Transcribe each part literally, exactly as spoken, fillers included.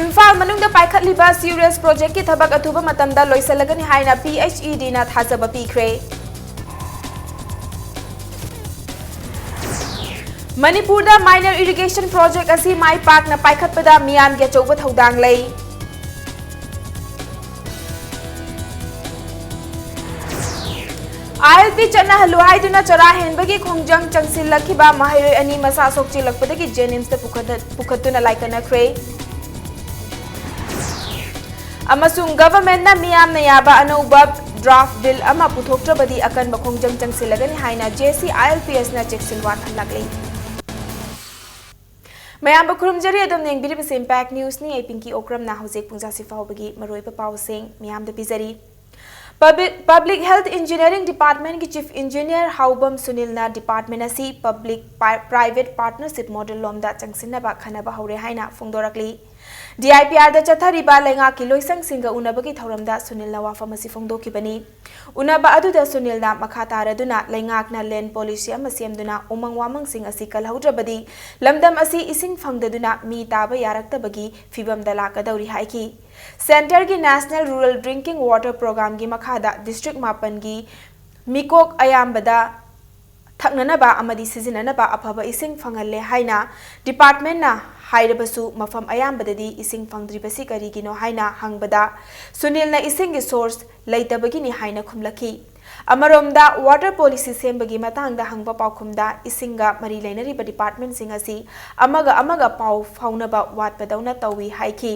ꯏꯝꯐꯥꯜ ꯃꯅꯨꯡꯗ ꯄꯥꯏꯈꯠꯂꯤꯕ sewerage projectꯀꯤ ꯊꯕꯛ ꯑꯊꯨꯕ ꯃꯇꯝꯗ ꯂꯣꯏꯁꯤꯜꯂꯒꯅꯤ ꯍꯥꯏꯅ PHEDꯅ ꯊꯥꯖꯕ ꯄꯤꯈ꯭ꯔꯦ꯫ ꯃꯅꯤꯄꯨꯔꯗ minor irrigation project ꯑꯁꯤ ꯃꯥꯏ ꯄꯥꯛꯅ ꯄꯥꯏꯈꯠꯄꯗ ꯃꯤꯌꯥꯝꯒꯤ ꯑꯆꯧꯕ ꯊꯧꯗꯥꯡ ꯂꯩ꯫ ILP ꯆꯠꯅꯍꯜꯂꯨ ꯍꯥꯏꯗꯨꯅ ꯆꯔꯥ ꯍꯦꯟꯕꯒꯤ ꯈꯣꯡꯖꯪ ꯆꯪꯁꯤꯜꯂꯛꯈꯤꯕ ꯃꯍꯩꯔꯣꯏ ꯑꯅꯤ ꯃꯁꯥ ꯁꯣꯛꯆꯤꯜꯂꯛꯄꯗꯒꯤ JNIMSꯇ ꯄꯨꯈꯠ-, ꯄꯨꯈꯠꯇꯨꯅ ꯂꯥꯏꯀꯠꯅꯈ꯭ꯔꯦ꯫ ꯑꯃꯁꯨꯡ governmentꯅ ꯃꯤꯌꯥꯝꯅ ꯌꯥꯕ ꯑꯅꯧꯕ draft bill ꯑꯃ ꯄꯨꯊꯣꯛꯇ꯭ꯔꯕꯗꯤ ꯑꯀꯟꯕ ꯈꯣꯡꯖꯪ ꯆꯪꯁꯤꯜꯂꯒꯅꯤ ꯍꯥꯏꯅ JCILPSꯅ ꯆꯦꯛꯁꯤꯟꯋꯥ ꯊꯝꯂꯛꯂꯤ꯫ ꯃꯌꯥꯝꯕꯨ ꯈꯨꯔꯨꯝꯖꯔꯤ, ꯑꯗꯣꯝꯅ ꯌꯦꯡꯕꯤꯔꯤꯕꯁꯤ Impact Newsꯅꯤ꯫ ꯑꯩ ꯄꯤꯡꯀꯤ ꯑꯣꯀ꯭ꯔꯝꯅ ꯍꯧꯖꯤꯛ ꯄꯨꯡꯖꯥꯁꯤ ꯐꯥꯎꯕꯒꯤ ꯃꯔꯨꯑꯣꯏꯕ ꯄꯥꯎꯁꯤꯡ ꯃꯌꯥꯝꯗ ꯄꯤꯖꯔꯤ꯫ Public, Public Health Engineering Departmentꯀꯤ Chief Engineer ꯍꯥꯎꯕꯝ ꯁꯨꯅꯤꯜꯅ department ꯑꯁꯤ public pi-, private partnership model ꯂꯣꯝꯗ ꯆꯪꯁꯤꯟꯅꯕ ꯈꯟꯅꯕ ꯍꯧꯔꯦ ꯍꯥꯏꯅ ꯐꯣꯡꯗꯣꯔꯛꯂꯤ꯫ DIPRꯗ ꯆꯠꯊꯔꯤꯕ ꯂꯩꯉꯥꯛꯀꯤ ꯂꯣꯏꯁꯪꯁꯤꯡꯒ ꯎꯅꯕꯒꯤ ꯊꯧꯔꯝꯗ ꯁꯨꯅꯤꯜꯅ ꯋꯥꯐꯝ ꯑꯁꯤ ꯐꯣꯡꯗꯣꯛꯈꯤꯕꯅꯤ꯫ ꯎꯅꯕ ꯑꯗꯨꯗ ꯁꯨꯅꯤꯜꯅ ꯃꯈꯥ ꯇꯥꯔꯗꯨꯅ ꯂꯩꯉꯥꯛꯅ land policy ꯑꯃ ꯁꯦꯝꯗꯨꯅ ꯎꯃꯪ ꯋꯥꯃꯪꯁꯤꯡ ꯑꯁꯤ ꯀꯜꯍꯧꯗ꯭ꯔꯕꯗꯤ ꯂꯝꯗꯝ ꯑꯁꯤ ꯏꯁꯤꯡ ꯐꯪꯗꯗꯨꯅ ꯃꯤ ꯇꯥꯕ ꯌꯥꯔꯛꯇꯕꯒꯤ ꯐꯤꯕꯝꯗ ꯂꯥꯛꯀꯗꯧꯔꯤ ꯍꯥꯏꯈꯤ꯫ Centreꯒꯤ National Rural Drinking Water Programmeꯒꯤ ꯃꯈꯥꯗ district ꯃꯥꯄꯟꯒꯤ ꯃꯤꯀꯣꯛ ꯑꯌꯥꯝꯕꯗ ꯊꯛꯅꯅꯕ ꯑꯃꯗꯤ ꯁꯤꯖꯤꯟꯅꯅꯕ ꯑꯐꯕ ꯏꯁꯤꯡ ꯐꯪꯍꯜꯂꯦ ꯍꯥꯏꯅ departmentꯅ ꯍꯥꯏꯔꯕꯁꯨ, ꯃꯐꯝ ꯑꯌꯥꯝꯕꯗꯗꯤ ꯏꯁꯤꯡ ꯐꯪꯗ꯭ꯔꯤꯕꯁꯤ ꯀꯔꯤꯒꯤꯅꯣ ꯍꯥꯏꯅ ꯍꯪꯕꯗ, ꯁꯨꯅꯤꯜꯅ ꯏꯁꯤꯡꯒꯤ source ꯂꯩꯇꯕꯒꯤꯅꯤ ꯍꯥꯏꯅ ꯈꯨꯝꯂꯛꯈꯤ꯫ ꯑꯃꯔꯣꯝꯗ, water policy ꯁꯦꯝꯕꯒꯤ ꯃꯇꯥꯡꯗ ꯍꯪꯕ ꯄꯥꯎꯈꯨꯝꯗ, ꯏꯁꯤꯡꯒ ꯃꯔꯤ ꯂꯩꯅꯔꯤꯕ departmentꯁꯤꯡ ꯑꯁꯤ ꯑꯃꯒ ꯑꯃꯒ ꯄꯥꯎ ꯐꯥꯎꯅꯕ ꯋꯥꯠꯄꯗꯧꯅ ꯇꯧꯏ ꯍꯥꯏꯈꯤ꯫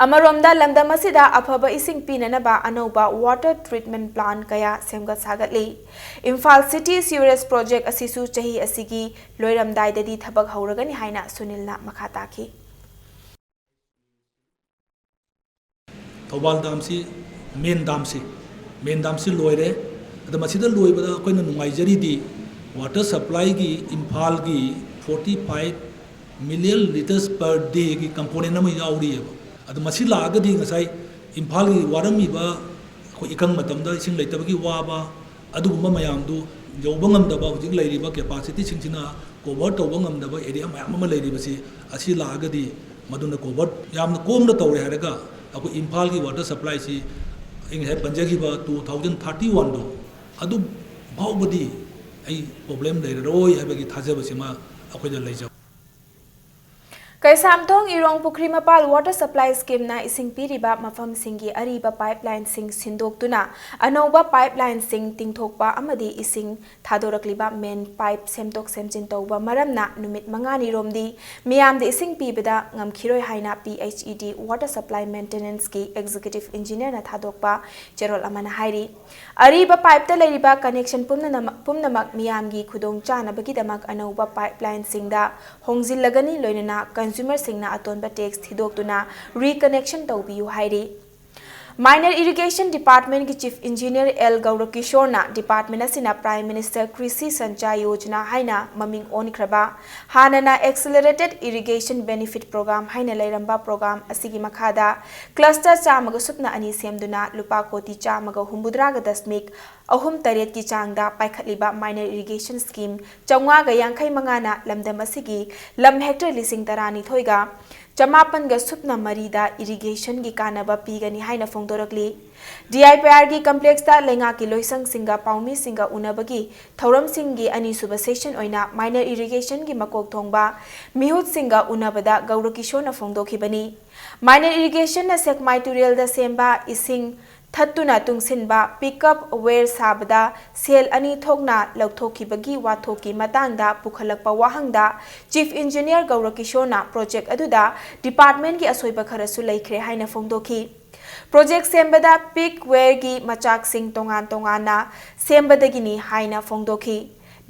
ꯑꯃꯔꯣꯝꯗ, ꯂꯝꯗꯝ ꯑꯁꯤꯗ ꯑꯐꯕ ꯏꯁꯤꯡ ꯄꯤꯅꯅꯕ ꯑꯅꯧꯕ water treatment plant ꯀꯌꯥ ꯁꯦꯝꯒꯠ ꯁꯥꯒꯠꯂꯤ꯫ ꯏꯝꯐꯥꯜ City sewerage project ꯑꯁꯤꯁꯨ ꯆꯍꯤ ꯑꯁꯤꯒꯤ ꯂꯣꯏꯔꯝꯗꯥꯏꯗꯗꯤ ꯊꯕꯛ ꯍꯧꯔꯒꯅꯤ ꯍꯥꯏꯅ ꯁꯨꯅꯤꯜꯅ ꯃꯈꯥ ꯇꯥꯈꯤ꯫ ꯊꯧꯕꯥꯜ dam ꯁꯤ, main dam ꯁꯤ, main dam ꯁꯤ ꯂꯣꯏꯔꯦ꯫ ꯑꯗ ꯃꯁꯤꯗ ꯂꯣꯏꯕꯗ ꯑꯩꯈꯣꯏꯅ ꯅꯨꯡꯉꯥꯏꯖꯔꯤꯗꯤ water supplyꯒꯤ ꯏꯝꯐꯥꯜꯒꯤ forty five million litres per dayꯒꯤ component ꯑꯃ ꯌꯥꯎꯔꯤꯑꯕ꯫ ꯑꯗ ꯃꯁꯤ ꯂꯥꯛꯑꯒꯗꯤ ꯉꯁꯥꯏ ꯏꯝꯐꯥꯜꯒꯤ ꯋꯥꯔꯝꯃꯤꯕ ꯑꯩꯈꯣꯏ ꯏꯀꯪ ꯃꯇꯝꯗ ꯏꯁꯤꯡ ꯂꯩꯇꯕꯒꯤ ꯋꯥꯕ, ꯑꯗꯨꯒꯨꯝꯕ ꯃꯌꯥꯝꯗꯨ ꯌꯧꯕ ꯉꯝꯗꯕ, ꯍꯧꯖꯤꯛ ꯂꯩꯔꯤꯕ capacityꯁꯤꯡꯁꯤꯅ cover ꯇꯧꯕ ꯉꯝꯗꯕ area ꯃꯌꯥꯝ ꯑꯃ ꯂꯩꯔꯤꯕꯁꯤ, ꯑꯁꯤ ꯂꯥꯛꯑꯒꯗꯤ ꯃꯗꯨꯅ ꯀꯣꯚꯔ ꯌꯥꯝꯅ ꯀꯣꯝꯅ ꯇꯧꯔꯦ ꯍꯥꯏꯔꯒ ꯑꯩꯈꯣꯏ ꯏꯝꯐꯥꯜꯒꯤ ꯋꯥꯇꯔ ꯁꯄ꯭ꯂꯥꯏꯁꯤ ꯑꯩ ꯉꯁꯥꯏ ꯄꯟꯖꯈꯤꯕ ꯇꯨ ꯊꯥꯎꯖꯟ ꯊꯥꯔꯇꯤ ꯋꯥꯟꯗꯣ ꯑꯗꯨ ꯐꯥꯎꯕꯗꯤ ꯑꯩ ꯄ꯭ꯔꯣꯕ꯭ꯂꯦꯝ ꯂꯩꯔꯔꯣꯏ ꯍꯥꯏꯕꯒꯤ ꯊꯥꯖꯕꯁꯤꯃ ꯑꯩꯈꯣꯏꯗ ꯂꯩꯖꯕ꯫ ꯀꯩꯁꯥꯝꯊꯣꯡ ꯏꯔꯣꯡ ꯄꯨꯈ꯭ꯔꯤ ꯃꯄꯥꯜ ꯋꯥꯇꯔ ꯁꯄ꯭ꯂꯥꯏ ꯁ꯭ꯀꯤꯝꯅ ꯏꯁꯤꯡ ꯄꯤꯔꯤꯕ ꯃꯐꯝꯁꯤꯡꯒꯤ ꯑꯔꯤꯕ ꯄꯥꯏꯞꯂꯥꯏꯟꯁꯤꯡ ꯁꯤꯟꯗꯣꯛꯇꯨꯅ ꯑꯅꯧꯕ ꯄꯥꯏꯞꯂꯥꯏꯟꯁꯤꯡ ꯇꯤꯡꯊꯣꯛꯄ ꯑꯃꯗꯤ ꯏꯁꯤꯡ ꯊꯥꯗꯣꯔꯛꯂꯤꯕ ꯃꯦꯟ ꯄꯥꯏꯞ ꯁꯦꯝꯗꯣꯛ ꯁꯦꯝꯖꯤꯟ ꯇꯧꯕ ꯃꯔꯝꯅ ꯅꯨꯃꯤꯠ ꯃꯉꯥꯅꯤꯔꯣꯝꯗꯤ ꯃꯤꯌꯥꯝꯗ ꯏꯁꯤꯡ ꯄꯤꯕꯗ ꯉꯝꯈꯤꯔꯣꯏ ꯍꯥꯏꯅ P H E the water supply ꯃꯦꯟꯇꯦꯅꯦꯟꯁꯀꯤ executive ꯏꯟꯖꯤꯅꯤꯌꯔꯅ ꯊꯥꯗꯣꯛꯄ ꯆꯦꯔꯣꯜ ꯑꯃꯅ ꯍꯥꯏꯔꯤ꯫ ꯑꯔꯤꯕ ꯄꯥꯏꯞꯇ ꯂꯩꯔꯤꯕ ꯀꯅꯦꯛꯁꯟ ꯄꯨꯝꯅꯃꯛ, ꯄꯨꯝꯅꯃꯛ ꯃꯤꯌꯥꯝꯒꯤ ꯈꯨꯗꯣꯡ ꯆꯥꯅꯕꯒꯤꯗꯃꯛ ꯑꯅꯧꯕ ꯄꯥꯏꯞꯂꯥꯏꯟꯁꯤꯡꯗ ꯍꯣꯡꯖꯤꯜꯂꯒꯅꯤ, ꯂꯣꯏꯅꯅ ꯀꯟꯖꯨꯃꯔꯁꯤꯡꯅ ꯑꯇꯣꯟꯕ ꯇꯦꯛꯁ ꯊꯤꯗꯣꯛꯇꯨꯅ ꯔꯤꯀꯅꯦꯛꯁꯟ ꯇꯧꯕꯤꯌꯨ ꯍꯥꯏꯔꯤ꯫ ꯃꯥꯏꯅꯔ ꯏꯔꯤꯒꯦꯁꯟ ꯗꯤꯄꯥꯔꯠꯃꯦꯟꯒꯤ ꯆꯤꯐ ꯏꯟꯖꯤꯅꯤꯌꯔ ꯑꯦꯜ ꯒꯧꯔꯀꯤꯁꯣꯔꯅ ꯗꯤꯄꯥꯔꯠꯃꯦꯟ ꯑꯁꯤꯅ ꯄ꯭ꯔꯥꯏꯝ ꯃꯤꯅꯤꯁꯇꯔ ꯀ꯭ꯔꯤꯁꯤ ꯁꯟꯆꯥꯏ ꯌꯣꯖꯅꯥ ꯍꯥꯏꯅ ꯃꯃꯤꯡ ꯑꯣꯟꯈ꯭ꯔꯕ, ꯍꯥꯟꯅꯅ ꯑꯦꯛꯁꯤꯂꯔꯦꯇꯦꯗ ꯏꯔꯤꯒꯦꯁꯟ ꯕꯦꯅꯤꯐꯤꯠ ꯄ꯭ꯔꯣꯒ꯭ꯔꯥꯝ ꯍꯥꯏꯅ ꯂꯩꯔꯝꯕ ꯄ꯭ꯔꯣꯒ꯭ꯔꯥꯝ ꯑꯁꯤꯒꯤ ꯃꯈꯥꯗ ꯀ꯭ꯂꯁꯇꯔ ꯆꯥꯝꯃꯒ ꯁꯨꯞꯅ ꯑꯅꯤ ꯁꯦꯝꯗꯨꯅ ꯂꯨꯄꯥ ꯀꯣꯇꯤ ꯆꯥꯝꯃꯒ ꯍꯨꯝꯐꯨꯇꯔꯥꯒ ꯗꯁꯃꯤꯛ ꯑꯍꯨꯝ ꯇꯔꯦꯠꯀꯤ ꯆꯥꯡꯗ ꯄꯥꯏꯈꯠꯂꯤꯕ ꯃꯥꯏꯅꯔ ꯏꯔꯤꯒꯦꯁꯟ ꯁ꯭ꯀꯤꯝ ꯆꯥꯝꯃꯉꯥꯒ ꯌꯥꯡꯈꯩ ꯃꯉꯥꯅ ꯂꯝꯗꯝ ꯑꯁꯤꯒꯤ ꯂꯝ ꯍꯦꯛꯇꯔ ꯂꯤꯁꯤꯡ ꯇꯔꯥꯅꯤꯊꯣꯏꯒ ꯆꯃꯥꯄꯟꯒ ꯁꯨꯞꯅ ꯃꯔꯤꯗ ꯏꯔꯤꯒꯦꯁꯟꯒꯤ ꯀꯥꯟꯅꯕ ꯄꯤꯒꯅꯤ ꯍꯥꯏꯅ ꯐꯣꯡꯗꯣꯔꯛꯂꯤ꯫ ꯗꯤ ꯑꯥꯏ ꯄꯤ ꯑꯥꯔꯒꯤ ꯀꯝꯄ꯭ꯂꯦꯛꯁꯇ ꯂꯩꯉꯥꯛꯀꯤ ꯂꯣꯏꯁꯪꯁꯤꯡꯒ ꯄꯥꯎꯃꯤꯁꯤꯡꯒ ꯎꯅꯕꯒꯤ ꯊꯧꯔꯝꯁꯤꯡꯒꯤ ꯑꯅꯤꯁꯨꯕ ꯁꯦꯁꯟ ꯑꯣꯏꯅ ꯃꯥꯏꯅꯔ ꯏꯔꯤꯒꯦꯁꯟꯒꯤ ꯃꯀꯣꯛ ꯊꯣꯡꯕ ꯃꯤꯍꯨꯠꯁꯤꯡꯒ ꯎꯅꯕꯗ ꯒꯧꯔꯀꯤꯁꯣꯔꯅ ꯐꯣꯡꯗꯣꯛꯈꯤꯕꯅꯤ꯫ ꯃꯥꯏꯅꯔ ꯏꯔꯤꯒꯦꯁꯟꯅ ꯁꯦꯛꯃꯥꯏ ꯇꯨꯔꯦꯜꯗ ꯁꯦꯝꯕ ꯏꯁꯤꯡ ꯊꯠꯇꯨꯅ ꯇꯨꯡꯁꯤꯟꯕ ꯄꯤꯛꯑꯞ ꯋꯦꯌꯔ ꯁꯥꯕꯗ ꯁꯦꯜ ꯑꯅꯤ ꯊꯣꯛꯅ ꯂꯧꯊꯣꯛꯈꯤꯕꯒꯤ ꯋꯥꯊꯣꯛꯀꯤ ꯃꯇꯥꯡꯗ ꯄꯨꯈꯠꯂꯛꯄ ꯋꯥꯍꯪꯗ ꯆꯤꯐ ꯏꯟꯖꯤꯅꯤꯌꯔ ꯒꯧꯔꯀꯤꯁꯣꯔꯅ ꯄ꯭ꯔꯣꯖꯦꯛ ꯑꯗꯨꯗ ꯗꯤꯄꯥꯔꯠꯃꯦꯟꯒꯤ ꯑꯁꯣꯏꯕ ꯈꯔꯁꯨ ꯂꯩꯈ꯭ꯔꯦ ꯍꯥꯏꯅ ꯐꯣꯡꯗꯣꯛꯈꯤ꯫ ꯄ꯭ꯔꯣꯖꯦꯛ ꯁꯦꯝꯕꯗ ꯄꯤꯛ ꯋꯦꯌꯔꯒꯤ ꯃꯆꯥꯛꯁꯤꯡ ꯇꯣꯉꯥꯟ ꯇꯣꯉꯥꯟꯅ ꯁꯦꯝꯕꯗꯒꯤꯅꯤ ꯍꯥꯏꯅ ꯐꯣꯡꯗꯣꯛꯈꯤ꯫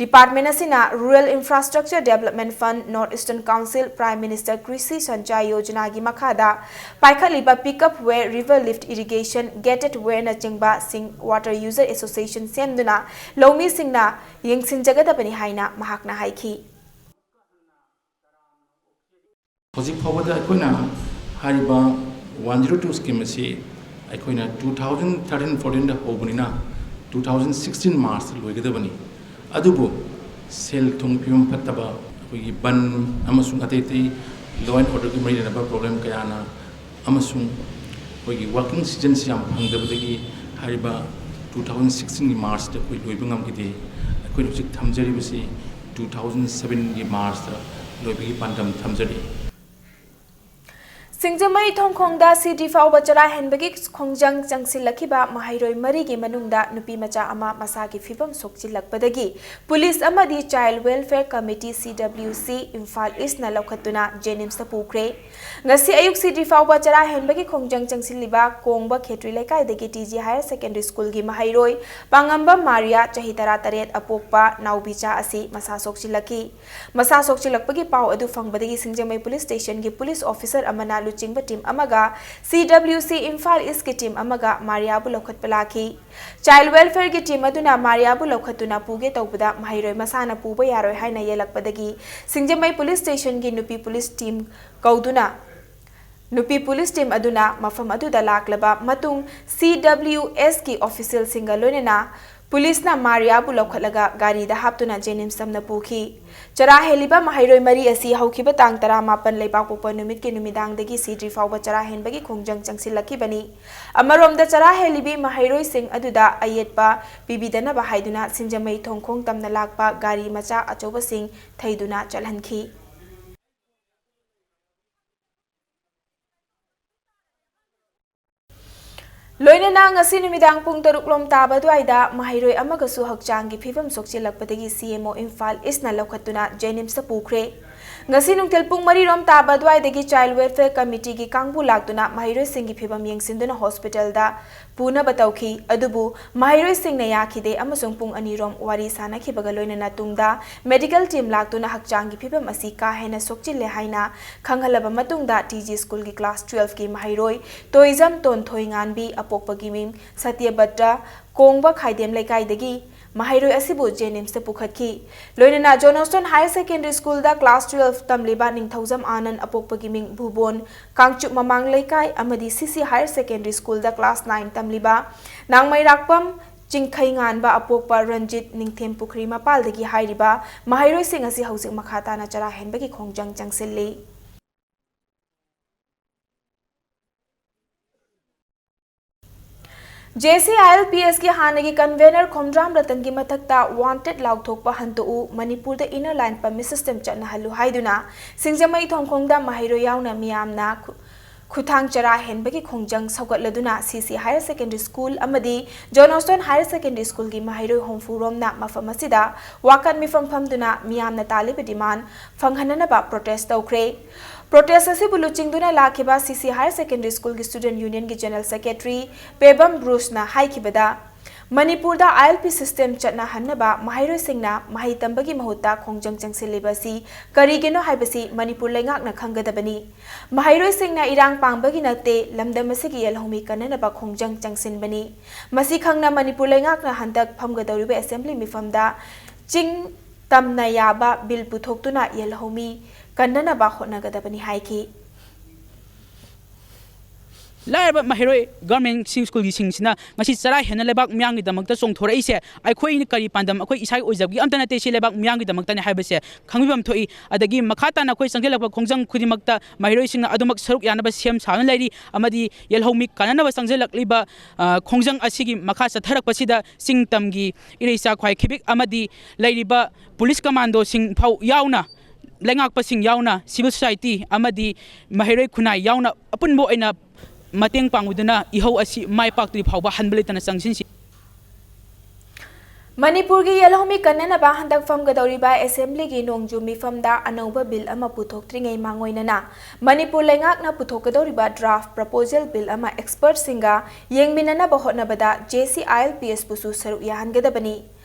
ꯗꯤꯄꯥꯔꯠꯃꯦꯟ ꯑꯁꯤꯅ Rural Infrastructure Development Fund, North Eastern Council, Prime Minister Krishi Sanchai Yojanaꯒꯤ ꯃꯈꯥꯗ ꯄꯥꯏꯈꯠꯂꯤꯕ ꯄꯤꯛꯑꯞ ꯋꯦꯌꯔ, ꯔꯤꯚꯔ ꯂꯤꯐ ꯏꯔꯤꯒꯦꯁꯟ, ꯒꯦꯇꯦꯗ ꯋꯦꯌꯔꯅꯆꯤꯡꯕ ꯁꯤꯡ ꯋꯥꯇꯔ ꯌꯨꯖꯔ ꯑꯦꯁꯣꯁꯤꯌꯦꯁꯟ ꯁꯦꯝꯗꯨꯅ ꯂꯧꯃꯤꯁꯤꯡꯅ ꯌꯦꯡꯁꯤꯟꯖꯒꯗꯕꯅꯤ ꯍꯥꯏꯅ ꯃꯍꯥꯛꯅ ꯍꯥꯏꯈꯤ꯫ ꯍꯧꯖꯤꯛ ꯐꯥꯎꯕꯗ ꯑꯩꯈꯣꯏꯅ ꯍꯥꯏꯔꯤꯕ ꯋꯥꯟ ꯖꯤꯔꯣ ꯇꯨ ꯁ꯭ꯀꯤꯝ ꯑꯁꯤ ꯑꯩꯈꯣꯏꯅ ꯇꯨ ꯊꯥꯎꯖꯟ ꯊꯥꯔꯇꯤꯟ ꯐꯣꯔꯇꯤꯟꯗ ꯍꯧꯕꯅꯤꯅ ꯇꯨ ꯊꯥꯎꯖꯟ ꯁꯤꯛꯁꯇꯤꯟ ꯃꯥꯔꯆꯇ ꯂꯣꯏꯒꯗꯕꯅꯤ꯫ ꯑꯗꯨꯕꯨ ꯁꯦꯜ ꯊꯨꯝ ꯐꯤꯕꯝ ꯐꯠꯇꯕ, ꯑꯩꯈꯣꯏꯒꯤ ꯕꯟ ꯑꯃꯁꯨꯡ ꯑꯇꯩ ꯑꯇꯩ Law and orderꯒꯤ ꯃꯔꯤ ꯂꯩꯅꯕ problem ꯀꯌꯥꯅ ꯑꯃꯁꯨꯡ ꯑꯩꯈꯣꯏꯒꯤ working seasonꯁꯤ ꯌꯥꯝ ꯐꯪꯗꯕꯗꯒꯤ ꯍꯥꯏꯔꯤꯕ two thousand sixteenꯒꯤ Marchꯇ ꯑꯩꯈꯣꯏ ꯂꯣꯏꯕ ꯉꯝꯈꯤꯗꯦ꯫ ꯑꯩꯈꯣꯏꯅ ꯍꯧꯖꯤꯛ ꯊꯝꯖꯔꯤꯕꯁꯤ two thousand sevenꯒꯤ Marchꯇ ꯂꯣꯏꯕꯒꯤ ꯄꯥꯟꯗꯝ ꯊꯝꯖꯔꯤ꯫ ꯁꯤꯡꯖꯃꯩ ꯊꯣꯡꯈꯣꯡꯗ ꯁꯤꯗ꯭ꯔꯤ ꯐꯥꯎꯕ ꯆꯔꯥ ꯍꯦꯟꯕꯒꯤ ꯈꯣꯡꯖꯪ ꯆꯪꯁꯤꯜꯂꯛꯈꯤꯕ ꯃꯍꯩꯔꯣꯏ ꯃꯔꯤꯒꯤ ꯃꯅꯨꯡꯗ ꯅꯨꯄꯤ ꯃꯆꯥ ꯑꯃ ꯃꯁꯥꯒꯤ ꯐꯤꯕꯝ ꯁꯣꯛꯆꯤꯜꯂꯛꯄꯗꯒꯤ ꯄꯨꯂꯤꯁ ꯑꯃꯗꯤ Child Welfare Committee, C W C, ꯏꯝꯐꯥꯜ ꯏꯁꯅ ꯂꯧꯈꯠꯇꯨꯅ ꯖꯦꯅꯤꯝꯁꯇ ꯄꯨꯈ꯭ꯔꯦ꯫ ꯉꯁꯤ ꯑꯌꯨꯛ ꯁꯤꯗ꯭ꯔꯤ ꯐꯥꯎꯕ ꯆꯔꯥ ꯍꯦꯟꯕꯒꯤ ꯈꯣꯡꯖꯪ ꯆꯪꯁꯤꯜꯂꯤꯕ ꯀꯣꯡꯕ ꯈꯦꯇ꯭ꯔꯤ ꯂꯩꯀꯥꯏꯗꯒꯤ T G Higher Secondary Schoolꯒꯤ ꯃꯍꯩꯔꯣꯏ ꯄꯥꯉꯝꯕꯝ ꯃꯥꯔꯤꯌꯥ, ꯆꯍꯤ ꯇꯔꯥꯇꯔꯦꯠ, ꯑꯄꯣꯛꯄ ꯅꯥꯎꯕꯤꯆꯥ ꯑꯁꯤ ꯃꯁꯥ ꯁꯣꯛꯆꯤꯜꯂꯛꯈꯤ꯫ ꯃꯁꯥ ꯁꯣꯛꯆꯤꯜꯂꯛꯄꯒꯤ ꯄꯥꯎ ꯑꯗꯨ ꯐꯪꯕꯗꯒꯤ ꯁꯤꯡꯖꯃꯩ ꯄꯨꯂꯤꯁ ꯁ꯭ꯇꯦꯁꯟꯒꯤ ꯄꯨꯂꯤꯁ ꯑꯣꯐꯤꯁꯔ ꯑꯃꯅ ꯂꯨꯆꯤꯡꯕ ꯇꯤꯝ ꯑꯃꯒ C W C ꯏꯝꯐꯥꯜ ꯏꯁꯀꯤ ꯇꯤꯝ ꯑꯃꯒ ꯃꯥꯔꯤꯌꯥꯕꯨ ꯂꯧꯈꯠꯄ ꯂꯥꯛꯈꯤ꯫ Child Welfareꯒꯤ ꯇꯤꯝ ꯑꯗꯨꯅ ꯃꯥꯔꯤꯌꯥꯕꯨ ꯂꯧꯈꯠꯇꯨꯅ ꯄꯨꯒꯦ ꯇꯧꯕꯗ ꯃꯍꯩꯔꯣꯏ ꯃꯁꯥꯅ ꯄꯨꯕ ꯌꯥꯔꯣꯏ ꯍꯥꯏꯅ ꯌꯦꯜꯂꯛꯄꯗꯒꯤ ꯁꯤꯡꯖꯃꯩ ꯄꯨꯂꯤꯁ ꯁ꯭ꯇꯦꯁꯟꯒꯤ ꯅꯨꯄꯤ ꯄꯨꯂꯤꯁ ꯇꯤꯝ ꯀꯧꯗꯨꯅ ꯅꯨꯄꯤ ꯄꯨꯂꯤꯁ ꯇꯤꯝ ꯑꯗꯨꯅ ꯃꯐꯝ ꯑꯗꯨꯗ ꯂꯥꯛꯂꯕ ꯃꯇꯨꯡ C W Sꯀꯤ ꯑꯣꯐꯤꯁꯤꯌꯦꯜꯁꯤꯡꯒ ꯂꯣꯏꯅꯅ ꯄꯨꯂꯤꯁꯅ ꯃꯥꯔꯤꯌꯥꯕꯨ ꯂꯧꯈꯠꯂꯒ ꯒꯥꯔꯤꯗ ꯍꯥꯞꯇꯨꯅ ꯖꯦꯅꯤꯝꯁ ꯇꯝꯅ ꯄꯨꯈꯤ꯫ ꯆꯔꯥ ꯍꯦꯜꯂꯤꯕ ꯃꯍꯩꯔꯣꯏ ꯃꯔꯤ ꯑꯁꯤ ꯍꯧꯈꯤꯕ ꯇꯥꯡ ꯇꯔꯥꯃꯥꯄꯟ ꯂꯩꯕꯥꯛꯄꯣꯛꯄ ꯅꯨꯃꯤꯠꯀꯤ ꯅꯨꯃꯤꯗꯥꯡꯗꯒꯤ ꯁꯤꯗ꯭ꯔꯤ ꯐꯥꯎꯕ ꯆꯔꯥ ꯍꯦꯟꯕꯒꯤ ꯈꯣꯡꯖꯪ ꯆꯪꯁꯤꯜꯂꯛꯈꯤꯕꯅꯤ꯫ ꯑꯃꯔꯣꯝꯗ ꯆꯔꯥ ꯍꯦꯜꯂꯤꯕꯤ ꯃꯍꯩꯔꯣꯏꯁꯤꯡ ꯑꯗꯨꯗ ꯑꯌꯦꯠꯄ ꯄꯤꯕꯤꯗꯅꯕ ꯍꯥꯏꯗꯨꯅ ꯁꯤꯡꯖꯃꯩ ꯊꯣꯡꯈꯣꯡ ꯇꯝꯅ ꯂꯥꯛꯄ ꯒꯥꯔꯤ ꯃꯆꯥ ꯑꯆꯧꯕꯁꯤꯡ ꯊꯩꯗꯨꯅ ꯆꯠꯍꯟꯈꯤ꯫ ꯂꯣꯏꯅꯅ ꯉꯁꯤ ꯅꯨꯃꯤꯗꯥꯡ ꯄꯨꯡ ꯇꯔꯨꯛ ꯂꯣꯝ ꯇꯥꯕ ꯑꯗꯨꯋꯥꯏꯗ ꯃꯍꯩꯔꯣꯏ ꯑꯃꯒꯁꯨ ꯍꯛꯆꯥꯡꯒꯤ ꯐꯤꯕꯝ ꯁꯣꯛꯆꯤꯜꯂꯛꯄꯗꯒꯤ C M O ꯏꯝꯐꯥꯜ ꯏꯁꯅ ꯂꯧꯈꯠꯇꯨꯅ ꯖꯦꯅꯤꯝꯁꯇ ꯄꯨꯈ꯭ꯔꯦ꯫ ꯉꯁꯤ ꯅꯨꯡꯊꯤꯜ ꯄꯨꯡ ꯃꯔꯤ ꯔꯣꯝ ꯇꯥꯕ ꯑꯗꯨꯋꯥꯏꯗꯒꯤ Child Welfare Committeeꯒꯤ ꯀꯥꯡꯕꯨ ꯂꯥꯛꯇꯨꯅ ꯃꯍꯩꯔꯣꯏꯁꯤꯡꯒꯤ ꯐꯤꯕꯝ ꯌꯦꯡꯁꯤꯟꯗꯨꯅ ꯍꯣꯁꯄꯤꯇꯥꯜꯗ ꯄꯨꯅꯕ ꯇꯧꯈꯤ꯫ ꯑꯗꯨꯕꯨ ꯃꯍꯩꯔꯣꯏꯁꯤꯡꯅ ꯌꯥꯈꯤꯗꯦ ꯑꯃꯁꯨꯡ ꯄꯨꯡ ꯑꯅꯤ ꯔꯣꯝ ꯋꯥꯔꯤ ꯁꯥꯅꯈꯤꯕꯒ ꯂꯣꯏꯅꯅ ꯇꯨꯡꯗ ꯃꯦꯗꯤꯀꯦꯜ ꯇꯤꯝ ꯂꯥꯛꯇꯨꯅ ꯍꯛꯆꯥꯡꯒꯤ ꯐꯤꯕꯝ ꯑꯁꯤ ꯀꯥ ꯍꯦꯟꯅ ꯁꯣꯛꯆꯤꯜꯂꯦ ꯍꯥꯏꯅ ꯈꯪꯍꯜꯂꯕ ꯃꯇꯨꯡꯗ T G Schoolꯒꯤ class twelveꯀꯤ ꯃꯍꯩꯔꯣꯏ ꯇꯣꯏꯖꯝ ꯇꯣꯟꯊꯣꯏ ꯉꯥꯟꯕꯤ, ꯑꯄꯣꯛꯄꯒꯤ ꯃꯤꯡ ꯁꯇ꯭ꯌꯕ꯭ꯔꯇ, ꯀꯣꯡꯕ ꯈꯥꯏꯗꯦꯝ ꯂꯩꯀꯥꯏꯗꯒꯤ ꯃꯍꯩꯔꯣꯏ ꯑꯁꯤꯕꯨ ꯖꯦꯅꯤꯝꯁꯇ ꯄꯨꯈꯠꯈꯤ꯫ ꯂꯣꯏꯅꯅ John Austin Higher Secondary Schoolꯗ class twelve ꯇꯝꯂꯤꯕ ꯅꯤꯡꯊꯧꯖꯝ ꯑꯥꯅꯟ, ꯑꯄꯣꯛꯄꯒꯤ ꯃꯤꯡ ꯚꯨꯕꯣꯟ, ꯀꯥꯡꯆꯨꯞ ꯃꯃꯥꯡ ꯂꯩꯀꯥꯏ, ꯑꯃꯗꯤ C C Higher Secondary Schoolꯗ class nine ꯇꯝꯂꯤꯕ ꯅꯥꯡꯃꯩꯔꯥꯛꯄꯝ ꯆꯤꯡꯈꯩꯉꯥꯟꯕ, ꯑꯄꯣꯛꯄ ꯔꯟꯖꯤꯠ, ꯅꯤꯡꯊꯦꯝ ꯄꯨꯈ꯭ꯔꯤ ꯃꯄꯥꯜꯗꯒꯤ ꯍꯥꯏꯔꯤꯕ ꯃꯍꯩꯔꯣꯏꯁꯤꯡ ꯑꯁꯤ ꯍꯧꯖꯤꯛ ꯃꯈꯥ ꯇꯥꯅ ꯆꯔꯥ ꯍꯦꯟꯕꯒꯤ ꯈꯣꯡꯖꯪ ꯆꯪꯁꯤꯜꯂꯤ꯫ J C I L P ꯑꯦꯁꯀꯤ ꯍꯥꯟꯅꯒꯤ ꯀꯟꯚꯦꯅꯔ ꯈꯣꯝꯗ꯭ꯔꯥꯝ ꯔꯇꯟꯒꯤ ꯃꯊꯛꯇ "Wanted" ꯂꯥꯎꯊꯣꯛꯄ ꯍꯟꯗꯣꯛꯎ, ꯃꯅꯤꯄꯨꯔꯗ inner line permit system ꯆꯠꯅꯍꯜꯂꯨ ꯍꯥꯏꯗꯨꯅ ꯁꯤꯡꯖꯃꯩ ꯊꯣꯡꯈꯣꯡꯗ ꯃꯍꯩꯔꯣꯏ ꯌꯥꯎꯅ ꯃꯤꯌꯥꯝꯅ ꯈꯨ-, ꯈꯨꯠꯊꯥꯡ ꯆꯔꯥ ꯍꯦꯟꯕꯒꯤ ꯈꯣꯡꯖꯪ ꯁꯧꯒꯠꯂꯗꯨꯅ ꯁꯤ ꯁꯤ Higher Secondary School ꯑꯃꯗꯤ John Austin Higher Secondary Schoolꯒꯤ ꯃꯍꯩꯔꯣꯏ ꯍꯨꯝꯐꯨ ꯔꯣꯝꯅ ꯃꯐꯝ ꯑꯁꯤꯗ ꯋꯥꯀꯠ ꯃꯤꯐꯝ ꯐꯝꯗꯨꯅ ꯃꯤꯌꯥꯝꯅ ꯇꯥꯜꯂꯤꯕ demand ꯐꯪꯍꯟꯅꯅꯕ protest ꯇꯧꯈ꯭ꯔꯦ꯫ Protest ꯑꯁꯤꯕꯨ ꯂꯨꯆꯤꯡꯗꯨꯅ ꯂꯥꯛꯈꯤꯕ ꯁꯤ ꯁꯤ Higher Secondary Schoolꯒꯤ Student Unionꯒꯤ General Secretary Pebam ꯕ꯭ꯔꯨꯁꯅ ꯍꯥꯏꯈꯤꯕꯗ, ꯃꯅꯤꯄꯨꯔꯗ ꯑꯥꯏ ꯑꯦꯜ ꯄꯤ system ꯆꯠꯅꯍꯟꯅꯕ ꯃꯍꯩꯔꯣꯏꯁꯤꯡꯅ ꯃꯍꯩ ꯇꯝꯕꯒꯤ ꯃꯍꯨꯠꯇ ꯈꯣꯡꯖꯪ ꯆꯪꯁꯤꯜꯂꯤꯕ ꯑꯁꯤ ꯀꯔꯤꯒꯤꯅꯣ ꯍꯥꯏꯕꯁꯤ ꯃꯅꯤꯄꯨꯔ ꯂꯩꯉꯥꯛꯅ ꯈꯪꯒꯗꯕꯅꯤ꯫ ꯃꯍꯩꯔꯣꯏꯁꯤꯡꯅ ꯏꯔꯥꯡ ꯄꯥꯡꯕꯒꯤ ꯅꯠꯇꯦ, ꯂꯝꯗꯝ ꯑꯁꯤꯒꯤ ꯌꯦꯜꯍꯧꯃꯤ ꯀꯟꯅꯅꯕ ꯈꯣꯡꯖꯪ ꯆꯪꯁꯤꯟꯕꯅꯤ꯫ ꯃꯁꯤ ꯈꯪꯅ ꯃꯅꯤꯄꯨꯔ ꯂꯩꯉꯥꯛꯅ ꯍꯟꯗꯛ ꯐꯝꯒꯗꯧꯔꯤꯕ assembly ꯃꯤꯐꯝꯗ ꯆꯤꯡ ꯇꯝꯅ ꯌꯥꯕ bill ꯄꯨꯊꯣꯛꯇꯨꯅ ꯌꯦꯜꯍꯧꯃꯤ ꯀꯟꯅꯅꯕ ꯍꯣꯠꯅꯒꯗꯕꯅꯤ ꯍꯥꯏꯈꯤ꯫ ꯂꯥꯏꯔꯕ ꯃꯍꯩꯔꯣꯏ government ꯁꯤꯡ schoolꯒꯤ ꯁꯤꯡꯁꯤꯅ ꯉꯁꯤ ꯆꯔꯥ ꯍꯦꯟꯅ ꯂꯩꯕꯥꯛ ꯃꯤꯌꯥꯝꯒꯤꯗꯃꯛꯇ ꯆꯣꯡꯊꯣꯔꯛꯏꯁꯦ ꯑꯩꯈꯣꯏꯅ ꯀꯔꯤ ꯄꯥꯟꯗꯝ, ꯑꯩꯈꯣꯏ ꯏꯁꯥꯒꯤ ꯑꯣꯏꯖꯕꯒꯤ ꯑꯝꯇ ꯅꯠꯇꯦ, ꯁꯤ ꯂꯩꯕꯥꯛ ꯃꯤꯌꯥꯝꯒꯤꯗꯃꯛꯇꯅꯦ ꯍꯥꯏꯕꯁꯦ ꯈꯪꯕꯤꯐꯝ ꯊꯣꯛꯏ꯫ ꯑꯗꯒꯤ ꯃꯈꯥ ꯇꯥꯅ ꯑꯩꯈꯣꯏ ꯆꯪꯁꯤꯜꯂꯛꯄ ꯈꯣꯡꯖꯪ ꯈꯨꯗꯤꯡꯃꯛꯇ ꯃꯍꯩꯔꯣꯏꯁꯤꯡꯅ ꯑꯗꯨꯃꯛ ꯁꯔꯨꯛ ꯌꯥꯅꯕ ꯁꯦꯝ ꯁꯥꯗꯨꯅ ꯂꯩꯔꯤ꯫ ꯑꯃꯗꯤ ꯌꯦꯜꯍꯧꯃꯤ ꯀꯥꯟꯅꯅꯕ ꯆꯪꯁꯤꯜꯂꯛꯂꯤꯕ, ꯑ, ꯈꯣꯡꯖꯪ ꯑꯁꯤꯒꯤ ꯃꯈꯥ ꯆꯠꯊꯔꯛꯄꯁꯤꯗ ꯆꯤꯡ ꯇꯝꯒꯤ ꯏꯔꯩꯆꯥ ꯈ꯭ꯋꯥꯏ ꯈꯤꯕꯤꯛ ꯑꯃꯗꯤ ꯂꯩꯔꯤꯕ police commandoꯁꯤꯡ ꯐꯥꯎ ꯌꯥꯎꯅ, ꯂꯩꯉꯥꯛꯄꯁꯤꯡ ꯌꯥꯎꯅ, civil society ꯑꯃꯗꯤ ꯃꯍꯩꯔꯣꯏ ꯈꯨꯟꯅꯥꯏ ꯌꯥꯎꯅ ꯑꯄꯨꯟꯕ ꯑꯣꯏꯅ ꯃꯇꯦꯡ ꯄꯥꯡꯕꯗꯨꯅ ꯏꯍꯧ ꯑꯁꯤ ꯃꯥꯏ ꯄꯥꯛꯇ꯭ꯔꯤ ꯐꯥꯎꯕ ꯍꯟꯕ ꯂꯩꯇꯅ ꯆꯪꯁꯤꯟꯁꯤ꯫ ꯃꯅꯤꯄꯨꯔꯒꯤ ꯌꯦꯜꯍꯧꯃꯤ ꯀꯟꯅꯅꯕ ꯍꯟꯗꯛ ꯐꯝꯒꯗꯧꯔꯤꯕ assemblyꯒꯤ ꯅꯣꯡꯖꯨ ꯃꯤꯐꯝꯗ ꯑꯅꯧꯕ bill ꯑꯃ ꯄꯨꯊꯣꯛꯇ꯭ꯔꯤꯉꯩ ꯃꯥꯡꯑꯣꯏꯅꯅ ꯃꯅꯤꯄꯨꯔ ꯂꯩꯉꯥꯛꯅ ꯄꯨꯊꯣꯛꯀꯗꯧꯔꯤꯕ draft proposal bill ꯑꯃ expertꯁꯤꯡꯒ ꯌꯦꯡꯃꯤꯟꯅꯅꯕ ꯍꯣꯠꯅꯕꯗ ꯖꯦ ꯁꯤ ꯑꯥꯏ ꯑꯦꯜ ꯄꯤ ꯑꯦꯁꯄꯨꯁꯨ ꯁꯔꯨꯛ ꯌꯥꯍꯟꯒꯗꯕꯅꯤ꯫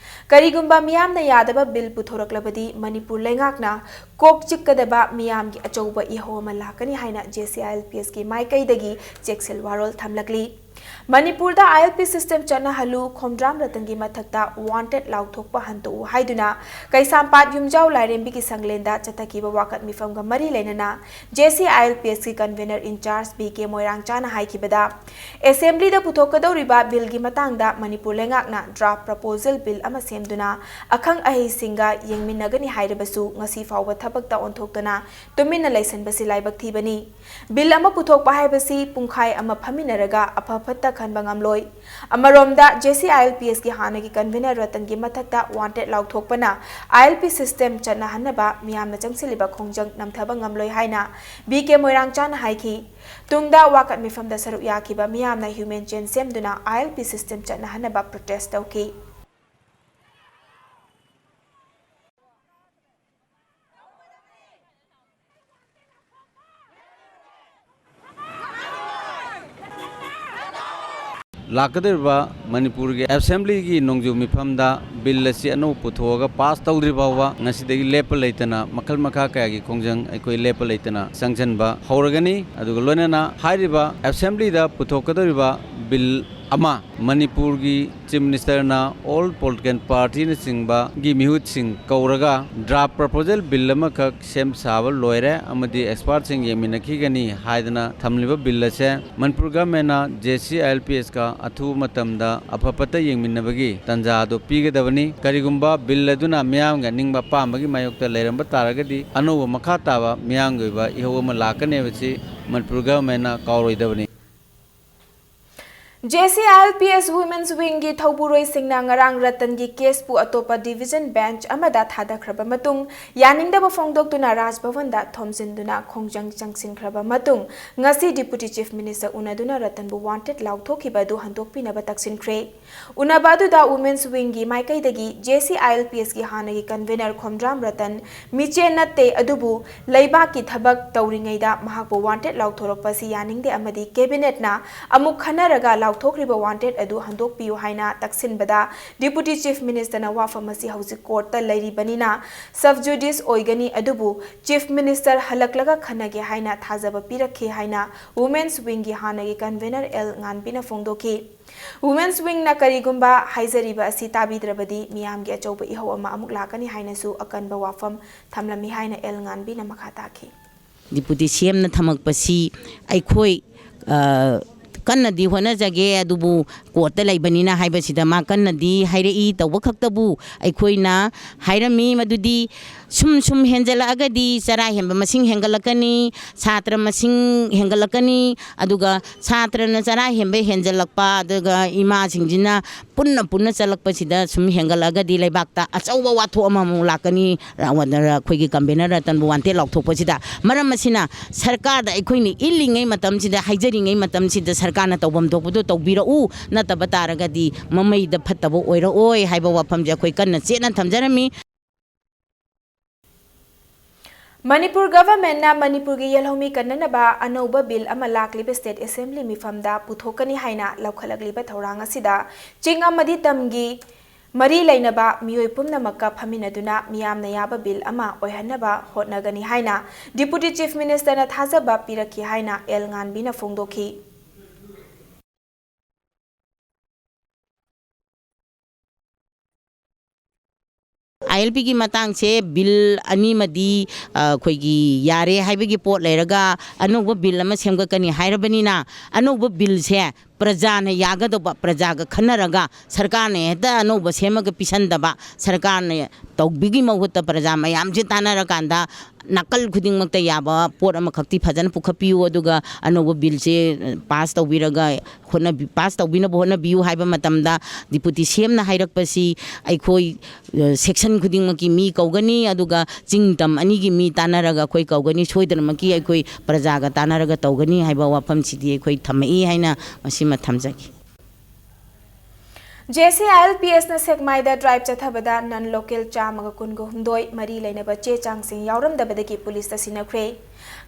ꯀꯔꯤꯒꯨꯝꯕ ꯃꯤꯌꯥꯝꯅ ꯌꯥꯗꯕ bill ꯄꯨꯊꯣꯔꯛꯂꯕꯗꯤ ꯃꯅꯤꯄꯨꯔ ꯂꯩꯉꯥꯛꯅ ꯀꯣꯛ ꯆꯤꯛꯀꯗꯕ ꯃꯤꯌꯥꯝꯒꯤ ꯑꯆꯧꯕ ꯏꯍꯧ ꯑꯃ ꯂꯥꯛꯀꯅꯤ ꯍꯥꯏꯅ J C I L P ꯑꯦꯁꯀꯤ ꯃꯥꯏꯀꯩꯗꯒꯤ ꯆꯦꯛꯁꯤꯜ ꯋꯥꯔꯣꯜ ꯊꯝꯂꯛꯂꯤ꯫ ꯃꯅꯤꯄꯨꯔꯗ ꯑꯥꯏ ꯑꯦꯜ ꯄꯤ system ꯆꯠꯅꯍꯜꯂꯨ, ꯈꯣꯝꯗ꯭ꯔꯥꯝ ꯔꯇꯟꯒꯤ ꯃꯊꯛꯇ "Wanted" ꯂꯥꯎꯊꯣꯛꯄ ꯍꯟꯗꯣꯛꯎ ꯍꯥꯏꯗꯨꯅ ꯀꯩꯁꯥꯝꯄꯥꯠ ꯌꯨꯝꯖꯥꯎ ꯂꯥꯏꯔꯦꯝꯕꯤꯒꯤ ꯁꯪꯂꯦꯟꯗ ꯆꯠꯊꯈꯤꯕ ꯋꯥꯀꯠ ꯃꯤꯐꯝꯒ ꯃꯔꯤ ꯂꯩꯅꯅ J C I L P ꯑꯦꯁꯀꯤ convener in charge B K ꯃꯣꯏꯔꯥꯡꯆꯥꯅ ꯍꯥꯏꯈꯤꯕꯗ, assemblyꯗ ꯄꯨꯊꯣꯛꯀꯗꯧꯔꯤꯕ billꯒꯤ ꯃꯇꯥꯡꯗ ꯃꯅꯤꯄꯨꯔ ꯂꯩꯉꯥꯛꯅ draft proposal bill ꯑꯃ ꯁꯦꯝꯗꯨꯅ ꯑꯈꯪ ꯑꯍꯩꯁꯤꯡꯒ ꯌꯦꯡꯃꯤꯟꯅꯒꯅꯤ ꯍꯥꯏꯔꯕꯁꯨ ꯉꯁꯤ ꯐꯥꯎꯕ ꯊꯕꯛꯇ ꯑꯣꯟꯊꯣꯛꯇꯅ ꯇꯨꯃꯤꯟꯅ ꯂꯩꯁꯟꯕꯁꯤ ꯂꯥꯏꯕꯛ ꯊꯤꯕꯅꯤ꯫ Bill ꯑꯃ ꯄꯨꯊꯣꯛꯄ ꯍꯥꯏꯕꯁꯤ ꯄꯨꯡꯈꯥꯏ ꯑꯃ ꯐꯝꯃꯤꯟꯅꯔꯒ ꯑꯐ ꯑꯃꯠꯇ ꯈꯟꯕ ꯉꯝꯂꯣꯏ꯫ ꯑꯃꯔꯣꯝꯗ, JCILPSꯀꯤ ꯍꯥꯟꯅꯒꯤ convener ꯔꯇꯟꯒꯤ ꯃꯊꯛꯇ wanted ꯂꯥꯎꯊꯣꯛꯄꯅ ILP system ꯆꯠꯅꯍꯟꯅꯕ ꯃꯤꯌꯥꯝꯅ ꯆꯪꯁꯤꯜꯂꯤꯕ ꯈꯣꯡꯖꯪ ꯅꯝꯊꯕ ꯉꯝꯂꯣꯏ ꯍꯥꯏꯅ ꯕꯤ ꯀꯦ ꯃꯣꯏꯔꯥꯡꯆꯥꯅ ꯍꯥꯏꯈꯤ꯫ ꯇꯨꯡꯗ ꯋꯥꯀꯠ ꯃꯤꯐꯝꯗ ꯁꯔꯨꯛ ꯌꯥꯈꯤꯕ ꯃꯤꯌꯥꯝꯅ human chain ꯁꯦꯝꯗꯨꯅ ILP system ꯆꯠꯅꯍꯟꯅꯕ protest ꯇꯧꯈꯤ꯫ ꯂꯥꯛꯀꯗꯧꯔꯤꯕ ꯃꯅꯤꯄꯨꯔꯒꯤ ꯑꯦꯁꯦꯝꯕ꯭ꯂꯤꯒꯤ ꯅꯣꯡꯖꯨ ꯃꯤꯐꯝꯗ ꯕꯤꯜ ꯑꯁꯤ ꯑꯅꯧꯕ ꯄꯨꯊꯣꯛꯑꯒ ꯄꯥꯁ ꯇꯧꯗ꯭ꯔꯤ ꯐꯥꯎꯕ ꯉꯁꯤꯗꯒꯤ ꯂꯦꯞꯄ ꯂꯩꯇꯅ ꯃꯈꯜ ꯃꯈꯥ ꯀꯌꯥꯒꯤ ꯈꯣꯡꯖꯪ ꯑꯩꯈꯣꯏ ꯂꯦꯞꯄ ꯂꯩꯇꯅ ꯆꯪꯁꯤꯟꯕ ꯍꯧꯔꯒꯅꯤ꯫ ꯑꯗꯨꯒ ꯂꯣꯏꯅꯅ ꯍꯥꯏꯔꯤꯕ ꯑꯦꯁꯦꯝꯕ꯭ꯂꯤꯗ ꯄꯨꯊꯣꯛꯀꯗꯧꯔꯤꯕ ꯕꯤꯜ ꯑꯃ ꯃꯅꯤꯄꯨꯔꯒꯤ ꯆꯤꯐ ꯃꯤꯅꯤꯁꯇꯔꯅ ꯑꯣꯜ ꯄꯣꯂꯤꯇꯤꯀꯦꯜ ꯄꯥꯔꯇꯤꯅꯆꯤꯡꯕꯒꯤ ꯃꯤꯍꯨꯠꯁꯤꯡ ꯀꯧꯔꯒ ꯗ꯭ꯔꯥꯐ ꯄ꯭ꯔꯄꯣꯖꯦꯜ ꯕꯤꯜ ꯑꯃꯈꯛ ꯁꯦꯝ ꯁꯥꯕ ꯂꯣꯏꯔꯦ ꯑꯃꯗꯤ ꯑꯦꯛꯁꯄꯥꯔꯠꯁꯤꯡ ꯌꯦꯡꯃꯤꯟꯅꯈꯤꯒꯅꯤ ꯍꯥꯏꯗꯅ ꯊꯝꯂꯤꯕ ꯕꯤꯜ ꯑꯁꯦ ꯃꯅꯤꯄꯨꯔ ꯒꯚꯔꯟꯃꯦꯟꯅ JCILPSꯀ ꯑꯊꯨꯕ ꯃꯇꯝꯗ ꯑꯐ ꯐꯠꯇ ꯌꯦꯡꯃꯤꯟꯅꯕꯒꯤ ꯇꯥꯟꯖꯥ ꯑꯗꯨ ꯄꯤꯒꯗꯕꯅꯤ꯫ ꯀꯔꯤꯒꯨꯝꯕ ꯕꯤꯜ ꯑꯗꯨꯅ ꯃꯤꯌꯥꯝꯒꯤ ꯑꯅꯤꯡꯕ ꯑꯄꯥꯝꯕꯒꯤ ꯃꯥꯌꯣꯛꯇ ꯂꯩꯔꯝꯕ ꯇꯥꯔꯒꯗꯤ ꯑꯅꯧꯕ ꯃꯈꯥ ꯇꯥꯕ ꯃꯤꯌꯥꯝꯒꯤ ꯑꯣꯏꯕ ꯏꯍꯧ ꯑꯃ ꯂꯥꯛꯀꯅꯤ ꯍꯥꯏꯕꯁꯤ ꯃꯅꯤꯄꯨꯔ ꯒꯚꯔꯟꯃꯦꯟꯅ ꯀꯥꯎꯔꯣꯏꯗꯕꯅꯤ꯫ JCILPS Women's Wingꯒꯤ ꯊꯧꯕꯨꯔꯣꯏꯁꯤꯡꯅ ꯉꯔꯥꯡ ꯔꯇꯟꯒꯤ ꯀꯦꯁꯄꯨ ꯑꯇꯣꯞꯄ division bench ꯑꯃꯗ ꯊꯥꯗꯈ꯭ꯔꯕ ꯃꯇꯨꯡ, ꯌꯥꯅꯤꯡꯗꯕ ꯐꯣꯡꯗꯣꯛꯇꯨꯅ ꯔꯥꯖ ꯚꯕꯟꯗ ꯊꯣꯝꯖꯤꯟꯗꯨꯅ ꯈꯣꯡꯖꯪ ꯆꯪꯁꯤꯟꯈ꯭ꯔꯕ ꯃꯇꯨꯡ, ꯉꯁꯤ Deputy Chief Minister ꯎꯅꯗꯨꯅ ꯔꯇꯟꯕꯨ wanted ꯂꯥꯎꯊꯣꯛꯈꯤꯕ ꯑꯗꯨ ꯍꯟꯗꯣꯛꯄꯤꯅꯕ ꯇꯛꯁꯤꯟꯈ꯭ꯔꯦ꯫ ꯎꯅꯕ ꯑꯗꯨꯗ Women's Wingꯒꯤ ꯃꯥꯏꯀꯩꯗꯒꯤ JCILPSꯀꯤ ꯍꯥꯟꯅꯒꯤ convener ꯈꯣꯝꯗ꯭ꯔꯥꯝ ꯔꯇꯟ ꯃꯤꯆꯦ ꯅꯠꯇꯦ, ꯑꯗꯨꯕꯨ ꯂꯩꯕꯥꯛꯀꯤ ꯊꯕꯛ ꯇꯧꯔꯤꯉꯩꯗ ꯃꯍꯥꯛꯄꯨ wanted ꯂꯥꯎꯊꯣꯔꯛꯄ ꯑꯁꯤ ꯌꯥꯅꯤꯡꯗꯦ ꯑꯃꯗꯤ cabinetꯅ ꯑꯃꯨꯛ ꯈꯟꯅꯔꯒ ꯂꯥꯎꯊꯣꯛꯈ꯭ꯔꯤꯕ wanted ꯑꯗꯨ ꯍꯟꯗꯣꯛꯄꯤꯌꯨ ꯍꯥꯏꯅ ꯇꯛꯁꯤꯟꯕꯗ, Deputy Chief Ministerꯅ ꯋꯥꯐꯝ ꯑꯁꯤ ꯍꯧꯖꯤꯛ courtꯇ ꯂꯩꯔꯤꯕꯅꯤꯅ sub judice ꯑꯣꯏꯒꯅꯤ, ꯑꯗꯨꯕꯨ Chief Minister ꯍꯜꯂꯛꯂꯒ ꯈꯟꯅꯒꯦ ꯍꯥꯏꯅ ꯊꯥꯖꯕ ꯄꯤꯔꯛꯈꯤ ꯍꯥꯏꯅ Women's Wingꯒꯤ ꯍꯥꯟꯅꯒꯤ convener ꯑꯦꯜ ꯉꯥꯟꯕꯤꯅ ꯐꯣꯡꯗꯣꯛꯈꯤ꯫ Women's Wingꯅ ꯀꯔꯤꯒꯨꯝꯕ ꯍꯥꯏꯖꯔꯤꯕ ꯑꯁꯤ ꯇꯥꯕꯤꯗ꯭ꯔꯕꯗꯤ ꯃꯤꯌꯥꯝꯒꯤ ꯑꯆꯧꯕ ꯏꯍꯧ ꯑꯃ ꯑꯃꯨꯛ ꯂꯥꯛꯀꯅꯤ ꯍꯥꯏꯅꯁꯨ ꯑꯀꯟꯕ ꯋꯥꯐꯝ ꯊꯝꯂꯝꯃꯤ ꯍꯥꯏꯅ ꯑꯦꯜ ꯉꯥꯟꯕꯤꯅ ꯃꯈꯥ ꯇꯥꯈꯤ꯫ Deputy CMꯅ ꯊꯝꯃꯛꯄꯁꯤ ꯑꯩꯈꯣꯏ, ꯑ, ꯀꯟꯅꯗꯤ ꯍꯣꯠꯅꯖꯒꯦ, ꯑꯗꯨꯕꯨ ꯀꯣꯔꯠꯇ ꯂꯩꯕꯅꯤꯅ ꯍꯥꯏꯕꯁꯤꯗ ꯃꯥ ꯀꯟꯅꯗꯤ ꯍꯥꯏꯔꯛꯏ꯫ ꯇꯧꯕ ꯈꯛꯇꯕꯨ ꯑꯩꯈꯣꯏꯅ ꯍꯥꯏꯔꯝꯃꯤ ꯃꯗꯨꯗꯤ ꯁꯨꯝ ꯁꯨꯝ ꯍꯦꯟꯖꯜꯂꯛꯑꯒꯗꯤ ꯆꯔꯥ ꯍꯦꯟꯕ ꯃꯁꯤꯡ ꯍꯦꯟꯒꯠꯂꯛꯀꯅꯤ, ꯁꯥꯇ꯭ꯔ ꯃꯁꯤꯡ ꯍꯦꯟꯒꯠꯂꯛꯀꯅꯤ, ꯑꯗꯨꯒ ꯁꯥꯇ꯭ꯔꯅ ꯆꯔꯥ ꯍꯦꯟꯕ ꯍꯦꯟꯖꯜꯂꯛꯄ, ꯑꯗꯨꯒ ꯏꯃꯥꯁꯤꯡꯁꯤꯅ ꯄꯨꯟꯅ ꯄꯨꯟꯅ ꯆꯠꯂꯛꯄꯁꯤꯗ ꯁꯨꯝ ꯍꯦꯟꯒꯠꯂꯛꯑꯒꯗꯤ ꯂꯩꯕꯥꯛꯇ ꯑꯆꯧꯕ ꯋꯥꯊꯣꯛ ꯑꯃꯃꯨꯛ ꯂꯥꯛꯀꯅꯤ꯫ ꯑꯩꯈꯣꯏꯒꯤ ꯀꯟꯚꯦꯅꯔ ꯔꯇꯟꯕꯨ ꯋꯥꯟꯇꯦꯠ ꯂꯥꯎꯊꯣꯛꯄꯁꯤꯗ꯫ ꯃꯔꯝ ꯑꯁꯤꯅ ꯁꯔꯀꯥꯔꯗ ꯑꯩꯈꯣꯏꯅ ꯏꯜꯂꯤꯉꯩ ꯃꯇꯝꯁꯤꯗ, ꯍꯥꯏꯖꯔꯤꯉꯩ ꯃꯇꯝꯁꯤꯗ ꯁꯔꯀꯥꯔꯅ ꯇꯧꯐꯝ ꯊꯣꯛꯄꯗꯣ ꯇꯧꯕꯤꯔꯛꯎ, ꯅꯠꯇꯕ ꯇꯥꯔꯒꯗꯤ ꯃꯃꯩꯗ ꯐꯠꯇꯕ ꯑꯣꯏꯔꯛꯑꯣꯏ ꯍꯥꯏꯕ ꯋꯥꯐꯝꯁꯦ ꯑꯩꯈꯣꯏ ꯀꯟꯅ ꯆꯦꯠꯅ ꯊꯝꯖꯔꯝꯃꯤ꯫ ꯃꯅꯤꯄꯨꯔ ꯒꯚꯔꯟꯃꯦꯟꯠꯅ ꯃꯅꯤꯄꯨꯔꯒꯤ ꯌꯦꯜꯍꯧꯃꯤ ꯀꯟꯅꯅꯕ ꯑꯅꯧꯕ ꯕꯤꯜ ꯑꯃ ꯂꯥꯛꯂꯤꯕ ꯁ꯭ꯇꯦꯠ ꯑꯦꯁꯦꯝꯕ꯭ꯂꯤ ꯃꯤꯐꯝꯗ ꯄꯨꯊꯣꯛꯀꯅꯤ ꯍꯥꯏꯅ ꯂꯧꯈꯠꯂꯛꯂꯤꯕ ꯊꯧꯔꯥꯡ ꯑꯁꯤꯗ ꯆꯤꯡ ꯑꯃꯗꯤ ꯇꯝꯒꯤ ꯃꯔꯤ ꯂꯩꯅꯕ ꯃꯤꯑꯣꯏ ꯄꯨꯝꯅꯃꯛꯀ ꯐꯝꯃꯤꯟꯅꯗꯨꯅ ꯃꯤꯌꯥꯝꯅ ꯌꯥꯕ ꯕꯤꯜ ꯑꯃ ꯑꯣꯏꯍꯟꯅꯕ ꯍꯣꯠꯅꯒꯅꯤ ꯍꯥꯏꯅ ꯗꯤꯄꯨꯇꯤ ꯆꯤꯐ ꯃꯤꯅꯤꯁꯇꯔꯅ ꯊꯥꯖꯕ ꯄꯤꯔꯛꯈꯤ ꯍꯥꯏꯅ ꯑꯦꯜ ꯉꯥꯟꯕꯤꯅ ꯐꯣꯡꯗꯣꯛꯈꯤ꯫ ꯑꯥꯏ ꯑꯦꯜ ꯄꯤꯒꯤ ꯃꯇꯥꯡꯁꯦ ꯕꯤꯜ ꯑꯅꯤꯃꯗꯤ, ꯑ, ꯑꯩꯈꯣꯏꯒꯤ ꯌꯥꯔꯦ ꯍꯥꯏꯕꯒꯤ ꯄꯣꯠ ꯂꯩꯔꯒ ꯑꯅꯧꯕ ꯕꯤꯜ ꯑꯃ ꯁꯦꯝꯒꯠꯀꯅꯤ ꯍꯥꯏꯔꯕꯅꯤꯅ, ꯑꯅꯧꯕ ꯕꯤꯜꯁꯦ ꯄ꯭ꯔꯖꯥꯅ ꯌꯥꯒꯗꯧꯕ, ꯄ꯭ꯔꯖꯥꯒ ꯈꯟꯅꯔꯒ ꯁꯔꯀꯥꯔꯅ ꯍꯦꯛꯇ ꯑꯅꯧꯕ ꯁꯦꯝꯃꯒ ꯄꯤꯁꯟꯗꯕ, ꯁꯔꯀꯥꯔꯅ ꯇꯧꯕꯤꯒꯤ ꯃꯍꯨꯠꯇ ꯄ꯭ꯔꯖꯥ ꯃꯌꯥꯝꯁꯦ ꯇꯥꯟꯅꯔꯀꯥꯟꯗ ꯅꯥꯀꯜ ꯈꯨꯗꯤꯡꯃꯛꯇ ꯌꯥꯕ ꯄꯣꯠ ꯑꯃꯈꯛꯇꯤ ꯐꯖꯅ ꯄꯨꯈꯠꯄꯤꯌꯨ, ꯑꯗꯨꯒ ꯑꯅꯧꯕ ꯕꯤꯜꯁꯦ ꯄꯥꯁ ꯇꯧꯕꯤꯔꯒ ꯍꯣꯠꯅꯕꯤ-, ꯄꯥꯁ ꯇꯧꯕꯤꯅꯕ ꯍꯣꯠꯅꯕꯤꯌꯨ ꯍꯥꯏꯕ ꯃꯇꯝꯗ ꯗꯤꯄꯨꯇꯤ ꯁꯤ ꯑꯦꯝꯅ ꯍꯥꯏꯔꯛꯄꯁꯤ ꯑꯩꯈꯣꯏ, ꯑ, ꯁꯦꯛꯁꯟ ꯈꯨꯗꯤꯡꯃꯛꯀꯤ ꯃꯤ ꯀꯧꯒꯅꯤ, ꯑꯗꯨꯒ ꯆꯤꯡ ꯇꯝ ꯑꯅꯤꯒꯤ ꯃꯤ ꯇꯥꯟꯅꯔꯒ ꯑꯩꯈꯣꯏ ꯀꯧꯒꯅꯤ, ꯁꯣꯏꯗꯅꯃꯛꯀꯤ ꯑꯩꯈꯣꯏ ꯄ꯭ꯔꯖꯥꯒ ꯇꯥꯟꯅꯔꯒ ꯇꯧꯒꯅꯤ ꯍꯥꯏꯕ ꯋꯥꯐꯝꯁꯤꯗꯤ ꯑꯩꯈꯣꯏ ꯊꯝꯃꯛꯏ ꯍꯥꯏꯅ ꯃꯁꯤꯃ ꯊꯝꯖꯒꯦ꯫ J C I L P ꯑꯦꯁꯅ ꯁꯦꯛꯃꯥꯏꯗ drive ꯆꯠꯊꯕꯗ ꯅꯟ ꯂꯣꯀꯦꯜ ꯆꯥꯝꯃꯒ ꯀꯨꯟꯒ ꯍꯨꯝꯗꯣꯏ ꯃꯔꯤ ꯂꯩꯅꯕ ꯆꯦ ꯆꯥꯡꯁꯤꯡ ꯌꯥꯎꯔꯝꯗꯕꯗꯒꯤ ꯄꯨꯂꯤꯁꯇ ꯁꯤꯟꯅꯈ꯭ꯔꯦ꯫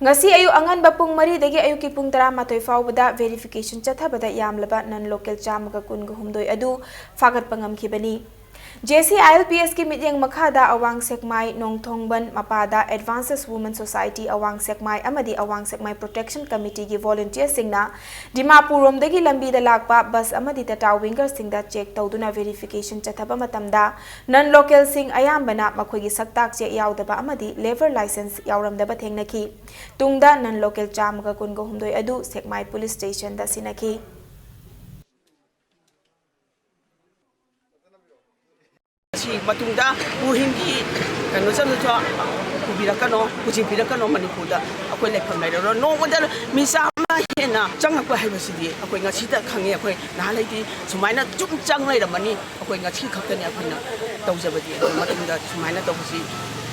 ꯉꯁꯤ ꯑꯌꯨꯛ ꯑꯉꯟꯕ ꯄꯨꯡ ꯃꯔꯤꯗꯒꯤ ꯑꯌꯨꯛꯀꯤ ꯄꯨꯡ ꯇꯔꯥꯃꯥꯊꯣꯏ ꯐꯥꯎꯕꯗ ꯚꯦꯔꯤꯐꯤꯀꯦꯁꯟ ꯆꯠꯊꯕꯗ ꯌꯥꯝꯂꯕ ꯅꯟ ꯂꯣꯀꯦꯜ ꯆꯥꯝꯃꯒ ꯀꯨꯟꯒ ꯍꯨꯝꯗꯣꯏ ꯑꯗꯨ ꯐꯥꯒꯠꯄ ꯉꯝꯈꯤꯕꯅꯤ꯫ J C I L P ꯑꯦꯁꯀꯤ ꯃꯤꯠꯌꯦꯡ ꯃꯈꯥꯗ ꯑꯋꯥꯡ ꯁꯦꯛꯃꯥꯏ ꯅꯣꯡꯊꯣꯡꯕꯟ ꯃꯄꯥꯗ Advances Women Society ꯑꯋꯥꯡ ꯁꯦꯛꯃꯥꯏ ꯑꯃꯗꯤ ꯑꯋꯥꯡ ꯁꯦꯛꯃꯥꯏ Protection Committeeꯒꯤ volunteerꯁꯤꯡꯅ ꯗꯤꯃꯥꯄꯨꯔꯔꯣꯝꯗꯒꯤ ꯂꯝꯕꯤꯗ ꯂꯥꯛꯄ bus ꯑꯃꯗꯤ Tata Wingerꯁꯤꯡꯗ check ꯇꯧꯗꯨꯅ verification ꯆꯠꯊꯕ ꯃꯇꯝꯗ non localꯁꯤꯡ ꯑꯌꯥꯝꯕꯅ ꯃꯈꯣꯏꯒꯤ ꯁꯛꯇꯥꯛ check ꯌꯥꯎꯗꯕ ꯑꯃꯗꯤ labour licence ꯌꯥꯎꯔꯝꯗꯕ ꯊꯦꯡꯅꯈꯤ꯫ ꯇꯨꯡꯗ non local ꯆꯥꯝꯃꯒ ꯀꯨꯟꯒ ꯍꯨꯝꯗꯣꯏ ꯑꯗꯨ ꯁꯦꯛꯃꯥꯏ police stationꯗ ꯁꯤꯟꯅꯈꯤ꯫ ꯁꯤ ꯃꯇꯨꯡꯗ ꯔꯣꯍꯤꯟꯒꯤ ꯀꯩꯅꯣ ꯆꯠꯂꯁꯨ ꯄꯨꯕꯤꯔꯛꯀꯅꯣ, ꯄꯨꯁꯤꯟꯕꯤꯔꯛꯀꯅꯣ꯫ ꯃꯅꯤꯄꯨꯔꯗ ꯑꯩꯈꯣꯏ ꯂꯩꯐꯝ ꯂꯩꯔꯔꯣꯏ꯫ ꯅꯣꯡꯃꯗ ꯃꯤ ꯆꯥꯝꯃ ꯍꯦꯟꯅ ꯆꯪꯉꯛꯄ ꯍꯥꯏꯕꯁꯤꯗꯤ ꯑꯩꯈꯣꯏ ꯉꯁꯤꯗ ꯈꯪꯉꯤ꯫ ꯑꯩꯈꯣꯏ ꯅꯍꯥꯟꯋꯥꯏꯗꯤ ꯁꯨꯃꯥꯏꯅ ꯆꯨꯝ ꯆꯪ ꯂꯩꯔꯝꯃꯅꯤ꯫ ꯑꯩꯈꯣꯏ ꯉꯁꯤ ꯈꯛꯇꯅꯤ ꯑꯩꯈꯣꯏꯅ ꯇꯧꯖꯕꯗꯤ꯫ ꯑꯗꯨ ꯃꯇꯨꯡꯗ ꯁꯨꯃꯥꯏꯅ ꯇꯧꯕꯁꯤ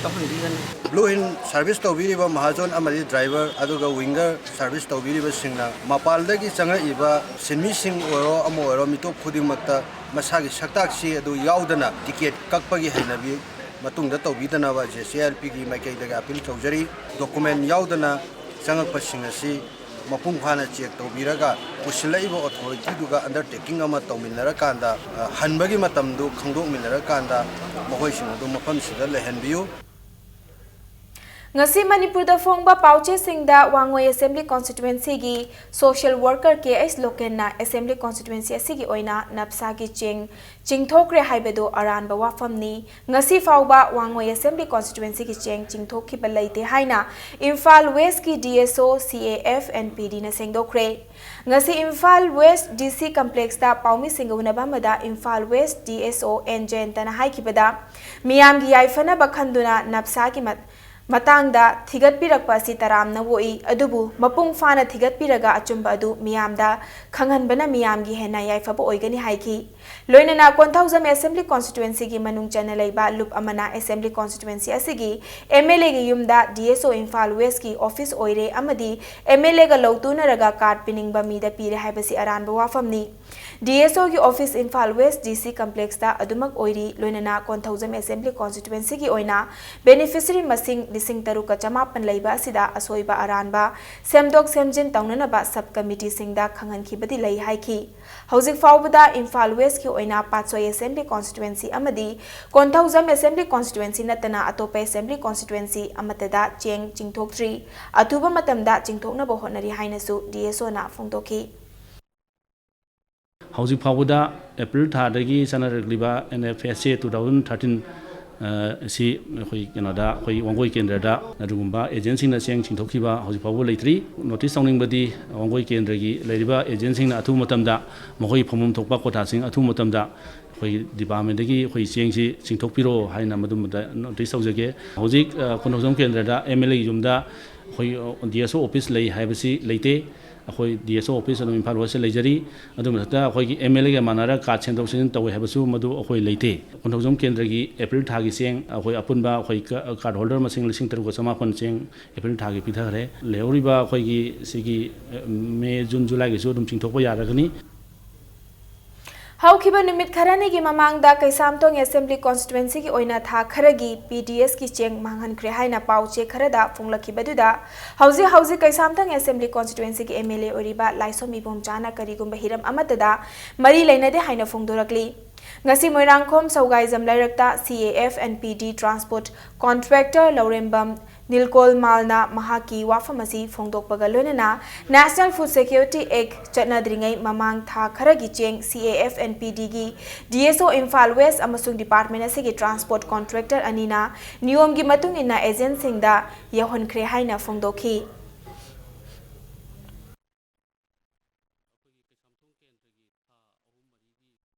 ꯇꯧꯍꯟꯕꯤꯒꯅꯨ꯫ Blue Hill service ꯇꯧꯕꯤꯔꯤꯕ ꯃꯍꯥꯖꯣꯟ ꯑꯃꯗꯤ driver ꯑꯗꯨꯒ winger service ꯇꯧꯕꯤꯔꯤꯕꯁꯤꯡꯅ ꯃꯄꯥꯟꯗꯒꯤ ꯆꯪꯉꯛꯏꯕ ꯁꯤꯟꯃꯤꯁꯤꯡ ꯑꯣꯏꯔꯣ ꯑꯃ ꯑꯣꯏꯔꯣ ꯃꯤꯇꯣꯞ ꯈꯨꯗꯤꯡꯃꯛꯇ ꯃꯁꯥꯒꯤ ꯁꯛꯇꯥꯛꯁꯤ ꯑꯗꯨ ꯌꯥꯎꯗꯅ ticket ꯀꯛꯄꯒꯤ ꯍꯩꯅꯕꯤ ꯃꯇꯨꯡꯗ ꯇꯧꯕꯤꯗꯅꯕ ꯖꯦ ꯁꯤ ꯑꯥꯏ ꯑꯦꯜ ꯄꯤꯒꯤ ꯃꯥꯏꯀꯩꯗꯒꯤ appeal ꯇꯧꯖꯔꯤ꯫ Document ꯌꯥꯎꯗꯅ ꯆꯪꯉꯛꯄꯁꯤꯡ ꯑꯁꯤ ꯃꯄꯨꯡ ꯐꯥꯅ check ꯇꯧꯕꯤꯔꯒ ꯄꯨꯁꯤꯜꯂꯛꯏꯕ authorityꯗꯨꯒ undertaking ꯑꯃ ꯇꯧꯃꯤꯟꯅꯔꯀꯥꯟꯗ, ꯑ, ꯍꯟꯕꯒꯤ ꯃꯇꯝꯗꯨ ꯈꯪꯗꯣꯛꯃꯤꯟꯅꯔꯀꯥꯟꯗ ꯃꯈꯣꯏꯁꯤꯡ ꯑꯗꯨ ꯃꯐꯝꯁꯤꯗ ꯂꯩꯍꯟꯕꯤꯌꯨ꯫ ꯉꯁꯤ ꯃꯅꯤꯄꯨꯔꯗ ꯐꯣꯡꯕ ꯄꯥꯎꯆꯦꯁꯤꯡꯗ ꯋꯥꯡꯉꯣꯏ Assembly Constituencyꯒꯤ social worker ꯀꯦ ꯑꯩꯆ ꯂꯣꯀꯦꯟꯅ Assembly Constituency ꯑꯁꯤꯒꯤ ꯑꯣꯏꯅ ꯅꯞꯁꯥꯒꯤ ꯆꯦꯡ ꯆꯤꯡꯊꯣꯛꯈ꯭ꯔꯦ ꯍꯥꯏꯕꯗꯨ ꯑꯔꯥꯟꯕ ꯋꯥꯐꯝꯅꯤ꯫ ꯉꯁꯤ ꯐꯥꯎꯕ ꯋꯥꯡꯉꯣꯏ Assembly Constituencyꯒꯤ ꯆꯦꯡ ꯆꯤꯡꯊꯣꯛꯈꯤꯕ ꯂꯩꯇꯦ ꯍꯥꯏꯅ Imphal Westꯀꯤ D S O, C A F and P Dꯅ ꯁꯦꯡꯗꯣꯛꯈ꯭ꯔꯦ꯫ ꯉꯁꯤ ꯏꯝꯐꯥꯜ West D C Complexꯇ ꯄꯥꯎꯃꯤꯁꯤꯡꯒ ꯎꯅꯕ ꯑꯃꯗ Imphal West D S O N ꯖꯌꯟꯇꯅ ꯍꯥꯏꯈꯤꯕꯗ, ꯃꯤꯌꯥꯝꯒꯤ ꯌꯥꯏꯐꯅꯕ ꯈꯟꯗꯨꯅ ꯅꯞꯁꯥꯒꯤ ꯃꯠ-, ꯃꯇꯥꯡꯗ ꯊꯤꯒꯠꯄꯤꯔꯛꯄ ꯑꯁꯤ ꯇꯔꯥꯝꯅ ꯑꯣꯛꯏ, ꯑꯗꯨꯕꯨ ꯃꯄꯨꯡ ꯐꯥꯅ ꯊꯤꯒꯠꯄꯤꯔꯒ ꯑꯆꯨꯝꯕ ꯑꯗꯨ ꯃꯤꯌꯥꯝꯗ ꯈꯪꯍꯟꯕꯅ ꯃꯤꯌꯥꯝꯒꯤ ꯍꯦꯟꯅ ꯌꯥꯏꯐꯕ ꯑꯣꯏꯒꯅꯤ ꯍꯥꯏꯈꯤ꯫ ꯂꯣꯏꯅꯅ ꯀꯣꯟꯊꯧꯖꯝ Assembly Constituencyꯒꯤ ꯃꯅꯨꯡ ꯆꯟꯅ ꯂꯩꯕ ꯂꯨꯞ ꯑꯃꯅ Assembly Constituency ꯑꯁꯤꯒꯤ M L Aꯒꯤ ꯌꯨꯝꯗ D S O Imphal Westꯀꯤ office ꯑꯣꯏꯔꯦ ꯑꯃꯗꯤ M L Aꯒ ꯂꯧ ꯇꯨꯅꯔꯒ card ꯄꯤꯅꯤꯡꯕ ꯃꯤꯗ ꯄꯤꯔꯦ ꯍꯥꯏꯕꯁꯤ ꯑꯔꯥꯟꯕ ꯋꯥꯐꯝꯅꯤ꯫ D S Oꯒꯤ office Imphal West D C Complexꯇ ꯑꯗꯨꯃꯛ ꯑꯣꯏꯔꯤ꯫ ꯂꯣꯏꯅꯅ ꯀꯣꯟꯊꯧꯖꯝ Assembly Constituencyꯒꯤ ꯑꯣꯏꯅ beneficiary ꯃꯁꯤꯡ ꯂꯤꯁꯤꯡ ꯇꯔꯨꯛꯀ ꯆꯃꯥꯄꯟ ꯂꯩꯕ ꯑꯁꯤꯗ ꯑꯁꯣꯏꯕ ꯑꯔꯥꯟꯕ ꯁꯦꯝꯗꯣꯛ ꯁꯦꯝꯖꯤꯟ ꯇꯧꯅꯅꯕ ꯁꯕ ꯀꯃꯤꯇꯤꯁꯤꯡꯗ ꯈꯪꯍꯟꯈꯤꯕꯗꯤ ꯂꯩ ꯍꯥꯏꯈꯤ꯫ ꯍꯧꯖꯤꯛ ꯐꯥꯎꯕꯗ ꯏꯝꯐꯥꯜ ꯋꯦꯁꯀꯤ ꯑꯣꯏꯅ ꯄꯥꯠꯁꯣꯏ ꯑꯦꯁꯦꯝꯕ꯭ꯂꯤ ꯀꯣꯟꯁꯇꯤꯇ꯭ꯋꯦꯟꯁꯤ ꯑꯃꯗꯤ ꯀꯣꯟꯊꯧꯖꯝ ꯑꯦꯁꯦꯝꯕ꯭ꯂꯤ ꯀꯣꯟꯁꯇꯤꯇ꯭ꯋꯦꯟꯁꯤ ꯅꯠꯇꯅ ꯑꯇꯣꯞꯄ ꯑꯦꯁꯦꯝꯕ꯭ꯂꯤ ꯀꯣꯟꯁꯇꯤꯇ꯭ꯋꯦꯟꯁꯤ ꯑꯃꯠꯇꯗ ꯆꯦꯡ ꯆꯤꯡꯊꯣꯛꯇ꯭ꯔꯤ꯫ ꯑꯊꯨꯕ ꯃꯇꯝꯗ ꯆꯤꯡꯊꯣꯛꯅꯕ ꯍꯣꯠꯅꯔꯤ ꯍꯥꯏꯅꯁꯨ ꯗꯤ ꯑꯦꯁ ꯑꯣꯅ ꯐꯣꯡꯗꯣꯛꯈꯤ꯫ ꯍꯧꯖꯤꯛ ꯐꯥꯎꯕꯗ ꯑꯦꯄ꯭ꯔꯤꯜ ꯊꯥꯗꯒꯤ ꯆꯠꯅꯔꯛꯂꯤꯕ N F S A two thousand thirteen, ꯑ, ꯑꯁꯤ ꯑꯩꯈꯣꯏ ꯀꯩꯅꯣꯗ, ꯑꯩꯈꯣꯏ ꯋꯥꯡꯒꯣꯏ ꯀꯦꯟꯗ꯭ꯔꯗ ꯑꯗꯨꯒꯨꯝꯕ ꯑꯦꯖꯦꯟꯁꯤꯡꯅ ꯆꯦꯡ ꯆꯤꯡꯊꯣꯛꯈꯤꯕ ꯍꯧꯖꯤꯛ ꯐꯥꯎꯕ ꯂꯩꯇ꯭ꯔꯤ꯫ ꯅꯣꯇꯤꯁ ꯇꯧꯅꯤꯡꯕꯗꯤ ꯋꯥꯡꯒꯣꯏ ꯀꯦꯟꯗ꯭ꯔꯒꯤ ꯂꯩꯔꯤꯕ ꯑꯦꯖꯦꯟꯁꯤꯡꯅ ꯑꯊꯨꯕ ꯃꯇꯝꯗ ꯃꯈꯣꯏꯒꯤ ꯐꯪꯐꯝ ꯊꯣꯛꯄ ꯀꯣꯇꯥꯁꯤꯡ ꯑꯊꯨꯕ ꯃꯇꯝꯗ ꯑꯩꯈꯣꯏ ꯗꯤꯄꯥꯔꯠꯃꯦꯟꯗꯒꯤ ꯑꯩꯈꯣꯏ ꯆꯦꯡꯁꯤ ꯆꯤꯡꯊꯣꯛꯄꯤꯔꯣ ꯍꯥꯏꯅ ꯃꯗꯨꯃꯗ ꯅꯣꯇꯤꯁ ꯇꯧꯖꯒꯦ꯫ ꯍꯧꯖꯤꯛ, ꯑ, ꯀꯣꯟꯊꯧꯖꯝ ꯀꯦꯟꯗ꯭ꯔꯗ ꯑꯦꯝ ꯑꯦꯜ ꯑꯦꯒꯤ ꯌꯨꯝꯗ ꯑꯩꯈꯣꯏ, ꯑ, ꯗꯤ ꯑꯦꯁ ꯑꯣ ꯑꯣꯐꯤꯁ ꯂꯩ ꯍꯥꯏꯕꯁꯤ ꯂꯩꯇꯦ꯫ ꯑꯩꯈꯣꯏ ꯗꯤ ꯑꯦꯁ ꯑꯣ ꯑꯣꯐꯤꯁ ꯑꯗꯨꯝ ꯏꯝꯐꯥꯜ ꯋꯦꯁꯇ ꯂꯩꯖꯔꯤ꯫ ꯑꯗꯨ ꯃꯊꯛꯇ ꯑꯩꯈꯣꯏꯒꯤ ꯑꯦꯝ ꯑꯦꯜ ꯑꯦꯒ ꯃꯥꯟꯅꯔꯒ ꯀꯥꯔꯗ ꯁꯦꯝꯗꯣꯛ ꯁꯦꯝꯖꯤꯟ ꯇꯧꯋꯦ ꯍꯥꯏꯕꯁꯨ ꯃꯗꯨ ꯑꯩꯈꯣꯏ ꯂꯩꯇꯦ꯫ ꯀꯣꯟꯊꯧꯖꯝ ꯀꯦꯟꯗ꯭ꯔꯒꯤ ꯑꯦꯄ꯭ꯔꯤꯜ ꯊꯥꯒꯤ ꯆꯦꯡ ꯑꯩꯈꯣꯏ ꯑꯄꯨꯟꯕ ꯑꯩꯈꯣꯏ ꯀ-, ꯀꯥꯔꯗ ꯍꯣꯜꯗꯔ ꯃꯁꯤꯡ ꯂꯤꯁꯤꯡ ꯇꯔꯨꯛꯀ ꯆꯃꯥꯄꯟ ꯆꯦꯡ ꯑꯦꯄ꯭ꯔꯤꯜ ꯊꯥꯒꯤ ꯄꯤꯊꯈ꯭ꯔꯦ꯫ ꯂꯩꯍꯧꯔꯤꯕ ꯑꯩꯈꯣꯏꯒꯤ ꯁꯤꯒꯤ, ꯑ, ꯃꯦ, ꯖꯨꯟ, ꯖꯨꯂꯥꯏꯒꯤꯁꯨ ꯑꯗꯨꯝ ꯆꯤꯡꯊꯣꯛꯄ ꯌꯥꯔꯒꯅꯤ꯫ ꯍꯧꯈꯤꯕ ꯅꯨꯃꯤꯠ ꯈꯔꯅꯤꯒꯤ ꯃꯃꯥꯡꯗ ꯀꯩꯁꯥꯝꯊꯣꯡ ꯑꯦꯁꯦꯝꯕ꯭ꯂꯤ ꯀꯣꯟꯁꯇꯤꯇ꯭ꯋꯦꯟꯁꯤꯒꯤ ꯑꯣꯏꯅ ꯊꯥ ꯈꯔꯒꯤ ꯄꯤ ꯗꯤ ꯑꯦꯁꯀꯤ ꯆꯦꯡ ꯃꯥꯡꯍꯟꯈ꯭ꯔꯦ ꯍꯥꯏꯅ ꯄꯥꯎ ꯆꯦ ꯈꯔꯗ ꯐꯣꯡꯂꯛꯈꯤꯕꯗꯨꯗ, ꯍꯧꯖꯤꯛ ꯍꯧꯖꯤꯛ ꯀꯩꯁꯥꯝꯊꯣꯡ ꯑꯦꯁꯦꯝꯕ꯭ꯂꯤ ꯀꯣꯟꯁꯇꯤꯇ꯭ꯋꯦꯟꯁꯤꯒꯤ ꯑꯦꯝ ꯑꯦꯜ ꯑꯦ ꯑꯣꯏꯔꯤꯕ ꯂꯥꯏꯁ꯭ꯔꯝ ꯏꯕꯣꯝꯆꯥꯅ ꯀꯔꯤꯒꯨꯝꯕ ꯍꯤꯔꯝ ꯑꯃꯠꯇꯗ ꯃꯔꯤ ꯂꯩꯅꯗꯦ ꯍꯥꯏꯅ ꯐꯣꯡꯗꯣꯔꯛꯂꯤ꯫ ꯉꯁꯤ ꯃꯣꯏꯔꯥꯡꯈꯣꯝ ꯁꯧꯒꯥꯏꯖꯝ ꯂꯩꯔꯛꯇ ꯁꯤ A F N P D transport contractor ꯂꯧꯔꯦꯝꯕꯝ ꯅꯤꯜꯀꯣꯜ ꯃꯥꯜꯅ ꯃꯍꯥꯛꯀꯤ ꯋꯥꯐꯝ ꯑꯁꯤ ꯐꯣꯡꯗꯣꯛꯄꯒ ꯂꯣꯏꯅꯅ National Food Security Act ꯆꯠꯅꯗ꯭ꯔꯤꯉꯩ ꯃꯃꯥꯡ ꯊꯥ ꯈꯔꯒꯤ ꯆꯦꯡ ꯁꯤ A F N P ꯗꯤꯒꯤ D S ꯑꯣ ꯏꯝꯐꯥꯜ ꯋꯦꯁ ꯑꯃꯁꯨꯡ ꯗꯤꯄꯥꯔꯠꯃꯦꯟ ꯑꯁꯤꯒꯤ ꯇ꯭ꯔꯥꯟꯁꯄꯣꯔꯠ ꯀꯣꯟꯇ꯭ꯔꯦꯛꯇꯔ ꯑꯅꯤꯅ ꯅꯤꯌꯣꯝꯒꯤ ꯃꯇꯨꯡ ꯏꯟꯅ ꯑꯦꯖꯦꯟꯁꯤꯡꯗ ꯌꯧꯍꯟꯈ꯭ꯔꯦ ꯍꯥꯏꯅ ꯐꯣꯡꯗꯣꯛꯈꯤ꯫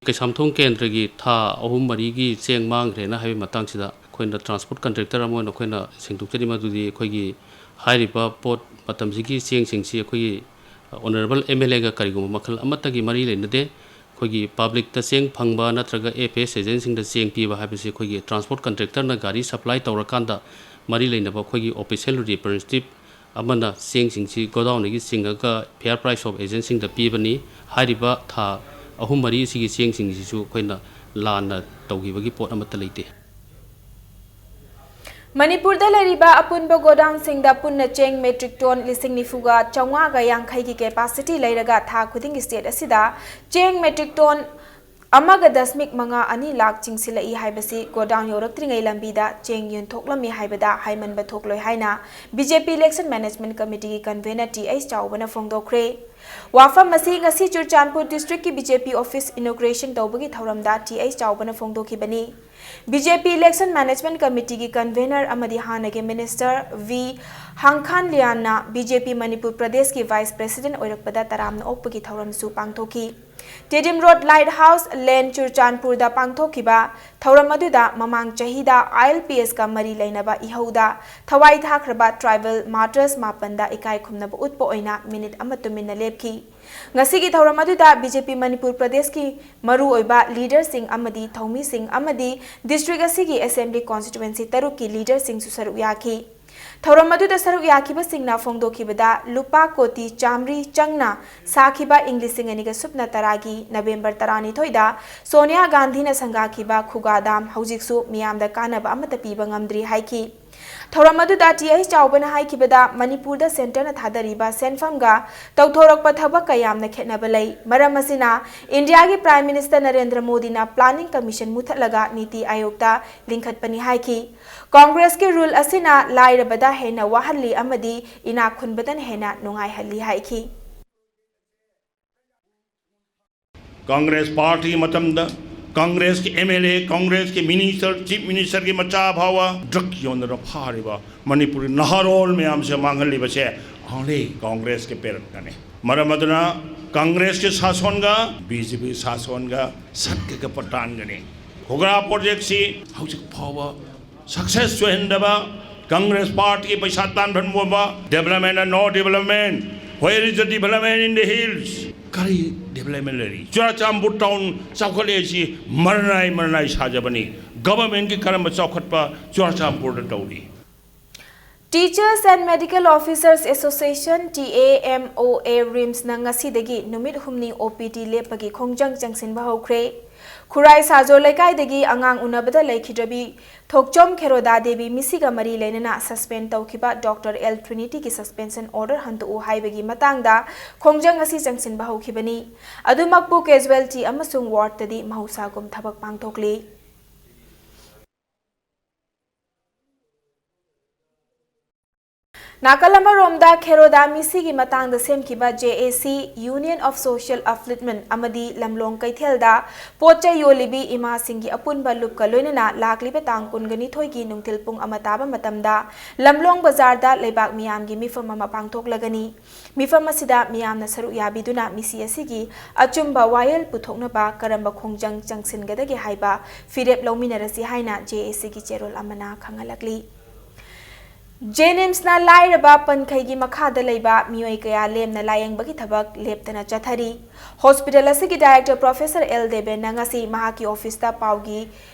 ꯀꯩꯁꯥꯝꯊꯣꯡ ꯀꯦꯟꯗ꯭ꯔꯒꯤ ꯊꯥ ꯑꯍꯨꯝ ꯃꯔꯤꯒꯤ ꯆꯦꯡ ꯃꯥꯡꯈ꯭ꯔꯦꯅ ꯍꯥꯏꯕꯒꯤ ꯃꯇꯥꯡꯁꯤꯗ ꯑꯩꯈꯣꯏꯅ ꯇ꯭ꯔꯥꯟꯁꯄꯣꯔꯠ ꯀꯟꯇ꯭ꯔꯦꯛꯇꯔ ꯑꯃ ꯑꯣꯏꯅ ꯑꯩꯈꯣꯏꯅ ꯁꯦꯡꯗꯣꯛꯆꯔꯤ ꯃꯗꯨꯗꯤ ꯑꯩꯈꯣꯏꯒꯤ ꯍꯥꯏꯔꯤꯕ ꯄꯣꯠ ꯃꯇꯝꯁꯤꯒꯤ ꯆꯦꯡꯁꯤꯡꯁꯤ ꯑꯩꯈꯣꯏꯒꯤ ꯑꯣꯅꯔꯦꯕꯜ ꯑꯦꯝ ꯑꯦꯜ ꯑꯦꯒ ꯀꯔꯤꯒꯨꯝꯕ ꯃꯈꯜ ꯑꯃꯠꯇꯒꯤ ꯃꯔꯤ ꯂꯩꯅꯗꯦ꯫ ꯑꯩꯈꯣꯏꯒꯤ ꯄꯕ꯭ꯂꯤꯛꯇ ꯆꯦꯡ ꯐꯪꯕ ꯅꯠꯇ꯭ꯔꯒ ꯑꯦꯐ ꯑꯦꯁ ꯑꯦꯖꯦꯟꯁꯤꯡꯗ ꯆꯦꯡ ꯄꯤꯕ ꯍꯥꯏꯕꯁꯤ ꯑꯩꯈꯣꯏꯒꯤ ꯇ꯭ꯔꯥꯟꯁꯄꯣꯔꯠ ꯀꯟꯇ꯭ꯔꯦꯛꯇꯔꯅ ꯒꯥꯔꯤ ꯁꯄ꯭ꯂꯥꯏ ꯇꯧꯔꯀꯥꯟꯗ ꯃꯔꯤ ꯂꯩꯅꯕ ꯑꯩꯈꯣꯏꯒꯤ ꯑꯣꯐꯤꯁꯤꯌꯦꯜ ꯔꯤꯄ꯭ꯔꯖꯦꯟꯇꯦꯇꯤꯚ ꯑꯃꯅ ꯆꯦꯡꯁꯤꯡꯁꯤ ꯒꯣꯗꯥꯎꯟꯗꯒꯤ ꯆꯤꯡꯉꯒ ꯐꯤꯌꯔ ꯄ꯭ꯔꯥꯏꯁ ꯑꯣꯐ ꯑꯦꯖꯦꯟꯁꯤꯡꯗ ꯄꯤꯕꯅꯤ꯫ ꯍꯥꯏꯔꯤꯕ ꯊꯥ ꯑꯍꯨꯝ ꯃꯔꯤ ꯑꯁꯤꯒꯤ ꯆꯦꯡꯁꯤꯡꯁꯤꯁꯨ ꯑꯩꯈꯣꯏꯅ ꯂꯥꯟꯅ ꯇꯧꯈꯤꯕꯒꯤ ꯄꯣꯠ ꯑꯃꯠꯇ ꯂꯩꯇꯦ꯫ ꯃꯅꯤꯄꯨꯔꯗ ꯂꯩꯔꯤꯕ ꯑꯄꯨꯟꯕ ꯒꯣꯗꯥꯎꯟꯁꯤꯡꯗ ꯄꯨꯟꯅ ꯆꯦꯡ ꯃꯦꯇ꯭ꯔꯤꯛ ꯇꯣꯟ ꯂꯤꯁꯤꯡ ꯅꯤꯐꯨꯒ ꯆꯥꯝꯃꯉꯥꯒ ꯌꯥꯡꯈꯩꯒꯤ ꯀꯦꯄꯥꯁꯤꯇꯤ ꯂꯩꯔꯒ ꯊꯥ ꯈꯨꯗꯤꯡꯒꯤ ꯁ꯭ꯇꯦꯠ ꯑꯁꯤꯗ ꯆꯦꯡ ꯃꯦꯇ꯭ꯔꯤꯛ ꯇꯣꯟ ꯑꯃꯒ ꯗꯁꯃꯤꯛ ꯃꯉꯥ ꯑꯅꯤ ꯂꯥꯛ ꯆꯤꯡꯁꯤꯜꯂꯛꯏ ꯍꯥꯏꯕꯁꯤ ꯒꯣꯗꯥꯎꯟ ꯌꯧꯔꯛꯇ꯭ꯔꯤꯉꯩ ꯂꯝꯕꯤꯗ ꯆꯦꯡ ꯌꯣꯟꯊꯣꯛꯂꯝꯃꯤ ꯍꯥꯏꯕꯗ ꯍꯥꯏꯃꯟꯕ ꯊꯣꯛꯂꯣꯏ ꯍꯥꯏꯅ BJP Election Management Committeeꯒꯤ convener T H ꯆꯥꯎꯕꯅ ꯐꯣꯡꯗꯣꯛꯈ꯭ꯔꯦ꯫ ꯋꯥꯐꯝ ꯑꯁꯤ ꯉꯁꯤ ꯆꯨꯔꯆꯥꯟꯄꯨꯔ districtꯀꯤ BJP office inauguration ꯇꯧꯕꯒꯤ ꯊꯧꯔꯝꯗ T H ꯆꯥꯎꯕꯅ ꯐꯣꯡꯗꯣꯛꯈꯤꯕꯅꯤ꯫ BJP Election Management Committeeꯒꯤ convener ꯑꯃꯗꯤ ꯍꯥꯟꯅꯒꯤ minister V ꯍꯥꯡꯈꯥꯟ ꯂꯤꯌꯥꯟꯅ BJP ꯃꯅꯤꯄꯨꯔ ꯄ꯭ꯔꯗꯦꯁꯀꯤ vice president ꯑꯣꯏꯔꯛꯄꯗ ꯇꯔꯥꯝꯅ ꯑꯣꯛꯄꯒꯤ ꯊꯧꯔꯝꯁꯨ ꯄꯥꯡꯊꯣꯛꯈꯤ꯫ Tedim Road Light House Lane ꯆꯨꯔꯆꯥꯟꯄꯨꯔꯗ ꯄꯥꯡꯊꯣꯛꯈꯤꯕ ꯊꯧꯔꯝ ꯑꯗꯨꯗ ꯃꯃꯥꯡ ꯆꯍꯤꯗ ILPSꯀ ꯃꯔꯤ ꯂꯩꯅꯕ ꯏꯍꯧꯗ ꯊꯋꯥꯏ ꯊꯥꯈ꯭ꯔꯕ tribal martyrs ꯃꯥꯄꯟꯗ ꯏꯀꯥꯏ ꯈꯨꯝꯅꯕ ꯎꯠꯄ ꯑꯣꯏꯅ minute ꯑꯃ ꯇꯨꯃꯤꯟꯅ ꯂꯦꯞꯈꯤ꯫ ꯉꯁꯤꯒꯤ ꯊꯧꯔꯝ ꯑꯗꯨꯗ BJP ꯃꯅꯤꯄꯨꯔ ꯄ꯭ꯔꯗꯦꯁꯀꯤ ꯃꯔꯨꯑꯣꯏꯕ leaderꯁꯤꯡ ꯑꯃꯗꯤ ꯊꯧꯃꯤꯁꯤꯡ ꯑꯃꯗꯤ district ꯑꯁꯤꯒꯤ assembly constituency ꯇꯔꯨꯛꯀꯤ leaderꯁꯤꯡꯁꯨ ꯁꯔꯨꯛ ꯌꯥꯈꯤ꯫ ꯊꯧꯔꯝ ꯑꯗꯨꯗ ꯁꯔꯨꯛ ꯌꯥꯈꯤꯕꯁꯤꯡꯅ ꯐꯣꯡꯗꯣꯛꯈꯤꯕꯗ ꯂꯨꯄꯥ ꯀꯣꯇꯤ ꯆꯥꯃꯔꯤ ꯆꯪꯅ ꯁꯥꯈꯤꯕ ꯏꯪ ꯂꯤꯁꯤꯡ ꯑꯅꯤꯒ ꯁꯨꯞꯅ ꯇꯔꯥꯒꯤ November ꯇꯔꯥꯅꯤꯊꯣꯏꯗ ꯁꯣꯅꯤꯌꯥ ꯒꯥꯟꯙꯤꯅ ꯁꯪꯒꯥꯈꯤꯕ ꯈꯨꯒꯥ ꯗꯥꯝ ꯍꯧꯖꯤꯛꯁꯨ ꯃꯤꯌꯥꯝꯗ ꯀꯥꯟꯅꯕ ꯑꯃꯠꯇ ꯄꯤꯕ ꯉꯝꯗ꯭ꯔꯤ ꯍꯥꯏꯈꯤ꯫ ꯊꯧꯔꯝ ꯑꯗꯨꯗ T H ꯆꯥꯎꯕꯅ ꯍꯥꯏꯈꯤꯕꯗ ꯃꯅꯤꯄꯨꯔꯗ centreꯅ ꯊꯥꯗꯔꯤꯕ ꯁꯦꯟꯐꯝꯒ ꯇꯧꯊꯣꯔꯛꯄ ꯊꯕꯛꯀ ꯌꯥꯝꯅ ꯈꯦꯠꯅꯕ ꯂꯩ꯫ ꯃꯔꯝ ꯑꯁꯤꯅ ꯏꯟꯗꯤꯌꯥꯒꯤ Prime Minister ꯅꯔꯦꯟꯗ꯭ꯔ ꯃꯣꯗꯤꯅ planning commission ꯃꯨꯊꯠꯂꯒ ꯅꯤꯇꯤ ꯑꯥꯌꯣꯒꯇ ꯂꯤꯡꯈꯠꯄꯅꯤ ꯍꯥꯏꯈꯤ꯫ ꯀꯣꯡꯒ꯭ꯔꯦꯁꯀꯤ rule ꯑꯁꯤꯅ ꯂꯥꯏꯔꯕꯗ ꯍꯦꯟꯅ ꯋꯥꯍꯜꯂꯤ ꯑꯃꯗꯤ ꯏꯅꯥꯛ ꯈꯨꯟꯕꯗꯅ ꯍꯦꯟꯅ ꯅꯨꯡꯉꯥꯏꯍꯜꯂꯤ ꯍꯥꯏꯈꯤ꯫ ꯀꯪꯒ꯭ꯔꯦꯁ ꯄꯥꯔꯇꯤꯒꯤ ꯃꯇꯝꯗ ꯀꯪꯒ꯭ꯔꯦꯁꯀꯤ MLA, ꯀꯪꯒ꯭ꯔꯦꯁꯀꯤ minister, chief ministerꯒꯤ ꯃꯆꯥ ꯐꯥꯎꯕ drug ꯌꯣꯟꯗꯅ ꯐꯥꯔꯤꯕ ꯃꯅꯤꯄꯨꯔꯒꯤ ꯅꯍꯥꯔꯣꯜ ꯃꯌꯥꯝꯁꯦ ꯃꯥꯡꯍꯜꯂꯤꯕꯁꯦ only ꯀꯪꯒ꯭ꯔꯦꯁꯀꯤ ꯄꯦꯔꯠꯅꯅꯤ꯫ ꯃꯔꯝ ꯑꯗꯨꯅ ꯀꯪꯒ꯭ꯔꯦꯁꯀꯤ ꯁꯥꯁꯣꯟꯒ BJP ꯁꯥꯁꯣꯟꯒ ꯁꯠꯀꯒ ꯄꯇꯥꯟꯒꯅꯤ꯫ ꯈꯨꯒꯥ projectꯁꯤ ꯍꯧꯖꯤꯛ ꯐꯥꯎꯕ success ꯑꯣꯏꯍꯟꯗꯕ, ꯀꯪꯒ꯭ꯔꯦꯁ ꯄꯥꯔꯇꯤꯒꯤ ꯄꯩꯁꯥ ꯇꯥꯟꯐꯝ ꯑꯣꯏꯕ, development and no development, where is the development in the hills? ꯀꯔꯤ development ꯂꯩꯔꯤ? ꯆꯨꯔꯥꯆꯥꯟꯄꯨꯔ town ꯆꯥꯎꯈꯠꯂꯛꯏꯁꯤ ꯃꯔꯅꯥꯏ ꯃꯔꯅꯥꯏ ꯁꯥꯖꯕꯅꯤ꯫ Governmentꯀꯤ ꯀꯔꯝꯕ ꯆꯥꯎꯈꯠꯄ ꯆꯨꯔꯥꯆꯥꯟꯄꯨꯔꯗ ꯇꯧꯔꯤ? Teachers and Medical Officers Association, TAMOA, RIMSꯅ ꯉꯁꯤꯗꯒꯤ ꯅꯨꯃꯤꯠ ꯍꯨꯝꯅꯤ OPD ꯂꯦꯞꯄꯒꯤ ꯈꯣꯡꯖꯪ ꯆꯪꯁꯤꯟꯕ ꯍꯧꯈ꯭ꯔꯦ꯫ ꯈꯨꯔꯥꯏ ꯁꯥꯖꯣ ꯂꯩꯀꯥꯏꯗꯒꯤ ꯑꯉꯥꯡ ꯎꯅꯕꯗ ꯂꯩꯈꯤꯗ꯭ꯔꯕꯤ ꯊꯣꯛꯆꯣꯝ ꯈꯦꯔꯣꯗꯥ ꯗꯦꯕꯤ ꯃꯤꯁꯤꯒ ꯃꯔꯤ ꯂꯩꯅꯅ suspend ꯇꯧꯈꯤꯕ ꯗꯣꯛꯇꯔ ꯑꯦꯜ ꯇ꯭ꯔꯤꯅꯤꯇꯤꯒꯤ suspension order ꯍꯟꯗꯣꯛꯎ ꯍꯥꯏꯕꯒꯤ ꯃꯇꯥꯡꯗ ꯈꯣꯡꯖꯪ ꯑꯁꯤ ꯆꯪꯁꯤꯟꯕ ꯍꯧꯈꯤꯕꯅꯤ꯫ ꯑꯗꯨꯃꯛꯄꯨ casualty ꯑꯃꯁꯨꯡ wardꯇꯗꯤ ꯃꯍꯧꯁꯥꯒꯨꯝ ꯊꯕꯛ ꯄꯥꯡꯊꯣꯛꯂꯤ꯫ ꯅꯥꯀꯜ ꯑꯃꯔꯣꯝꯗ ꯈꯦꯔꯣꯗꯥ ꯃꯤꯁꯤꯒꯤ ꯃꯇꯥꯡꯗ ꯁꯦꯝꯈꯤꯕ J A C, Union of Social Upliftment ꯑꯃꯗꯤ ꯂꯝꯂꯣꯡ ꯀꯩꯊꯦꯜꯗ ꯄꯣꯠ ꯆꯩ ꯌꯣꯜꯂꯤꯕꯤ ꯏꯃꯥꯁꯤꯡꯒꯤ ꯑꯄꯨꯟꯕ ꯂꯨꯞꯀ ꯂꯣꯏꯅꯅ ꯂꯥꯛꯂꯤꯕ ꯇꯥꯡ ꯀꯨꯟꯒ ꯅꯤꯊꯣꯏꯒꯤ ꯅꯨꯡꯊꯤꯜ ꯄꯨꯡ ꯑꯃ ꯇꯥꯕ ꯃꯇꯝꯗ ꯂꯝꯂꯣꯡ ꯕꯖꯥꯔꯗ ꯂꯩꯕꯥꯛ ꯃꯤꯌꯥꯝꯒꯤ ꯃꯤꯐꯝ ꯑꯃ ꯄꯥꯡꯊꯣꯛꯂꯒꯅꯤ꯫ ꯃꯤꯐꯝ ꯑꯁꯤꯗ ꯃꯤꯌꯥꯝꯅ ꯁꯔꯨꯛ ꯌꯥꯕꯤꯗꯨꯅ ꯃꯤꯁꯤ ꯑꯁꯤꯒꯤ ꯑꯆꯨꯝꯕ ꯋꯥꯌꯦꯜ ꯄꯨꯊꯣꯛꯅꯕ ꯀꯔꯝꯕ ꯈꯣꯡꯖꯪ ꯆꯪꯁꯤꯟꯒꯗꯒꯦ ꯍꯥꯏꯕ ꯐꯤꯔꯦꯞ ꯂꯧꯃꯤꯟꯅꯔꯁꯤ ꯍꯥꯏꯅ J A Cꯒꯤ ꯆꯦꯔꯣꯜ ꯑꯃꯅ ꯈꯪꯍꯜꯂꯛꯂꯤ꯫ JNIMSꯅ ꯂꯥꯏꯔꯕ ꯄꯟꯈꯩꯒꯤ ꯃꯈꯥꯗ ꯂꯩꯕ ꯃꯤꯑꯣꯏ ꯀꯌꯥ ꯂꯦꯝꯅ ꯂꯥꯌꯦꯡꯕꯒꯤ ꯊꯕꯛ ꯂꯦꯞꯇꯅ ꯆꯠꯊꯔꯤ꯫ Hospital ꯑꯁꯤꯒꯤ director Professor L ꯗꯦꯕꯦꯟꯅ ꯉꯁꯤ ꯃꯍꯥꯛꯀꯤ officeꯇ ꯄꯥꯎꯒꯤ,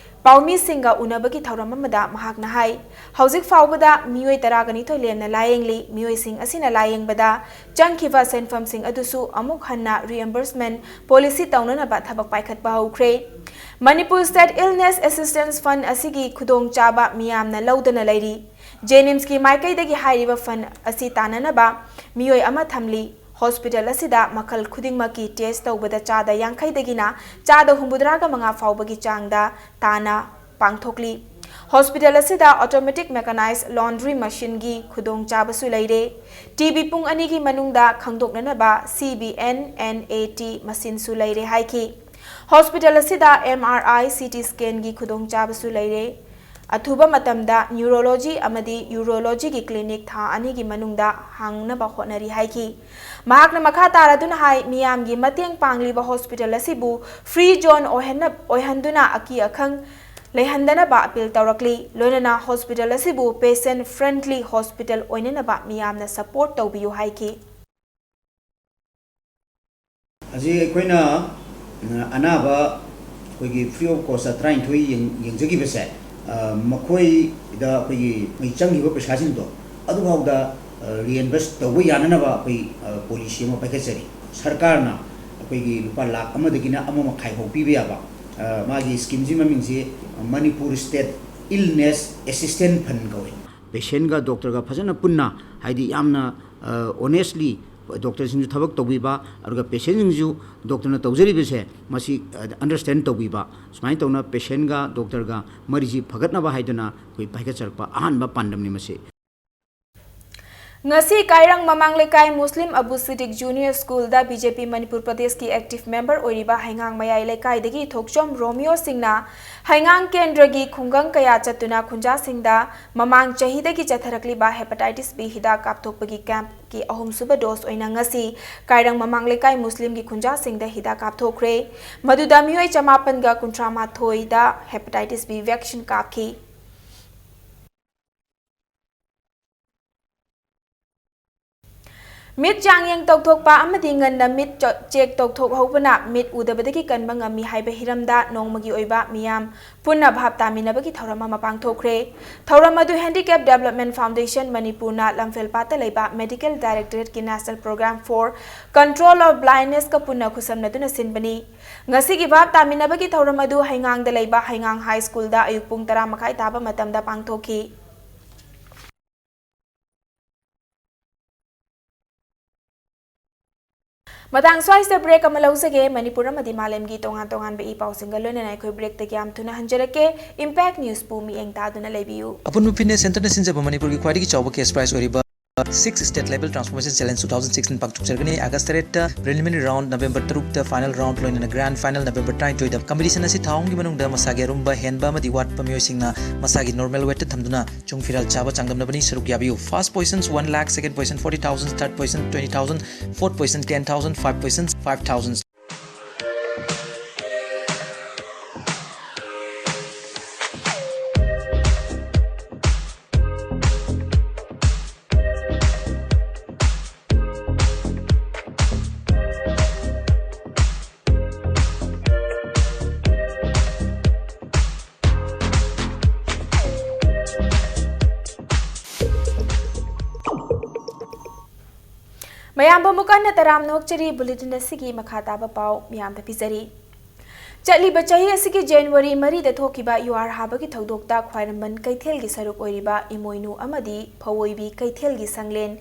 ꯄꯥꯎꯃꯤꯁꯤꯡꯒ ꯎꯅꯕꯒꯤ ꯊꯧꯔꯝ ꯑꯃꯗ ꯃꯍꯥꯛꯅ ꯍꯥꯏ, ꯍꯧꯖꯤꯛ ꯐꯥꯎꯕꯗ ꯃꯤꯑꯣꯏ ꯇꯔꯥꯒ ꯅꯤꯊꯣꯏ ꯂꯦꯝꯅ ꯂꯥꯌꯦꯡꯂꯤ꯫ ꯃꯤꯑꯣꯏꯁꯤꯡ ꯑꯁꯤꯅ ꯂꯥꯌꯦꯡꯕꯗ ꯆꯪꯈꯤꯕ ꯁꯦꯟꯐꯝꯁꯤꯡ ꯑꯗꯨꯁꯨ ꯑꯃꯨꯛ ꯍꯟꯅ reimbursement policy ꯇꯧꯅꯅꯕ ꯊꯕꯛ ꯄꯥꯏꯈꯠꯄ ꯍꯧꯈ꯭ꯔꯦ꯫ Manipur State Illness Assistance Fund ꯑꯁꯤꯒꯤ ꯈꯨꯗꯣꯡꯆꯥꯕ ꯃꯤꯌꯥꯝꯅ ꯂꯧꯗꯅ ꯂꯩꯔꯤ꯫ JNIMSꯀꯤ ꯃꯥꯏꯀꯩꯗꯒꯤ ꯍꯥꯏꯔꯤꯕ fund ꯑꯁꯤ ꯇꯥꯟꯅꯅꯕ ꯃꯤꯑꯣꯏ ꯑꯃ ꯊꯝꯂꯤ꯫ Hospital ꯑꯁꯤꯗ ꯃꯈꯜ ꯈꯨꯗꯤꯡꯃꯛꯀꯤ test ꯇꯧꯕꯗ ꯆꯥꯗ ꯌꯥꯡꯈꯩꯗꯒꯤꯅ ꯆꯥꯗ ꯍꯨꯝꯐꯨꯇꯔꯥꯒ ꯃꯉꯥ ꯐꯥꯎꯕꯒꯤ ꯆꯥꯡꯗ ꯇꯥꯟꯅ ꯄꯥꯡꯊꯣꯛꯂꯤ꯫ Hospital ꯑꯁꯤꯗ automatic mechanized laundry machineꯒꯤ ꯈꯨꯗꯣꯡꯆꯥꯕꯁꯨ ꯂꯩꯔꯦ꯫ TB ꯄꯨꯡ ꯑꯅꯤꯒꯤ ꯃꯅꯨꯡꯗ ꯈꯪꯗꯣꯛꯅꯅꯕ CBN NAT machineꯁꯨ ꯂꯩꯔꯦ ꯍꯥꯏꯈꯤ꯫ Hospital ꯑꯁꯤꯗ MRI, CT scanꯒꯤ ꯈꯨꯗꯣꯡꯆꯥꯕꯁꯨ ꯂꯩꯔꯦ꯫ ꯑꯊꯨꯕ ꯃꯇꯝꯗ neurology ꯑꯃꯗꯤ urologyꯒꯤ clinic ꯊꯥ ꯑꯅꯤꯒꯤ ꯃꯅꯨꯡꯗ ꯍꯥꯡꯅꯕ ꯍꯣꯠꯅꯔꯤ ꯍꯥꯏꯈꯤ꯫ ꯃꯍꯥꯛꯅ ꯃꯈꯥ ꯇꯥꯔꯗꯨꯅ ꯍꯥꯏ, ꯃꯤꯌꯥꯝꯒꯤ ꯃꯇꯦꯡ ꯄꯥꯡꯂꯤꯕ hospital ꯑꯁꯤꯕꯨ free zone ꯑꯣꯏꯍꯟꯅ-, ꯑꯣꯏꯍꯟꯗꯨꯅ ꯑꯀꯤ ꯑꯈꯪ ꯂꯩꯍꯟꯗꯅꯕ appeal ꯇꯧꯔꯛꯂꯤ꯫ ꯂꯣꯏꯅꯅ hospital ꯑꯁꯤꯕꯨ patient friendly hospital ꯑꯣꯏꯅꯅꯕ ꯃꯤꯌꯥꯝꯅ support ꯇꯧꯕꯤꯌꯨ ꯍꯥꯏꯈꯤ꯫ ꯍꯧꯖꯤꯛ ꯑꯩꯈꯣꯏꯅ, ꯑ, ꯑꯅꯥꯕ ꯑꯩꯈꯣꯏꯒꯤ free of cost ꯇꯔꯥꯅꯤꯊꯣꯏ ꯌꯦꯡ-, ꯌꯦꯡꯖꯈꯤꯕꯁꯦ, ꯑ, ꯃꯈꯣꯏꯗ ꯑꯩꯈꯣꯏꯒꯤ ꯃꯣꯏ ꯆꯪꯈꯤꯕ ꯄꯩꯁꯥꯁꯤꯡꯗꯣ ꯑꯗꯨꯐꯥꯎꯗ, ꯑ, reimburse ꯇꯧꯕ ꯌꯥꯅꯅꯕ ꯑꯩꯈꯣꯏ, ꯑ, policy ꯑꯃ ꯄꯥꯏꯈꯠꯆꯔꯤ꯫ ꯁꯔꯀꯥꯔꯅ ꯑꯩꯈꯣꯏꯒꯤ ꯂꯨꯄꯥ ꯂꯥꯈ ꯑꯃꯗꯒꯤꯅ ꯑꯃ ꯃꯈꯥꯏ ꯐꯥꯎ ꯄꯤꯕ ꯌꯥꯕ, ꯑ, ꯃꯥꯒꯤ ꯁ꯭ꯀꯤꯝꯁꯤ ꯃꯃꯤꯡꯁꯤ ꯃꯅꯤꯄꯨꯔ ꯁ꯭ꯇꯦꯠ ꯏꯜꯅꯦꯁ ꯑꯦꯁꯤꯁꯇꯦꯟ ꯐꯟ ꯀꯧꯏ꯫ ꯄꯦꯁꯦꯟꯒ ꯗꯣꯛꯇꯔꯒ ꯐꯖꯅ ꯄꯨꯟꯅ, ꯍꯥꯏꯗꯤ ꯌꯥꯝꯅ, ꯑ, ꯑꯣꯅꯦꯁꯂꯤ ꯗꯣꯛꯇꯔꯁꯤꯡꯁꯨ ꯊꯕꯛ ꯇꯧꯕꯤꯕ, ꯑꯗꯨꯒ ꯄꯦꯁꯦꯟꯁꯤꯡꯁꯨ ꯗꯣꯛꯇꯔꯅ ꯇꯧꯖꯔꯤꯕꯁꯦ ꯃꯁꯤ, ꯑ, ꯑꯟꯗꯔꯁꯇꯦꯟ ꯇꯧꯕꯤꯕ, ꯁꯨꯃꯥꯏꯅ ꯇꯧꯅ ꯄꯦꯁꯦꯟꯒ ꯗꯣꯛꯇꯔꯒ ꯃꯔꯤꯁꯤ ꯐꯒꯠꯅꯕ ꯍꯥꯏꯗꯨꯅ ꯑꯩꯈꯣꯏ ꯄꯥꯏꯈꯠꯆꯔꯛꯄ ꯑꯍꯥꯟꯕ ꯄꯥꯟꯗꯝꯅꯤ ꯃꯁꯤ꯫ ꯉꯁꯤ ꯀꯥꯏꯔꯪ ꯃꯃꯥꯡ ꯂꯩꯀꯥꯏ ꯃꯨꯁꯂꯤꯝ ꯑꯕꯨ ꯁꯤꯗꯤꯛ ꯖꯨꯅꯤꯌꯔ ꯁ꯭ꯀꯨꯜꯗ ꯕꯤ ꯖꯦ ꯄꯤ ꯃꯅꯤꯄꯨꯔ ꯄ꯭ꯔꯗꯦꯁꯀꯤ ꯑꯦꯛꯇꯤꯚ ꯃꯦꯝꯕꯔ ꯑꯣꯏꯔꯤꯕ ꯍꯩꯉꯥꯡ ꯃꯌꯥꯏ ꯂꯩꯀꯥꯏꯗꯒꯤ ꯊꯣꯛꯆꯣꯝ ꯔꯣꯃꯤꯌꯣ ꯁꯤꯡꯅ ꯍꯩꯉꯥꯡ ꯀꯦꯟꯗ꯭ꯔꯒꯤ ꯈꯨꯡꯒꯪ ꯀꯌꯥ ꯆꯠꯇꯨꯅ ꯈꯨꯟꯖꯥꯁꯤꯡꯗ ꯃꯃꯥꯡ ꯆꯍꯤꯗꯒꯤ ꯆꯠꯊꯔꯛꯂꯤꯕ ꯍꯦꯄꯥꯇꯥꯏꯇꯤꯁ ꯕꯤ ꯍꯤꯗꯥꯛ ꯀꯥꯞꯊꯣꯛꯄꯒꯤ ꯀꯦꯝꯞꯀꯤ ꯑꯍꯨꯝꯁꯨꯕ ꯗꯣꯁ ꯑꯣꯏꯅ ꯉꯁꯤ ꯀꯥꯏꯔꯪ ꯃꯃꯥꯡ ꯂꯩꯀꯥꯏ ꯃꯨꯁꯂꯤꯝꯒꯤ ꯈꯨꯟꯖꯥꯁꯤꯡꯗ ꯍꯤꯗꯥꯛ ꯀꯥꯞꯊꯣꯛꯈ꯭ꯔꯦ꯫ ꯃꯗꯨꯗ ꯃꯤꯑꯣꯏ ꯆꯃꯥꯄꯟꯒ ꯀꯨꯟꯊ꯭ꯔꯥ ꯃꯥꯊꯣꯏꯗ ꯍꯦꯄꯥꯇꯥꯏꯇꯤꯁ ꯕꯤ ꯚꯦꯛꯁꯤꯟ ꯀꯥꯞꯈꯤ꯫ ꯃꯤꯠ ꯆꯥꯡꯌꯦꯡ ꯇꯧꯊꯣꯛꯄ ꯑꯃꯗꯤ ꯉꯟꯅ ꯃꯤꯠ ꯆ-, ꯆꯦꯛ ꯇꯧꯊꯣꯛꯍꯧꯕꯅ ꯃꯤꯠ ꯎꯗꯕꯗꯒꯤ ꯀꯟꯕ ꯉꯝꯃꯤ ꯍꯥꯏꯕ ꯍꯤꯔꯝꯗ ꯅꯣꯡꯃꯒꯤ ꯑꯣꯏꯕ ꯃꯤꯌꯥꯝ ꯄꯨꯟꯅ ꯚꯥꯞ ꯇꯥꯃꯤꯟꯅꯕꯒꯤ ꯊꯧꯔꯝ ꯑꯃ ꯄꯥꯡꯊꯣꯛꯈ꯭ꯔꯦ꯫ ꯊꯧꯔꯝ ꯑꯗꯨ Handicap Development Foundation ꯃꯅꯤꯄꯨꯔꯅ ꯂꯝꯐꯦꯜꯄꯥꯠꯇ ꯂꯩꯕ Medical Directorateꯀꯤ National Program for Control of Blindnessꯀ ꯄꯨꯟꯅ ꯈꯨꯠꯁꯝꯅꯗꯨꯅ ꯁꯤꯟꯕꯅꯤ꯫ ꯉꯁꯤꯒꯤ ꯚꯥꯞ ꯇꯥꯃꯤꯟꯅꯕꯒꯤ ꯊꯧꯔꯝ ꯑꯗꯨ ꯍꯩꯉꯥꯡꯗ ꯂꯩꯕ ꯍꯩꯉꯥꯡ ꯍꯥꯏ ꯁ꯭ꯀꯨꯜꯗ ꯑꯌꯨꯛ ꯄꯨꯡ ꯇꯔꯥ ꯃꯈꯥꯏ ꯇꯥꯕ ꯃꯇꯝꯗ ꯄꯥꯡꯊꯣꯛꯈꯤ꯫ ꯃꯇꯥꯡ ꯁ꯭ꯋꯥꯏꯁꯤꯗ ꯕ꯭ꯔꯦꯛ ꯑꯃ ꯂꯧꯖꯒꯦ꯫ ꯃꯅꯤꯄꯨꯔ ꯑꯃꯗꯤ ꯃꯥꯂꯦꯝꯒꯤ ꯇꯣꯉꯥꯟ ꯇꯣꯉꯥꯟꯕ ꯏ ꯄꯥꯎꯁꯤꯡꯒ ꯂꯣꯏꯅꯅ ꯑꯩꯈꯣꯏ ꯕ꯭ꯔꯦꯛꯇꯒꯤ ꯌꯥꯝ ꯊꯨꯅ ꯍꯟꯖꯔꯛꯀꯦ꯫ Impact Newsꯄꯨ ꯃꯤꯠꯌꯦꯡ ꯇꯥꯗꯨꯅ ꯂꯩꯕꯤꯌꯨ꯫ ꯑꯄꯨꯟꯕ ꯐꯤꯠꯅꯦꯁ ꯁꯦꯟꯇꯔꯅ ꯁꯤꯟꯖꯕ ꯃꯅꯤꯄꯨꯔꯒꯤ ꯈ꯭ꯋꯥꯏꯗꯒꯤ ꯆꯥꯎꯕ ꯀꯦꯁ ꯄ꯭ꯔꯥꯏꯖ ꯑꯣꯏꯔꯤꯕ Six State Level Transformation Challenge two thousand sixteen ꯄꯥꯡꯊꯣꯛꯆꯔꯒꯅꯤ꯫ ꯑꯥꯒꯁ ꯇꯔꯦꯠꯇ preliminary round, ꯅꯕꯦꯝꯕꯔ ꯇꯔꯨꯛꯇ final round, ꯂꯣꯏꯅꯅ grand final ꯅꯕꯦꯝꯕꯔ ꯇꯔꯥꯅꯤꯊꯣꯏꯗ꯫ Competition ꯑꯁꯤ ꯊꯥ ꯑꯍꯨꯝꯒꯤ ꯃꯅꯨꯡꯗ ꯃꯁꯥꯒꯤ ꯑꯔꯨꯝꯕ ꯍꯦꯟꯕ ꯑꯃꯗꯤ ꯋꯥꯠꯄ ꯃꯤꯑꯣꯏꯁꯤꯡꯅ ꯃꯁꯥꯒꯤ normal weightꯇ ꯊꯝꯗꯨꯅ ꯆꯨꯡ ꯐꯤꯔꯥꯜ ꯆꯥꯕ ꯆꯥꯡꯗꯝꯅꯕꯅꯤ꯫ ꯁꯔꯨꯛ ꯌꯥꯕꯤꯌꯨ꯫ First position one lakh, second position forty thousand, third position twenty thousand, fourth position ten thousand, five position five thousand꯫ ꯃꯌꯥꯝꯕꯨ ꯑꯃꯨꯛ ꯍꯟꯅ ꯇꯔꯥꯝꯅ ꯑꯣꯛꯆꯔꯤ꯫ Bulletin ꯑꯁꯤꯒꯤ ꯃꯈꯥ ꯇꯥꯕ ꯄꯥꯎ ꯃꯤꯌꯥꯝꯗ ꯄꯤꯖꯔꯤ꯫ ꯆꯠꯂꯤꯕ ꯆꯍꯤ ꯑꯁꯤꯒꯤ ꯖꯅꯋꯥꯔꯤ ꯃꯔꯤꯗ ꯊꯣꯛꯈꯤꯕ ꯌꯨꯍꯥꯔ ꯍꯥꯕꯒꯤ ꯊꯧꯗꯣꯛꯇ ꯈ꯭ꯋꯥꯏꯔꯝꯕꯟ ꯀꯩꯊꯦꯜꯒꯤ ꯁꯔꯨꯛ ꯑꯣꯏꯔꯤꯕ ꯏꯃꯣꯏꯅꯨ ꯑꯃꯗꯤ ꯐꯋꯣꯏꯕꯤ ꯀꯩꯊꯦꯜꯒꯤ ꯁꯪꯂꯦꯟ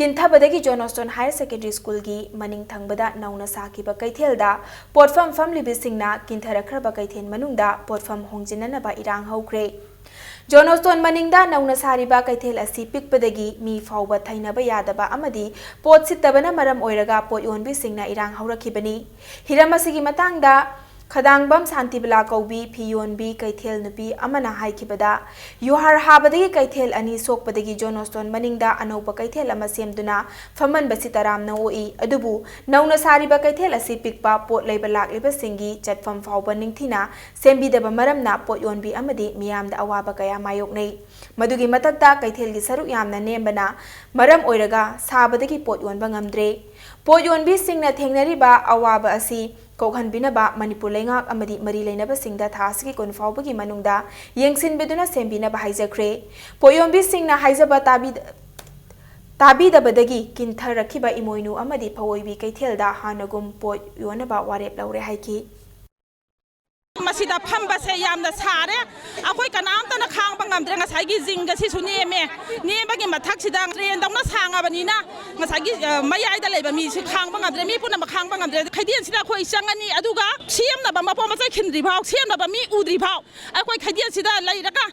ꯀꯤꯟꯊꯕꯗꯒꯤ ꯖꯣꯟ ꯁ꯭ꯇꯣꯟ ꯍꯥꯌꯔ ꯁꯦꯀꯦꯟꯗꯔꯤ ꯁ꯭ꯀꯨꯜꯒꯤ ꯃꯅꯤꯡ ꯊꯪꯕꯗ ꯅꯧꯅ ꯁꯥꯈꯤꯕ ꯀꯩꯊꯦꯜꯗ ꯄꯣꯠꯐꯝ ꯐꯝꯂꯤꯕꯁꯤꯡꯅ ꯀꯤꯟꯊꯔꯛꯈ꯭ꯔꯕ ꯀꯩꯊꯦꯜ ꯃꯅꯨꯡꯗ ꯄꯣꯠꯐꯝ ꯍꯣꯡꯖꯤꯟꯅꯅꯕ ꯏꯔꯥꯡ ꯍꯧꯈ꯭ꯔꯦ꯫ ꯖꯣꯟ ꯁ꯭ꯇꯣꯟ ꯃꯅꯤꯡꯗ ꯅꯧꯅ ꯁꯥꯔꯤꯕ ꯀꯩꯊꯦꯜ ꯑꯁꯤ ꯄꯤꯛꯄꯗꯒꯤ ꯃꯤ ꯐꯥꯎꯕ ꯊꯩꯅꯕ ꯌꯥꯗꯕ ꯑꯃꯗꯤ ꯄꯣꯠ ꯁꯤꯠꯇꯕꯅ ꯃꯔꯝ ꯑꯣꯏꯔꯒ ꯄꯣꯠ ꯌꯣꯟꯕꯤꯁꯤꯡꯅ ꯏꯔꯥꯡ ꯍꯧꯔꯛꯈꯤꯕꯅꯤ꯫ ꯍꯤꯔꯝ ꯑꯁꯤꯒꯤ ꯃꯇꯥꯡꯗ ꯈꯗꯥꯡꯕꯝ ꯁꯥꯟꯇꯤꯕꯂꯥ ꯀꯧꯕꯤ ꯐꯤ ꯌꯣꯟꯕꯤ ꯀꯩꯊꯦꯜ ꯅꯨꯄꯤ ꯑꯃꯅ ꯍꯥꯏꯈꯤꯕꯗ, ꯌꯨꯍꯥꯔ ꯍꯥꯕꯗꯒꯤ ꯀꯩꯊꯦꯜ ꯑꯅꯤ ꯁꯣꯛꯄꯗꯒꯤ ꯖꯣꯟ ꯁ꯭ꯇꯣꯟ ꯃꯅꯤꯡꯗ ꯑꯅꯧꯕ ꯀꯩꯊꯦꯜ ꯑꯃ ꯁꯦꯝꯗꯨꯅ ꯐꯝꯍꯟꯕꯁꯤ ꯇꯔꯥꯝꯅ ꯑꯣꯛꯏ꯫ ꯑꯗꯨꯕꯨ ꯅꯧꯅ ꯁꯥꯔꯤꯕ ꯀꯩꯊꯦꯜ ꯑꯁꯤ ꯄꯤꯛꯄ, ꯄꯣꯠ ꯂꯩꯕ ꯂꯥꯛꯂꯤꯕꯁꯤꯡꯒꯤ ꯆꯠꯐꯝ ꯐꯥꯎꯕ ꯅꯤꯡꯊꯤꯅ ꯁꯦꯝꯕꯤꯗꯕ ꯃꯔꯝꯅ ꯄꯣꯠ ꯌꯣꯟꯕꯤ ꯑꯃꯗꯤ ꯃꯤꯌꯥꯝꯗ ꯑꯋꯥꯕ ꯀꯌꯥ ꯃꯥꯌꯣꯛꯅꯩ꯫ ꯃꯗꯨꯒꯤ ꯃꯊꯛꯇ ꯀꯩꯊꯦꯜꯒꯤ ꯁꯔꯨꯛ ꯌꯥꯝꯅ ꯅꯦꯝꯕꯅ ꯃꯔꯝ ꯑꯣꯏꯔꯒ ꯁꯥꯕꯗꯒꯤ ꯄꯣꯠ ꯌꯣꯟꯕ ꯉꯝꯗ꯭ꯔꯦ꯫ ꯄꯣꯠ ꯌꯣꯟꯕꯤꯁꯤꯡꯅ ꯊꯦꯡꯅꯔꯤꯕ ꯑꯋꯥꯕ ꯑꯁꯤ ꯀꯣꯛꯍꯟꯕꯤꯅꯕ ꯃꯅꯤꯄꯨꯔ ꯂꯩꯉꯥꯛ ꯑꯃꯗꯤ ꯃꯔꯤ ꯂꯩꯅꯕꯁꯤꯡꯗ ꯊꯥ ꯑꯁꯤꯒꯤ ꯀꯨꯟ ꯐꯥꯎꯕꯒꯤ ꯃꯅꯨꯡꯗ ꯌꯦꯡꯁꯤꯟꯕꯤꯗꯨꯅ ꯁꯦꯝꯕꯤꯅꯕ ꯍꯥꯏꯖꯈ꯭ꯔꯦ꯫ ꯄꯣꯠ ꯌꯣꯟꯕꯤꯁꯤꯡꯅ ꯍꯥꯏꯖꯕ ꯇꯥꯕꯤ-, ꯇꯥꯕꯤꯗꯕꯗꯒꯤ ꯀꯤꯟꯊꯔꯛꯈꯤꯕ ꯏꯃꯣꯏꯅꯨ ꯑꯃꯗꯤ ꯐꯋꯣꯏꯕꯤ ꯀꯩꯊꯦꯜꯗ ꯍꯥꯟꯅꯒꯨꯝ ꯄꯣꯠ ꯌꯣꯟꯅꯕ ꯋꯥꯔꯦꯞ ꯂꯧꯔꯦ ꯍꯥꯏꯈꯤ꯫ ꯃꯁꯤꯗ ꯐꯝꯕꯁꯦ ꯌꯥꯝꯅ ꯁꯥꯔꯦ꯫ ꯑꯩꯈꯣꯏ ꯀꯅꯥꯝꯇꯅ ꯈꯥꯡꯕ ꯉꯝꯗ꯭ꯔꯦ꯫ ꯉꯁꯥꯏꯒꯤ ꯖꯤꯡꯒꯁꯤꯁꯨ ꯅꯦꯝꯃꯦ꯫ ꯅꯦꯝꯕꯒꯤ ꯃꯊꯛꯁꯤꯗ ꯇ꯭ꯔꯦꯟꯗꯧꯅ ꯁꯥꯡꯉꯕꯅꯤꯅ ꯉꯁꯥꯏꯒꯤ, ꯑ, ꯃꯌꯥꯏꯗ ꯂꯩꯕ ꯃꯤꯁꯤ ꯈꯥꯡꯕ ꯉꯝꯗ꯭ꯔꯦ꯫ ꯃꯤ ꯄꯨꯝꯅꯃꯛ ꯈꯥꯡꯕ ꯉꯝꯗ꯭ꯔꯦ꯫ ꯈꯩꯗꯦꯟꯁꯤꯗ ꯑꯩꯈꯣꯏ ꯆꯪꯉꯅꯤ, ꯑꯗꯨꯒ ꯁꯦꯝꯅꯕ ꯃꯄꯣ ꯃꯆꯩ ꯈꯤꯟꯗ꯭ꯔꯤ ꯐꯥꯎ, ꯁꯦꯝꯅꯕ ꯃꯤ ꯎꯗ꯭ꯔꯤ ꯐꯥꯎ ꯑꯩꯈꯣꯏ ꯈꯩꯗꯦꯟꯁꯤꯗ ꯂꯩꯔꯒ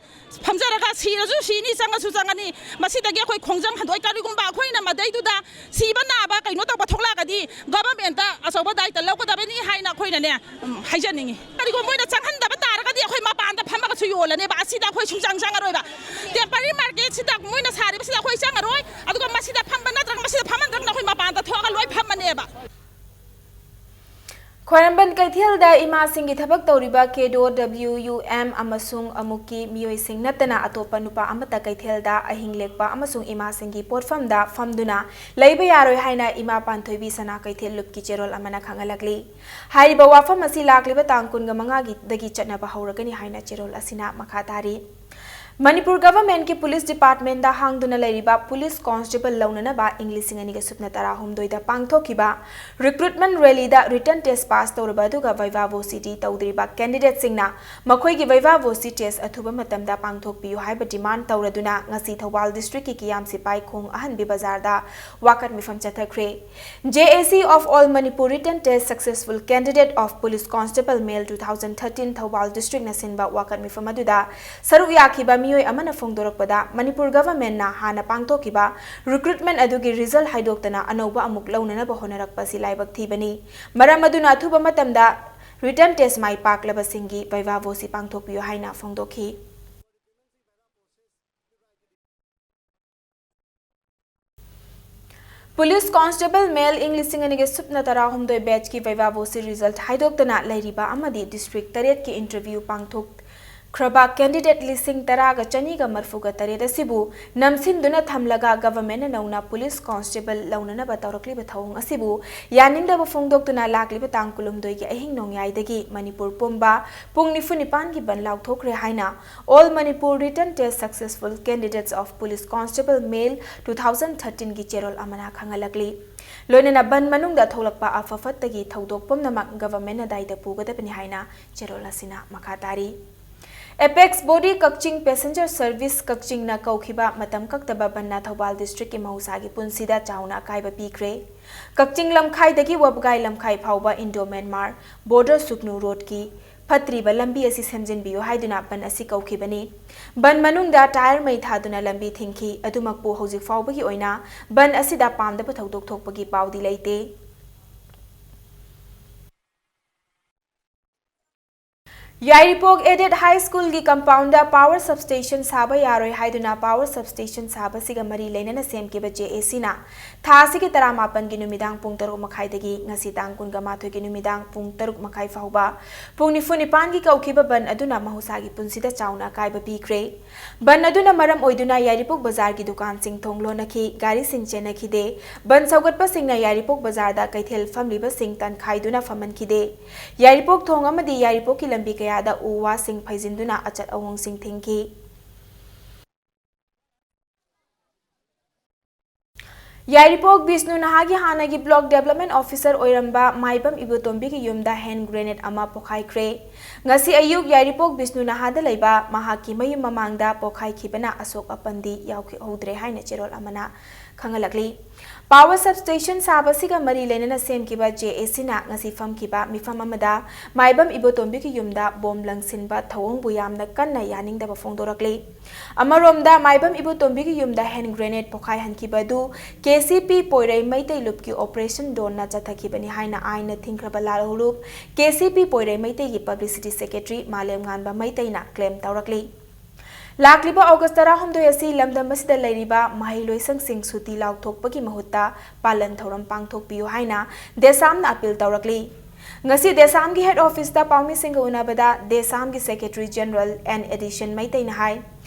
ꯐꯝꯖꯔꯒ ꯁꯤꯔꯁꯨ ꯁꯤꯅꯤ, ꯆꯪꯉꯁꯨ ꯆꯪꯉꯅꯤ꯫ ꯃꯁꯤꯗꯒꯤ ꯑꯩꯈꯣꯏ ꯈꯣꯡꯖꯪ ꯍꯟꯗꯣꯛꯑꯣꯏ꯫ ꯀꯔꯤꯒꯨꯝꯕ ꯑꯩꯈꯣꯏꯅ ꯃꯗꯩꯗꯨꯗ ꯁꯤꯕ ꯅꯥꯕ ꯀꯩꯅꯣ ꯇꯧꯕ ꯊꯣꯛꯂꯛꯑꯒꯗꯤ ꯒꯚꯔꯟꯃꯦꯟꯠꯇ ꯑꯆꯧꯕ ꯗꯥꯏꯇ ꯂꯧꯒꯗꯕꯅꯤ ꯍꯥꯏꯅ ꯑꯩꯈꯣꯏꯅꯅꯦ, ꯎꯝ, ꯍꯥꯏꯖꯅꯤꯡꯉꯤ꯫ ꯀꯔꯤꯒꯨꯝꯕ ꯃꯣꯏꯅ ꯆꯪꯍꯟꯗꯕ ꯇꯥꯔꯒꯗꯤ ꯑꯩꯈꯣꯏ ꯃꯄꯥꯟꯗ ꯐꯝꯃꯒꯁꯨ ꯌꯣꯜꯂꯅꯦꯕ꯫ ꯑꯁꯤꯗ ꯑꯩꯈꯣꯏ ꯁꯨꯡꯆꯪ ꯆꯪꯉꯔꯣꯏꯕ꯫ ꯇꯦꯝꯄꯔꯔꯤ ꯃꯥꯔꯀꯦꯠꯁꯤꯗ ꯃꯣꯏꯅ ꯁꯥꯔꯤꯕꯁꯤꯗ ꯑꯩꯈꯣꯏ ꯆꯪꯉꯔꯣꯏ꯫ ꯑꯗꯨꯒ ꯃꯁꯤꯗ ꯐꯝꯕ ꯅꯠꯇ꯭ꯔꯒ ꯃꯁꯤꯗ ꯐꯝꯍꯟꯗ꯭ꯔꯒꯅ ꯑꯩꯈꯣꯏ ꯃꯄꯥꯟꯗ ꯊꯣꯛꯑꯒ ꯂꯣꯏ ꯐꯝꯃꯅꯦꯕ꯫ ꯈ꯭ꯋꯥꯏꯔꯝꯕꯟ ꯀꯩꯊꯦꯜꯗ ꯏꯃꯥꯁꯤꯡꯒꯤ ꯊꯕꯛ ꯇꯧꯔꯤꯕ ꯀꯦꯗꯣ, ꯗꯕ꯭ꯂꯤꯌꯨ ꯌꯨ ꯑꯦꯝ ꯑꯃꯁꯨꯡ ꯑꯃꯨꯛꯀꯤ ꯃꯤꯑꯣꯏꯁꯤꯡ ꯅꯠꯇꯅ ꯑꯇꯣꯞꯄ ꯅꯨꯄꯥ ꯑꯃꯠꯇ ꯀꯩꯊꯦꯜꯗ ꯑꯍꯤꯡ ꯂꯦꯛꯄ ꯑꯃꯁꯨꯡ ꯏꯃꯥꯁꯤꯡꯒꯤ ꯄꯣꯠꯐꯝꯗ ꯐꯝꯗꯨꯅ ꯂꯩꯕ ꯌꯥꯔꯣꯏ ꯍꯥꯏꯅ ꯏꯃꯥ ꯄꯥꯟꯊꯣꯏꯕꯤ ꯁꯅꯥ ꯀꯩꯊꯦꯜ ꯂꯨꯞꯀꯤ ꯆꯦꯔꯣꯜ ꯑꯃꯅ ꯈꯪꯍꯜꯂꯛꯂꯤ꯫ ꯍꯥꯏꯔꯤꯕ ꯋꯥꯐꯝ ꯑꯁꯤ ꯂꯥꯛꯂꯤꯕ ꯇꯥꯡ ꯀꯨꯟꯒ ꯃꯉꯥꯒꯤꯗꯒꯤ ꯆꯠꯅꯕ ꯍꯧꯔꯒꯅꯤ ꯍꯥꯏꯅ ꯆꯦꯔꯣꯜ ꯑꯁꯤꯅ ꯃꯈꯥ ꯇꯥꯔꯤ꯫ ꯃꯅꯤꯄꯨꯔ ꯒꯚꯔꯟꯃꯦꯟꯠꯀꯤ ꯄꯨꯂꯤꯁ ꯗꯤꯄꯥꯔꯠꯃꯦꯟꯠꯗ ꯍꯥꯡꯗꯨꯅ ꯂꯩꯔꯤꯕ ꯄꯨꯂꯤꯁ ꯀꯣꯟꯁꯇꯦꯕꯜ ꯂꯧꯅꯅꯕ ꯏꯪ ꯂꯤꯁꯤꯡ ꯑꯅꯤꯒ ꯁꯨꯞꯅ ꯇꯔꯥꯍꯨꯝꯗꯣꯏꯗ ꯄꯥꯡꯊꯣꯛꯈꯤꯕ ꯔꯤꯀ꯭ꯔꯨꯠꯃꯦꯟꯠ ꯔꯦꯂꯤꯗ ꯔꯤꯇꯟ ꯇꯦꯁ ꯄꯥꯁ ꯇꯧꯔꯕ ꯑꯗꯨꯒ ꯚꯩꯚꯥ ꯚꯣꯁꯤꯗꯤ ꯇꯧꯗ꯭ꯔꯤꯕ ꯀꯦꯟꯗꯤꯗꯦꯠꯁꯤꯡꯅ ꯃꯈꯣꯏꯒꯤ ꯚꯩꯚꯥ ꯚꯣꯁꯤ ꯇꯦꯁ ꯑꯊꯨꯕ ꯃꯇꯝꯗ ꯄꯥꯡꯊꯣꯛꯄꯤꯌꯨ ꯍꯥꯏꯕ ꯗꯤꯃꯥꯟꯗ ꯇꯧꯔꯗꯨꯅ ꯉꯁꯤ ꯊꯧꯕꯥꯜ ꯗꯤꯁꯇ꯭ꯔꯤꯛꯀꯤ ꯀꯤꯌꯥꯝ ꯁꯤꯄꯥꯏ ꯈꯣꯡ ꯑꯍꯟꯕꯤ ꯕꯖꯥꯔꯗ ꯋꯥꯀꯠ ꯃꯤꯐꯝ ꯆꯠꯊꯈ꯭ꯔꯦ꯫ J A C of All Manipur Written Test Successful Candidate of Police Constable Male two thousand thirteen Thoubal ꯗꯤꯁꯇ꯭ꯔꯤꯛꯅ ꯁꯤꯟꯕ ꯋꯥꯀꯠ ꯃꯤꯐꯝ ꯑꯗꯨꯗ ꯁꯔꯨꯛ ꯌꯥꯈꯤꯕ ꯃꯤꯑꯣꯏ ꯑꯃꯅ ꯐꯣꯡꯗꯣꯔꯛꯄꯗ, ꯃꯅꯤꯄꯨꯔ ꯒꯚꯔꯟꯃꯦꯟꯠꯅ ꯍꯥꯟꯅ ꯄꯥꯡꯊꯣꯛꯈꯤꯕ ꯔꯤꯀ꯭ꯔꯨꯠꯃꯦꯟꯠ ꯑꯗꯨꯒꯤ ꯔꯤꯖꯜꯠ ꯍꯥꯏꯗꯣꯛꯇꯅ ꯑꯅꯧꯕ ꯑꯃꯨꯛ ꯂꯧꯅꯅꯕ ꯍꯣꯠꯅꯔꯛꯄ ꯑꯁꯤ ꯂꯥꯏꯕꯛ ꯊꯤꯕꯅꯤ꯫ ꯃꯔꯝ ꯑꯗꯨꯅ ꯑꯊꯨꯕ ꯃꯇꯝꯗ ꯔꯤꯇꯟ ꯇꯦꯁ ꯃꯥꯏ ꯄꯥꯛꯂꯕꯁꯤꯡꯒꯤ ꯚꯩꯚꯥ ꯚꯣꯁꯤ ꯄꯥꯡꯊꯣꯛꯄꯤꯌꯨ ꯍꯥꯏꯅ ꯐꯣꯡꯗꯣꯛꯈꯤ꯫ ꯄꯨꯂꯤꯁ ꯀꯣꯟꯁꯇꯦꯕꯜ ꯃꯦꯜ ꯏꯪ ꯂꯤꯁꯤꯡ ꯑꯅꯤꯒ ꯁꯨꯞꯅ ꯇꯔꯥꯍꯨꯝꯗꯣꯏ ꯕꯦꯆꯀꯤ ꯚꯩꯚꯥ ꯚꯣꯁꯤ ꯔꯤꯖꯜꯠ ꯍꯥꯏꯗꯣꯛꯇꯅ ꯂꯩꯔꯤꯕ ꯑꯃꯗꯤ ꯗꯤꯁꯇ꯭ꯔꯤꯛ ꯇꯔꯦꯠꯀꯤ ꯏꯟꯇꯔꯚ꯭ꯌꯨ ꯄꯥꯡꯊꯣꯛꯈ꯭ꯔꯕ ꯀꯦꯟꯗꯤꯗꯦꯠ ꯂꯤꯁꯤꯡ ꯇꯔꯥꯒ ꯆꯅꯤꯒ ꯃꯔꯐꯨꯒ ꯇꯔꯦꯠ ꯑꯁꯤꯕꯨ ꯅꯝꯁꯤꯟꯗꯨꯅ ꯊꯝꯂꯒ ꯒꯚꯔꯟꯃꯦꯟꯠꯅ ꯅꯧꯅ ꯄꯨꯂꯤꯁ ꯀꯣꯟꯁꯇꯦꯕꯜ ꯂꯧꯅꯅꯕ ꯇꯧꯔꯛꯂꯤꯕ ꯊꯧꯑꯣꯡ ꯑꯁꯤꯕꯨ ꯌꯥꯅꯤꯡꯗꯕ ꯐꯣꯡꯗꯣꯛꯇꯨꯅ ꯂꯥꯛꯂꯤꯕ ꯇꯥꯡ ꯀꯨꯟꯍꯨꯝꯗꯣꯏꯒꯤ ꯑꯍꯤꯡ ꯅꯣꯡꯌꯥꯏꯗꯒꯤ ꯃꯅꯤꯄꯨꯔ ꯄꯨꯝꯕ ꯄꯨꯡ ꯅꯤꯐꯨ ꯅꯤꯄꯥꯟꯒꯤ ꯕꯟ ꯂꯥꯎꯊꯣꯛꯈ꯭ꯔꯦ ꯍꯥꯏꯅ All Manipur Written Test Successful Candidates of Police Constable Male two thousand thirteen ꯒꯤ ꯆꯦꯔꯣꯜ ꯑꯃꯅ ꯈꯪꯍꯜꯂꯛꯂꯤ꯫ ꯂꯣꯏꯅꯅ ꯕꯟ ꯃꯅꯨꯡꯗ ꯊꯣꯛꯂꯛꯄ ꯑꯐ ꯐꯠꯇꯒꯤ ꯊꯧꯗꯣꯛ ꯄꯨꯝꯅꯃꯛ ꯒꯚꯔꯟꯃꯦꯟꯠꯅ ꯗꯥꯏꯗ ꯄꯨꯒꯗꯕꯅꯤ ꯍꯥꯏꯅ ꯆꯦꯔꯣꯜ ꯑꯁꯤꯅ ꯃꯈꯥ ꯇꯥꯔꯤ꯫ Apex Body Kakching Passenger Service ꯀꯛꯆꯤꯡꯅ ꯀꯧꯈꯤꯕ ꯃꯇꯝ ꯀꯛꯇꯕ ꯕꯟꯅ ꯊꯧꯕꯥꯜ ꯗꯤꯁꯇ꯭ꯔꯤꯛꯀꯤ ꯃꯍꯧꯁꯥꯒꯤ ꯄꯨꯟꯁꯤꯗ ꯆꯥꯎꯅ ꯑꯀꯥꯏꯕ ꯄꯤꯈ꯭ꯔꯦ꯫ ꯀꯛꯆꯤꯡ ꯂꯝꯈꯥꯏꯗꯒꯤ ꯋꯥꯕꯒꯥꯏ ꯂꯝꯈꯥꯏ ꯐꯥꯎꯕ ꯏꯟꯗꯣ ꯃ꯭ꯌꯥꯟꯃꯥꯔ ꯕꯣꯔꯗꯔ ꯁꯨꯒꯅꯨ ꯔꯣꯗꯀꯤ ꯐꯠꯇ꯭ꯔꯤꯕ ꯂꯝꯕꯤ ꯑꯁꯤ ꯁꯦꯝꯖꯤꯟꯕꯤꯌꯨ ꯍꯥꯏꯗꯨꯅ ꯕꯟ ꯑꯁꯤ ꯀꯧꯈꯤꯕꯅꯤ꯫ ꯕꯟ ꯃꯅꯨꯡꯗ ꯇꯥꯌꯔ ꯃꯩ ꯊꯥꯗꯨꯅ ꯂꯝꯕꯤ ꯊꯤꯡꯈꯤ꯫ ꯑꯗꯨꯃꯛꯄꯨ ꯍꯧꯖꯤꯛ ꯐꯥꯎꯕꯒꯤ ꯑꯣꯏꯅ ꯕꯟ ꯑꯁꯤꯗ ꯄꯥꯝꯗꯕ ꯊꯧꯗꯣꯛ ꯊꯣꯛꯄꯒꯤ ꯄꯥꯎꯗꯤ ꯂꯩꯇꯦ꯫ ꯌꯥꯏꯔꯤꯄꯣꯛ Aided High School ꯒꯤ compound ꯗ power substation ꯁꯥꯕ ꯌꯥꯔꯣꯏ ꯍꯥꯏꯗꯨꯅ power substation ꯁꯥꯕꯁꯤꯒ ꯃꯔꯤ ꯂꯩꯅꯅ ꯁꯦꯝꯈꯤꯕ J A C ꯅ ꯊꯥ ꯑꯁꯤꯒꯤ ꯇꯔꯥꯃꯥꯄꯟꯒꯤ ꯅꯨꯃꯤꯗꯥꯡ ꯄꯨꯡ ꯇꯔꯨꯛ ꯃꯈꯥꯏꯗꯒꯤ ꯉꯁꯤ ꯇꯥꯡ ꯀꯨꯟꯒ ꯃꯥꯊꯣꯏꯒꯤ ꯅꯨꯃꯤꯗꯥꯡ ꯄꯨꯡ ꯇꯔꯨꯛ ꯃꯈꯥꯏ ꯐꯥꯎꯕ ꯄꯨꯡ ꯅꯤꯐꯨ ꯅꯤꯄꯥꯟꯒꯤ ꯀꯧꯈꯤꯕ ꯕꯟ ꯑꯗꯨꯅ ꯃꯍꯧꯁꯥꯒꯤ ꯄꯨꯟꯁꯤꯗ ꯆꯥꯎꯅ ꯑꯀꯥꯏꯕ ꯄꯤꯈ꯭ꯔꯦ꯫ ꯕꯟ ꯑꯗꯨꯅ ꯃꯔꯝ ꯑꯣꯏꯗꯨꯅ ꯌꯥꯏꯔꯤꯄꯣꯛ ꯕꯖꯥꯔꯒꯤ ꯗꯨꯀꯥꯟꯁꯤꯡ ꯊꯣꯡ ꯂꯣꯟꯅꯈꯤ, ꯒꯥꯔꯤꯁꯤꯡ ꯆꯦꯟꯅꯈꯤꯗꯦ꯫ ꯕꯟ ꯁꯧꯒꯠꯄꯁꯤꯡꯅ ꯌꯥꯏꯔꯤꯄꯣꯛ ꯕꯖꯥꯔꯗ ꯀꯩꯊꯦꯜ ꯐꯝꯂꯤꯕꯁꯤꯡ ꯇꯟꯈꯥꯏꯗꯨꯅ ꯐꯝꯍꯟꯈꯤꯗꯦ꯫ ꯌꯥꯏꯔꯤꯄꯣꯛ ꯊꯣꯡ ꯑꯃꯗꯤ ꯌꯥꯏꯔꯤꯄꯣꯛꯀꯤ ꯂꯝꯕꯤ ꯀꯌꯥꯗ ꯎ ꯋꯥꯁꯤꯡ ꯐꯩꯖꯤꯟꯗꯨꯅ ꯑꯆꯠ ꯑꯋꯣꯡꯁꯤꯡ ꯊꯤꯡꯈꯤ꯫ ꯌꯥꯏꯔꯤꯄꯣꯛ ꯕꯤꯁꯅꯨ ꯅꯍꯥꯒꯤ ꯍꯥꯟꯅꯒꯤ block development officer ꯑꯣꯏꯔꯝꯕ ꯃꯥꯏꯕꯝ ꯏꯕꯣꯇꯣꯝꯕꯤꯒꯤ ꯌꯨꯝꯗ hand grenade ꯑꯃ ꯄꯣꯈꯥꯏꯈ꯭ꯔꯦ꯫ ꯉꯁꯤ ꯑꯌꯨꯛ ꯌꯥꯏꯔꯤꯄꯣꯛ ꯕꯤꯁꯅꯨ ꯅꯍꯥꯗ ꯂꯩꯕ ꯃꯍꯥꯛꯀꯤ ꯃꯌꯨꯝ ꯃꯃꯥꯡꯗ ꯄꯣꯈꯥꯏꯈꯤꯕꯅ ꯑꯁꯣꯛ ꯑꯄꯟꯗꯤ ꯌꯥꯎꯍꯧꯗ꯭ꯔꯦ ꯍꯥꯏꯅ ꯆꯦꯔꯣꯜ ꯑꯃꯅ ꯈꯪꯍꯜꯂꯛꯂꯤ꯫ Power substation ꯁꯥꯕꯁꯤꯒ ꯃꯔꯤ ꯂꯩꯅꯅ ꯁꯦꯝꯈꯤꯕ JACꯅ ꯉꯁꯤ ꯐꯝꯈꯤꯕ ꯃꯤꯐꯝ ꯑꯃꯗ ꯃꯥꯏꯕꯝ ꯏꯕꯣꯇꯣꯝꯕꯤꯒꯤ ꯌꯨꯝꯗ ꯕꯣꯝ ꯂꯪꯁꯤꯟꯕ ꯊꯧꯑꯣꯡꯕꯨ ꯌꯥꯝꯅ ꯀꯟꯅ ꯌꯥꯅꯤꯡꯗꯕ ꯐꯣꯡꯗꯣꯔꯛꯂꯤ꯫ ꯑꯃꯔꯣꯝꯗ ꯃꯥꯏꯕꯝ ꯏꯕꯣꯇꯣꯝꯕꯤꯒꯤ ꯌꯨꯝꯗ hand grenade ꯄꯣꯈꯥꯏꯍꯟꯈꯤꯕ ꯑꯗꯨ KCP ꯄꯣꯏꯔꯩ ꯃꯩꯇꯩ ꯂꯨꯞꯀꯤ Operation Dawnꯅ ꯆꯠꯊꯈꯤꯕꯅꯤ ꯍꯥꯏꯅ ꯑꯥꯏꯟꯅ ꯊꯤꯡꯈ꯭ꯔꯕ ꯂꯥꯜꯍꯧꯂꯨꯞ KCP ꯄꯣꯏꯔꯩ ꯃꯩꯇꯩꯒꯤ publicity secretary ꯃꯥꯂꯦꯝꯉꯥꯟꯕ ꯃꯩꯇꯩꯅ claim ꯇꯧꯔꯛꯂꯤ꯫ ꯂꯥꯛꯂꯤꯕ August ꯇꯔꯥꯍꯨꯝꯗꯣꯏ ꯑꯁꯤ ꯂꯝꯗꯝ ꯑꯁꯤꯗ ꯂꯩꯔꯤꯕ ꯃꯍꯩꯂꯣꯏꯁꯪꯁꯤꯡ ꯁꯨꯇꯤ ꯂꯥꯎꯊꯣꯛꯄꯒꯤ ꯃꯍꯨꯠꯇ ꯄꯥꯂꯟ ꯊꯧꯔꯝ ꯄꯥꯡꯊꯣꯛꯄꯤꯌꯨ ꯍꯥꯏꯅ ꯗꯦꯁꯥꯝꯅ appeal ꯇꯧꯔꯛꯂꯤ꯫ ꯉꯁꯤ ꯗꯦꯁꯥꯝꯒꯤ head officeꯇ ꯄꯥꯎꯃꯤꯁꯤꯡꯒ ꯎꯅꯕꯗ ꯗꯦꯁꯥꯝꯒꯤ Secretary General ꯑꯦꯟ ꯑꯦꯗꯤꯁꯟ ꯃꯩꯇꯩꯅ ꯍꯥꯏ,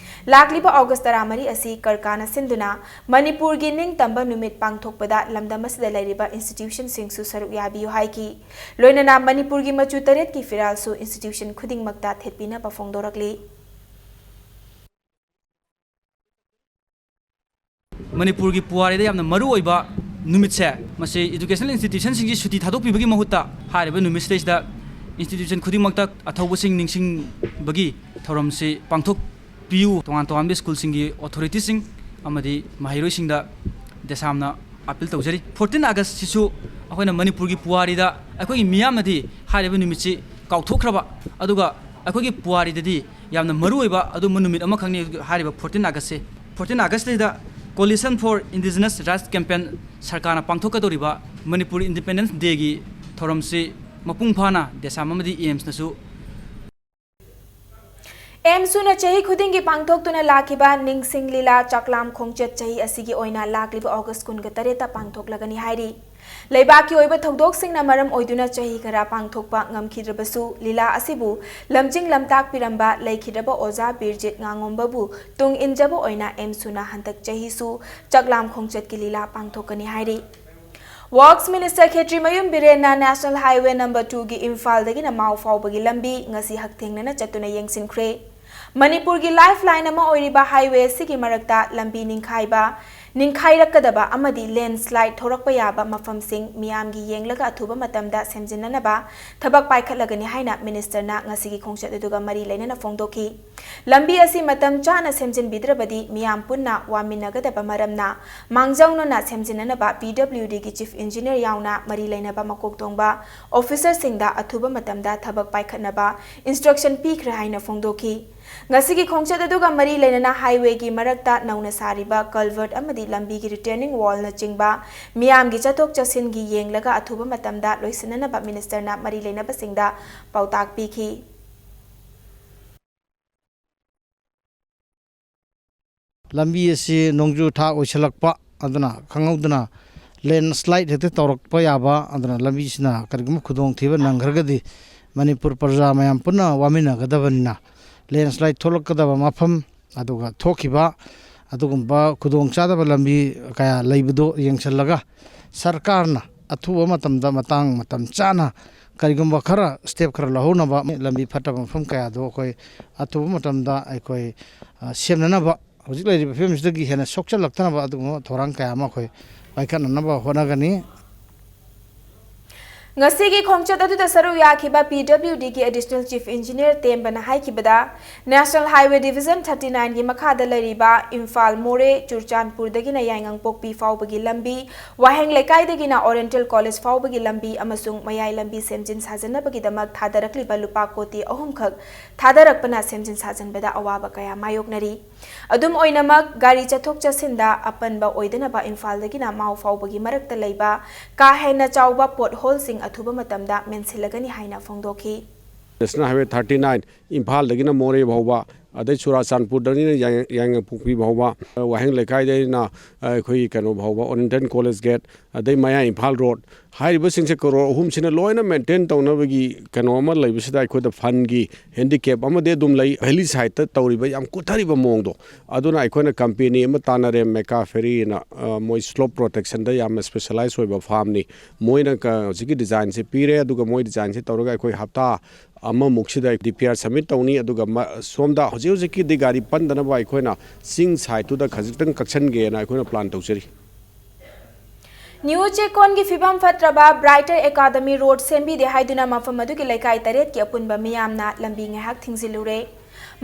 ꯂꯥꯛꯂꯤꯕ August ꯇꯔꯥꯃꯔꯤ ꯑꯁꯤ ꯀꯔꯀꯥꯅ ꯁꯤꯟꯗꯨꯅ ꯃꯅꯤꯄꯨꯔꯒꯤ ꯅꯤꯡꯇꯝꯕ ꯅꯨꯃꯤꯠ ꯄꯥꯡꯊꯣꯛꯄꯗ ꯂꯝꯗꯝ ꯑꯁꯤꯗ ꯂꯩꯔꯤꯕ institutionꯁꯤꯡꯁꯨ ꯁꯔꯨꯛ ꯌꯥꯕꯤꯌꯨ ꯍꯥꯏꯈꯤ꯫ ꯂꯣꯏꯅꯅ ꯃꯅꯤꯄꯨꯔꯒꯤ ꯃꯆꯨ ꯇꯔꯦꯠꯀꯤ ꯐꯤꯔꯥꯜꯁꯨ institution ꯈꯨꯗꯤꯡꯃꯛꯇ ꯊꯦꯠꯄꯤꯅꯕ ꯐꯣꯡꯗꯣꯔꯛꯂꯤ꯫ ꯃꯅꯤꯄꯨꯔꯒꯤ ꯄꯨꯋꯥꯔꯤꯗ ꯌꯥꯝꯅ ꯃꯔꯨ ꯑꯣꯏꯕ ꯅꯨꯃꯤꯠꯁꯦ, ꯃꯁꯤ educational institutionꯁꯤꯡꯁꯤ ꯁꯨꯇꯤ ꯊꯥꯗꯣꯛꯄꯤꯕꯒꯤ ꯃꯍꯨꯠꯇ ꯍꯥꯏꯔꯤꯕ ꯅꯨꯃꯤꯠꯁꯤꯗꯩꯁꯤꯗ institution ꯈꯨꯗꯤꯡꯃꯛꯇ ꯑꯊꯧꯕꯁꯤꯡ ꯅꯤꯡꯁꯤꯡꯕꯒꯤ ꯊꯧꯔꯝꯁꯤ ꯄꯥꯡꯊꯣꯛꯄꯤꯌꯨ꯫ ꯇꯣꯉꯥꯟ ꯇꯣꯉꯥꯟꯕ schoolꯁꯤꯡꯒꯤ authorityꯁꯤꯡ ꯑꯃꯗꯤ ꯃꯍꯩꯔꯣꯏꯁꯤꯡꯗ ꯗꯦꯁꯥꯝꯅ appeal ꯇꯧꯖꯔꯤ꯫ Fourteen Augustꯁꯤꯁꯨ ꯑꯩꯈꯣꯏꯅ ꯃꯅꯤꯄꯨꯔꯒꯤ ꯄꯨꯋꯥꯔꯤꯗ ꯑꯩꯈꯣꯏꯒꯤ ꯃꯤꯌꯥꯝꯅꯗꯤ ꯍꯥꯏꯔꯤꯕ ꯅꯨꯃꯤꯠꯁꯤ ꯀꯥꯎꯊꯣꯛꯈ꯭ꯔꯕ, ꯑꯗꯨꯒ ꯑꯩꯈꯣꯏꯒꯤ ꯄꯨꯋꯥꯔꯤꯗꯗꯤ ꯌꯥꯝꯅ ꯃꯔꯨꯑꯣꯏꯕ ꯑꯗꯨꯝꯕ ꯅꯨꯃꯤꯠ ꯑꯃꯈꯛꯅꯤ ꯍꯥꯏꯔꯤꯕ Fourteen Augustꯁꯦ꯫ Fourteen Augustꯁꯤꯗ Coalition for Indigenous Rights Campaign ꯁꯔꯀꯥꯔꯅ ꯄꯥꯡꯊꯣꯛꯀꯗꯧꯔꯤꯕ ꯃꯅꯤꯄꯨꯔ Independence Dayꯒꯤ ꯊꯧꯔꯝꯁꯤ ꯃꯄꯨꯡ ꯐꯥꯅ ꯗꯦꯁꯥꯝ ꯑꯃꯗꯤ AIIMSꯅꯁꯨ ꯑꯦꯝꯁꯨꯅ ꯆꯍꯤ ꯈꯨꯗꯤꯡꯒꯤ ꯄꯥꯡꯊꯣꯛꯇꯨꯅ ꯂꯥꯛꯈꯤꯕ ꯅꯤꯡꯁꯤꯡ ꯂꯤꯂꯥ ꯆꯥꯛꯂꯥꯝ ꯈꯣꯡꯆꯠ ꯆꯍꯤ ꯑꯁꯤꯒꯤ ꯑꯣꯏꯅ ꯂꯥꯛꯂꯤꯕ August ꯀꯨꯟꯒ ꯇꯔꯦꯠꯇ ꯄꯥꯡꯊꯣꯛꯂꯒꯅꯤ ꯍꯥꯏꯔꯤ꯫ ꯂꯩꯕꯥꯛꯀꯤ ꯑꯣꯏꯕ ꯊꯧꯗꯣꯛꯁꯤꯡꯅ ꯃꯔꯝ ꯑꯣꯏꯗꯨꯅ ꯆꯍꯤ ꯈꯔ ꯄꯥꯡꯊꯣꯛꯄ ꯉꯝꯈꯤꯗ꯭ꯔꯕꯁꯨ, ꯂꯤꯂꯥ ꯑꯁꯤꯕꯨ ꯂꯝꯖꯤꯡ ꯂꯝꯇꯥꯛꯄꯤꯔꯝꯕ ꯂꯩꯈꯤꯗ꯭ꯔꯕ ꯑꯣꯖꯥ ꯕꯤꯔꯖꯤꯠ ꯉꯥꯉꯣꯝꯕꯕꯨ ꯇꯨꯡ ꯏꯟꯖꯕ ꯑꯣꯏꯅ ꯑꯦꯝꯁꯨꯅ ꯍꯟꯗꯛ ꯆꯍꯤꯁꯨ ꯆꯥꯛꯂꯥꯝ ꯈꯣꯡꯆꯠꯀꯤ ꯂꯤꯂꯥ ꯄꯥꯡꯊꯣꯛꯀꯅꯤ ꯍꯥꯏꯔꯤ꯫ Works Minister ꯈꯦꯇ꯭ꯔꯤꯃꯌꯨꯝ ꯕꯤꯔꯦꯟꯅ National Highway number twoꯒꯤ ꯏꯝꯐꯥꯜꯗꯒꯤꯅ ꯃꯥꯎ ꯐꯥꯎꯕꯒꯤ ꯂꯝꯕꯤ ꯉꯁꯤ ꯍꯛꯊꯦꯡꯅꯅ ꯆꯠꯇꯨꯅ ꯌꯦꯡꯁꯤꯟꯈ꯭ꯔꯦ꯫ ꯃꯅꯤꯄꯨꯔꯒꯤ lifeline ꯑꯃ ꯑꯣꯏꯔꯤꯕ highway ꯑꯁꯤꯒꯤ ꯃꯔꯛꯇ ꯂꯝꯕꯤ ꯅꯤꯡꯈꯥꯏꯕ, ꯅꯤꯡꯈꯥꯏꯔꯛꯀꯗꯕ ꯑꯃꯗꯤ ꯂꯦꯟꯁ꯭ꯂꯥꯏꯗ ꯊꯣꯔꯛꯄ ꯌꯥꯕ ꯃꯐꯝꯁꯤꯡ ꯃꯤꯌꯥꯝꯒꯤ ꯌꯦꯡꯂꯒ ꯑꯊꯨꯕ ꯃꯇꯝꯗ ꯁꯦꯝꯖꯤꯟꯅꯅꯕ ꯊꯕꯛ ꯄꯥꯏꯈꯠꯂꯒꯅꯤ ꯍꯥꯏꯅ ꯃꯤꯅꯤꯁꯇꯔꯅ ꯉꯁꯤꯒꯤ ꯈꯣꯡꯆꯠ ꯑꯗꯨꯒ ꯃꯔꯤ ꯂꯩꯅꯅ ꯐꯣꯡꯗꯣꯛꯈꯤ꯫ ꯂꯝꯕꯤ ꯑꯁꯤ ꯃꯇꯝ ꯆꯥꯅ ꯁꯦꯝꯖꯤꯟꯕꯤꯗ꯭ꯔꯕꯗꯤ ꯃꯤꯌꯥꯝ ꯄꯨꯟꯅ ꯋꯥꯃꯤꯟꯅꯒꯗꯕ ꯃꯔꯝꯅ, ꯃꯥꯡꯖꯧꯅꯅ ꯁꯦꯝꯖꯤꯟꯅꯅꯕ P W D ꯒꯤ Chief Engineer ꯌꯥꯎꯅ ꯃꯔꯤ ꯂꯩꯅꯕ ꯃꯀꯣꯛ ꯊꯣꯡꯕ ꯑꯣꯐꯤꯁꯔꯁꯤꯡꯗ ꯑꯊꯨꯕ ꯃꯇꯝꯗ ꯊꯕꯛ ꯄꯥꯏꯈꯠꯅꯕ instruction ꯄꯤꯈ꯭ꯔꯦ ꯍꯥꯏꯅ ꯐꯣꯡꯗꯣꯛꯈꯤ꯫ ꯉꯁꯤꯒꯤ ꯈꯣꯡꯆꯠ ꯑꯗꯨꯒ ꯃꯔꯤ ꯂꯩꯅꯅ highway ꯒꯤ ꯃꯔꯛꯇ ꯅꯧꯅ ꯁꯥꯔꯤꯕ culvert ꯑꯃꯗꯤ ꯂꯝꯕꯤꯒꯤ retaining wall ꯅꯆꯤꯡꯕ ꯃꯤꯌꯥꯝꯒꯤ ꯆꯠꯊꯣꯛ ꯆꯠꯁꯤꯟꯒꯤ ꯌꯦꯡꯂꯒ ꯑꯊꯨꯕ ꯃꯇꯝꯗ ꯂꯣꯏꯁꯤꯟꯅꯅꯕ ꯃꯤꯅꯤꯁꯇꯔꯅ ꯃꯔꯤ ꯂꯩꯅꯕꯁꯤꯡꯗ ꯄꯥꯎꯇꯥꯛ ꯄꯤꯈꯤ꯫ ꯂꯝꯕꯤ ꯑꯁꯤ ꯅꯣꯡꯖꯨ ꯊꯥ ꯑꯣꯏꯁꯤꯜꯂꯛꯄ ꯑꯗꯨꯅ ꯈꯪꯍꯧꯗꯅ ꯂꯦꯟꯁ꯭ꯂꯥꯏꯗ ꯍꯦꯛꯇ ꯇꯧꯔꯛꯄ ꯌꯥꯕ, ꯑꯗꯨꯅ ꯂꯝꯕꯤꯁꯤꯅ ꯀꯔꯤꯒꯨꯝꯕ ꯈꯨꯗꯣꯡꯊꯤꯕ ꯅꯪꯈ꯭ꯔꯒꯗꯤ ꯃꯅꯤꯄꯨꯔ ꯄ꯭ꯔꯖꯥ ꯃꯌꯥꯝ ꯄꯨꯟꯅ ꯋꯥꯃꯤꯟꯅꯒꯗꯕꯅꯤꯅ, ꯂꯦꯟꯁ꯭ꯂꯥꯏꯗ ꯊꯣꯛꯂꯛꯀꯗꯕ ꯃꯐꯝ ꯑꯗꯨꯒ ꯊꯣꯛꯈꯤꯕ ꯑꯗꯨꯒꯨꯝꯕ ꯈꯨꯗꯣꯡꯆꯥꯗꯕ ꯂꯝꯕꯤ ꯀꯌꯥ ꯂꯩꯕꯗꯨ ꯌꯦꯡꯁꯤꯜꯂꯒ ꯁꯔꯀꯥꯔꯅ ꯑꯊꯨꯕ ꯃꯇꯝꯗ ꯃꯇꯥꯡ ꯃꯇꯝ ꯆꯥꯅ ꯀꯔꯤꯒꯨꯝꯕ ꯈꯔ step ꯈꯔ ꯂꯧꯍꯧꯅꯕ, ꯂꯝꯕꯤ ꯐꯠꯇꯕ ꯃꯐꯝ ꯀꯌꯥꯗꯣ ꯑꯩꯈꯣꯏ ꯑꯊꯨꯕ ꯃꯇꯝꯗ ꯑꯩꯈꯣꯏ, ꯑ, ꯁꯦꯝꯅꯅꯕ, ꯍꯧꯖꯤꯛ ꯂꯩꯔꯤꯕ ꯐꯤꯕꯝꯁꯤꯗꯒꯤ ꯍꯦꯟꯅ ꯁꯣꯛꯆꯜꯂꯛꯇꯅꯕ ꯑꯗꯨꯒꯨꯝꯕ ꯊꯧꯔꯥꯡ ꯀꯌꯥ ꯑꯃ ꯑꯩꯈꯣꯏ ꯄꯥꯏꯈꯠꯅꯅꯕ ꯍꯣꯠꯅꯒꯅꯤ꯫ ꯉꯁꯤꯒꯤ ꯈꯣꯡꯆꯠ ꯑꯗꯨꯗ ꯁꯔꯨꯛ ꯌꯥꯈꯤꯕ P W D ꯒꯤ Additional Chief Engineer ꯇꯦꯝꯕꯅ ꯍꯥꯏꯈꯤꯕꯗ, National Highway Division thirty nine ꯒꯤ ꯃꯈꯥꯗ ꯂꯩꯔꯤꯕ ꯏꯝꯐꯥꯜ ꯃꯣꯔꯦ ꯆꯨꯔꯆꯥꯟꯄꯨꯔꯗꯒꯤꯅ ꯌꯥꯏꯉꯪꯄꯣꯛꯄꯤ ꯐꯥꯎꯕꯒꯤ ꯂꯝꯕꯤ, ꯋꯥꯍꯦꯡ ꯂꯩꯀꯥꯏꯗꯒꯤꯅ Oriental College ꯐꯥꯎꯕꯒꯤ ꯂꯝꯕꯤ ꯑꯃꯁꯨꯡ ꯃꯌꯥꯏ ꯂꯝꯕꯤ ꯁꯦꯝꯖꯤꯟ ꯁꯥꯖꯤꯟꯅꯕꯒꯤꯗꯃꯛ ꯊꯥꯗꯔꯛꯂꯤꯕ ꯂꯨꯄꯥ ꯀꯣꯇꯤ ꯑꯍꯨꯝ ꯈꯛ ꯊꯥꯗꯔꯛꯄꯅ ꯁꯦꯝꯖꯤꯟ ꯁꯥꯖꯤꯟꯕꯗ ꯑꯋꯥꯕ ꯀꯌꯥ ꯃꯥꯌꯣꯛꯅꯔꯤ꯫ ꯑꯗꯨꯝ ꯑꯣꯏꯅꯃꯛ, ꯒꯥꯔꯤ ꯆꯠꯊꯣꯛ ꯆꯠꯁꯤꯟꯗ ꯑꯄꯟꯕ ꯑꯣꯏꯗꯅꯕ ꯏꯝꯐꯥꯜꯗꯒꯤꯅ ꯃꯥꯎ ꯐꯥꯎꯕꯒꯤ ꯃꯔꯛꯇ ꯂꯩꯕ ꯀꯥ ꯍꯦꯟꯅ ꯆꯥꯎꯕ pothole ꯁꯤꯡ ꯑꯊꯨꯕ ꯃꯇꯝꯗ ꯃꯦꯟꯁꯤꯜꯂꯒꯅꯤ ꯍꯥꯏꯅ ꯐꯣꯡꯗꯣꯛꯈꯤ꯫ National Highway thirty nine, ꯏꯝꯐꯥꯜꯗꯒꯤꯅ ꯃꯣꯔꯦ ꯐꯥꯎꯕ, ꯑꯗꯩ ꯆꯨꯔꯥꯆꯥꯟꯄꯨꯔꯗꯒꯤꯅ ꯌꯥꯏ-, ꯌꯥꯏꯉꯪꯄꯣꯛꯄꯤ ꯐꯥꯎꯕ, ꯋꯥꯍꯦꯡ ꯂꯩꯀꯥꯏꯗꯒꯤꯅ, ꯑ, ꯑꯩꯈꯣꯏꯒꯤ ꯀꯩꯅꯣ ꯐꯥꯎꯕ, Oriental College Gate, ꯑꯗꯩ ꯃꯌꯥ ꯏꯝꯐꯥꯜ ꯔꯣꯗ, ꯍꯥꯏꯔꯤꯕꯁꯤꯡꯁꯦ ꯀꯔꯣꯔ ꯑꯍꯨꯝꯁꯤꯅ ꯂꯣꯏꯅ ꯃꯦꯟꯇꯦꯟ ꯇꯧꯅꯕꯒꯤ ꯀꯩꯅꯣ ꯑꯃ ꯂꯩꯕꯁꯤꯗ, ꯑꯩꯈꯣꯏꯗ ꯐꯟꯒꯤ handicap ꯑꯃꯗꯤ ꯑꯗꯨꯝ ꯂꯩ꯫ Hilly side ꯇ ꯇꯧꯔꯤꯕ ꯌꯥꯝ ꯀꯨꯠꯊꯔꯤꯕ ꯃꯑꯣꯡꯗꯣ, ꯑꯗꯨꯅ ꯑꯩꯈꯣꯏꯅ company ꯑꯃ ꯇꯥꯟꯅꯔꯦ, Mecca Ferry ꯅ, ꯑ, ꯃꯣꯏ slope protection ꯗ ꯌꯥꯝꯅ specialize ꯑꯣꯏꯕ firm ꯅꯤ꯫ ꯃꯣꯏꯅ ꯀ-, ꯍꯧꯖꯤꯛꯀꯤ design ꯁꯦ ꯄꯤꯔꯦ, ꯑꯗꯨꯒ ꯃꯣꯏ design ꯁꯦ ꯇꯧꯔꯒ ꯑꯩꯈꯣꯏ ꯍꯞꯇꯥ ꯑꯃꯃꯨꯛꯁꯤꯗ ꯗꯤ ꯄꯤ ꯑꯥꯔ ꯁꯕꯃꯤꯠ ꯇꯧꯅꯤ꯫ ꯑꯗꯨꯒ ꯃ-, ꯁꯣꯝꯗ ꯍꯧꯖꯤꯛ ꯍꯧꯖꯤꯛꯀꯤꯗꯤ ꯒꯥꯔꯤ ꯄꯟꯗꯅꯕ ꯑꯩꯈꯣꯏꯅ ꯆꯤꯡ ꯁꯥꯏꯠꯇꯨꯗ ꯈꯖꯤꯛꯇꯪ ꯀꯛꯁꯟꯒꯦꯅ ꯑꯩꯈꯣꯏꯅ ꯄ꯭ꯂꯥꯟ ꯇꯧꯖꯔꯤ꯫ ꯅ꯭ꯌꯨ ꯆꯦꯛꯀꯣꯟꯒꯤ ꯐꯤꯕꯝ ꯐꯠꯇ꯭ꯔꯕ ꯕ꯭ꯔꯥꯏꯇꯔ ꯑꯦꯀꯥꯗꯃꯤ ꯔꯣꯗ ꯁꯦꯝꯕꯤꯗꯦ ꯍꯥꯏꯗꯨꯅ ꯃꯐꯝ ꯑꯗꯨꯒꯤ ꯂꯩꯀꯥꯏ ꯇꯔꯦꯠꯀꯤ ꯑꯄꯨꯟꯕ ꯃꯤꯌꯥꯝꯅ ꯂꯝꯕꯤ ꯉꯥꯏꯍꯥꯛ ꯊꯤꯡꯖꯤꯜꯂꯨꯔꯦ꯫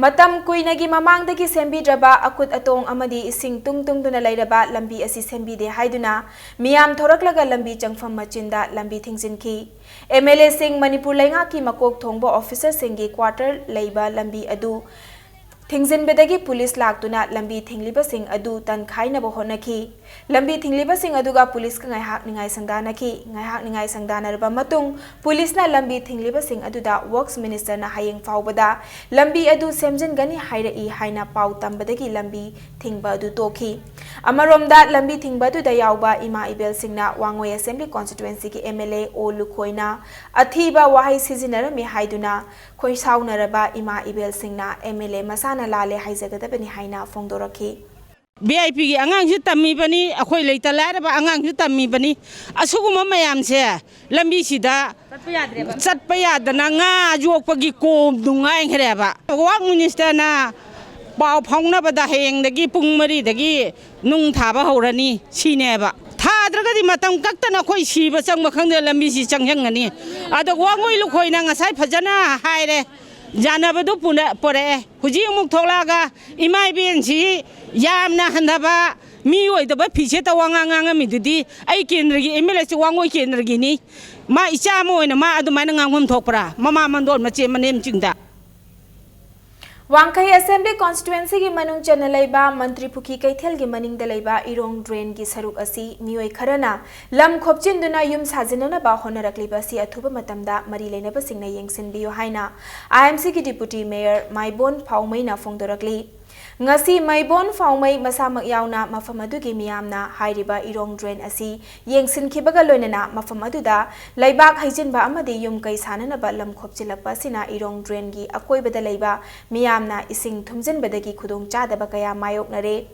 ꯃꯇꯝ ꯀꯨꯏꯅꯒꯤ ꯃꯃꯥꯡꯗꯒꯤ ꯁꯦꯝꯕꯤꯗ꯭ꯔꯕ ꯑꯀꯨꯠ ꯑꯇꯣꯡ ꯑꯃꯗꯤ ꯏꯁꯤꯡ ꯇꯨꯡ ꯇꯨꯡꯗꯨꯅ ꯂꯩꯔꯕ ꯂꯝꯕꯤ ꯑꯁꯤ ꯁꯦꯝꯕꯤꯗꯦ ꯍꯥꯏꯗꯨꯅ ꯃꯤꯌꯥꯝ ꯊꯣꯔꯛꯂꯒ ꯂꯝꯕꯤ ꯆꯪꯐꯝ ꯃꯆꯤꯟꯗ ꯂꯝꯕꯤ ꯊꯤꯡꯖꯤꯟꯈꯤ꯫ ꯑꯦꯝ ꯑꯦꯜ ꯑꯦꯁꯤꯡ, ꯃꯅꯤꯄꯨꯔ ꯂꯩꯉꯥꯛꯀꯤ ꯃꯀꯣꯛ ꯊꯣꯡꯕ ꯑꯣꯐꯤꯁꯔꯁꯤꯡꯒꯤ ꯀ꯭ꯋꯥꯇꯔ ꯂꯩꯕ ꯂꯝꯕꯤ ꯑꯗꯨ ꯊꯤꯡꯖꯤꯟꯕꯗꯒꯤ ꯄꯨꯂꯤꯁ ꯂꯥꯛꯇꯨꯅ ꯂꯝꯕꯤ ꯊꯤꯡꯂꯤꯕꯁꯤꯡ ꯑꯗꯨ ꯇꯟꯈꯥꯏꯅꯕ ꯍꯣꯠꯅꯈꯤ꯫ ꯂꯝꯕꯤ ꯊꯤꯡꯂꯤꯕꯁꯤꯡ ꯑꯗꯨꯒ ꯄꯨꯂꯤꯁꯀ ꯉꯥꯏꯍꯥꯛ ꯅꯤꯡꯉꯥꯏ ꯁꯪꯗꯥꯅꯈꯤ꯫ ꯉꯥꯏꯍꯥꯛ ꯅꯤꯡꯉꯥꯏ ꯁꯪꯗꯥꯅꯔꯕ ꯃꯇꯨꯡ ꯄꯨꯂꯤꯁꯅ ꯂꯝꯕꯤ ꯊꯤꯡꯂꯤꯕꯁꯤꯡ ꯑꯗꯨꯗ ꯋꯔꯛꯁ ꯃꯤꯅꯤꯁꯇꯔꯅ ꯍꯌꯦꯡ ꯐꯥꯎꯕꯗ ꯂꯝꯕꯤ ꯑꯗꯨ ꯁꯦꯝꯖꯤꯟꯒꯅꯤ ꯍꯥꯏꯔꯛꯏ ꯍꯥꯏꯅ ꯄꯥꯎ ꯇꯝꯕꯗꯒꯤ ꯂꯝꯕꯤ ꯊꯤꯡꯕ ꯑꯗꯨ ꯇꯣꯛꯈꯤ꯫ ꯑꯃꯔꯣꯝꯗ ꯂꯝꯕꯤ ꯊꯤꯡꯕ ꯑꯗꯨꯗ ꯌꯥꯎꯕ ꯏꯃꯥ ꯏꯕꯦꯜꯁꯤꯡꯅ ꯋꯥꯡꯉꯣꯏ ꯑꯁꯦꯝꯕ꯭ꯂꯤ ꯀꯣꯟꯁꯇꯤꯇ꯭ꯋꯦꯟꯁꯤꯒꯤ ꯑꯦꯝ ꯑꯦꯜ ꯑꯦ ꯑꯣ ꯂꯨꯈꯣꯏꯅ ꯑꯊꯤꯕ ꯋꯥꯍꯩ ꯁꯤꯖꯤꯟꯅꯔꯝꯃꯤ ꯍꯥꯏꯗꯨꯅ ꯈꯣꯏꯁꯥꯎꯅꯔꯕ ꯏꯃꯥ ꯏꯕꯦꯜꯁꯤꯡꯅ ꯑꯦꯝ ꯑꯦꯜ ꯑꯦ ꯃꯁꯥꯅ ꯂꯥꯜꯂꯦ ꯍꯥꯏꯖꯒꯗꯕꯅꯤ ꯍꯥꯏꯅ ꯐꯣꯡꯗꯣꯔꯛꯈꯤ꯫ ꯚꯤ ꯑꯥꯏ ꯄꯤꯒꯤ ꯑꯉꯥꯡꯁꯨ ꯇꯝꯃꯤꯕꯅꯤ, ꯑꯩꯈꯣꯏ ꯂꯩꯇ ꯂꯥꯏꯔꯕ ꯑꯉꯥꯡꯁꯨ ꯇꯝꯃꯤꯕꯅꯤ꯫ ꯑꯁꯤꯒꯨꯝꯕ ꯃꯌꯥꯝꯁꯦ ꯂꯝꯕꯤꯁꯤꯗ ꯆꯠꯄ ꯌꯥꯗꯅ ꯉꯥ ꯌꯣꯛꯄꯒꯤ ꯀꯣꯝꯗꯨ ꯉꯥꯏꯈ꯭ꯔꯦꯕ꯫ ꯋꯥꯛ ꯃꯤꯅꯤꯁꯇꯔꯅ ꯄꯥꯎ ꯐꯥꯎꯅꯕꯗ ꯍꯌꯦꯡꯗꯒꯤ ꯄꯨꯡ ꯃꯔꯤꯗꯒꯤ ꯅꯨꯡ ꯊꯥꯕ ꯍꯧꯔꯅꯤ ꯁꯤꯅꯦꯕ꯫ ꯊꯥꯗ꯭ꯔꯒꯗꯤ ꯃꯇꯝ ꯀꯛꯇꯅ ꯑꯩꯈꯣꯏ ꯁꯤꯕ ꯆꯪꯕ ꯈꯪꯗꯦ ꯂꯝꯕꯤꯁꯤ ꯆꯪꯁꯤꯟꯒꯅꯤ꯫ ꯑꯗ ꯋꯥꯡꯉꯣꯏ ꯂꯨꯈꯣꯏꯅ ꯉꯁꯥꯏ ꯐꯖꯅ ꯍꯥꯏꯔꯦ, ꯌꯥꯅꯕꯗꯨ ꯄꯨꯅ-, ꯄꯨꯔꯛꯑꯦ꯫ ꯍꯧꯖꯤꯛ ꯑꯃꯨꯛ ꯊꯣꯛꯂꯛꯑꯒ ꯏꯃꯥ ꯏꯕꯦꯟꯁꯤ ꯌꯥꯝꯅ ꯍꯟꯊꯕ ꯃꯤ ꯑꯣꯏꯗꯕ ꯐꯤꯁꯦꯠꯇ ꯋꯥꯉꯥꯡ ꯉꯥꯡꯉꯝꯃꯤꯗꯨꯗꯤ ꯑꯩ ꯀꯦꯟꯗ꯭ꯔꯒꯤ ꯑꯦꯝ ꯑꯦꯜ ꯑꯦꯁꯤ ꯋꯥꯡꯉꯣꯏ ꯀꯦꯟꯗ꯭ꯔꯒꯤꯅꯤ꯫ ꯃꯥ ꯏꯆꯥ ꯑꯃ ꯑꯣꯏꯅ ꯃꯥ ꯑꯗꯨꯃꯥꯏꯅ ꯉꯥꯡꯐꯝ ꯊꯣꯛꯄ꯭ꯔꯥ? ꯃꯃꯥ ꯃꯟꯗꯣꯟ ꯃꯆꯦ ꯃꯅꯦꯝꯁꯤꯡꯗ꯫ ꯋꯥꯡꯈꯩ ꯑꯁꯦꯝꯕ꯭ꯂꯤ ꯀꯣꯟꯁꯇꯤꯇ꯭ꯋꯦꯟꯁꯤꯒꯤ ꯃꯅꯨꯡ ꯆꯟꯅ ꯂꯩꯕ ꯃꯟꯇ꯭ꯔꯤ ꯄꯨꯈ꯭ꯔꯤ ꯀꯩꯊꯦꯜꯒꯤ ꯃꯅꯤꯡꯗ ꯂꯩꯕ ꯏꯔꯣꯡ ꯗ꯭ꯔꯦꯟꯒꯤ ꯁꯔꯨꯛ ꯑꯁꯤ ꯃꯤꯑꯣꯏ ꯈꯔꯅ ꯂꯝ ꯈꯣꯞꯆꯤꯟꯗꯨꯅ ꯌꯨꯝ ꯁꯥꯖꯤꯟꯅꯅꯕ ꯍꯣꯠꯅꯔꯛꯂꯤꯕ ꯑꯁꯤ ꯑꯊꯨꯕ ꯃꯇꯝꯗ ꯃꯔꯤ ꯂꯩꯅꯕꯁꯤꯡꯅ ꯌꯦꯡꯁꯤꯟꯕꯤꯌꯨ ꯍꯥꯏꯅ ꯑꯥꯏ ꯑꯦꯝ ꯁꯤꯒꯤ ꯗꯤꯄꯨꯇꯤ ꯃꯦꯌꯔ ꯃꯥꯏꯕꯣꯟ ꯐꯥꯎꯃꯩꯅ ꯐꯣꯡꯗꯣꯔꯛꯂꯤ꯫ ꯉꯁꯤ ꯃꯥꯏꯕꯣꯟ ꯐꯥꯎꯃꯩ ꯃꯁꯥꯃꯛ ꯌꯥꯎꯅ ꯃꯐꯝ ꯑꯗꯨꯒꯤ ꯃꯤꯌꯥꯝꯅ ꯍꯥꯏꯔꯤꯕ ꯏꯔꯣꯡ ꯗ꯭ꯔꯦꯟ ꯑꯁꯤ ꯌꯦꯡꯁꯤꯟꯈꯤꯕꯒ ꯂꯣꯏꯅꯅ ꯃꯐꯝ ꯑꯗꯨꯗ ꯂꯩꯕꯥꯛ ꯍꯩꯖꯤꯟꯕ ꯑꯃꯗꯤ ꯌꯨꯝ ꯀꯩ ꯁꯥꯅꯅꯕ ꯂꯝ ꯈꯣꯞꯆꯤꯜꯂꯛꯄ ꯑꯁꯤꯅ ꯏꯔꯣꯡ ꯗ꯭ꯔꯦꯟꯒꯤ ꯑꯀꯣꯏꯕꯗ ꯂꯩꯕ ꯃꯤꯌꯥꯝꯅ ꯏꯁꯤꯡ ꯊꯨꯝꯖꯤꯟꯕꯗꯒꯤ ꯈꯨꯗꯣꯡꯆꯥꯗꯕ ꯀꯌꯥ ꯃꯥꯌꯣꯛꯅꯔꯦ꯫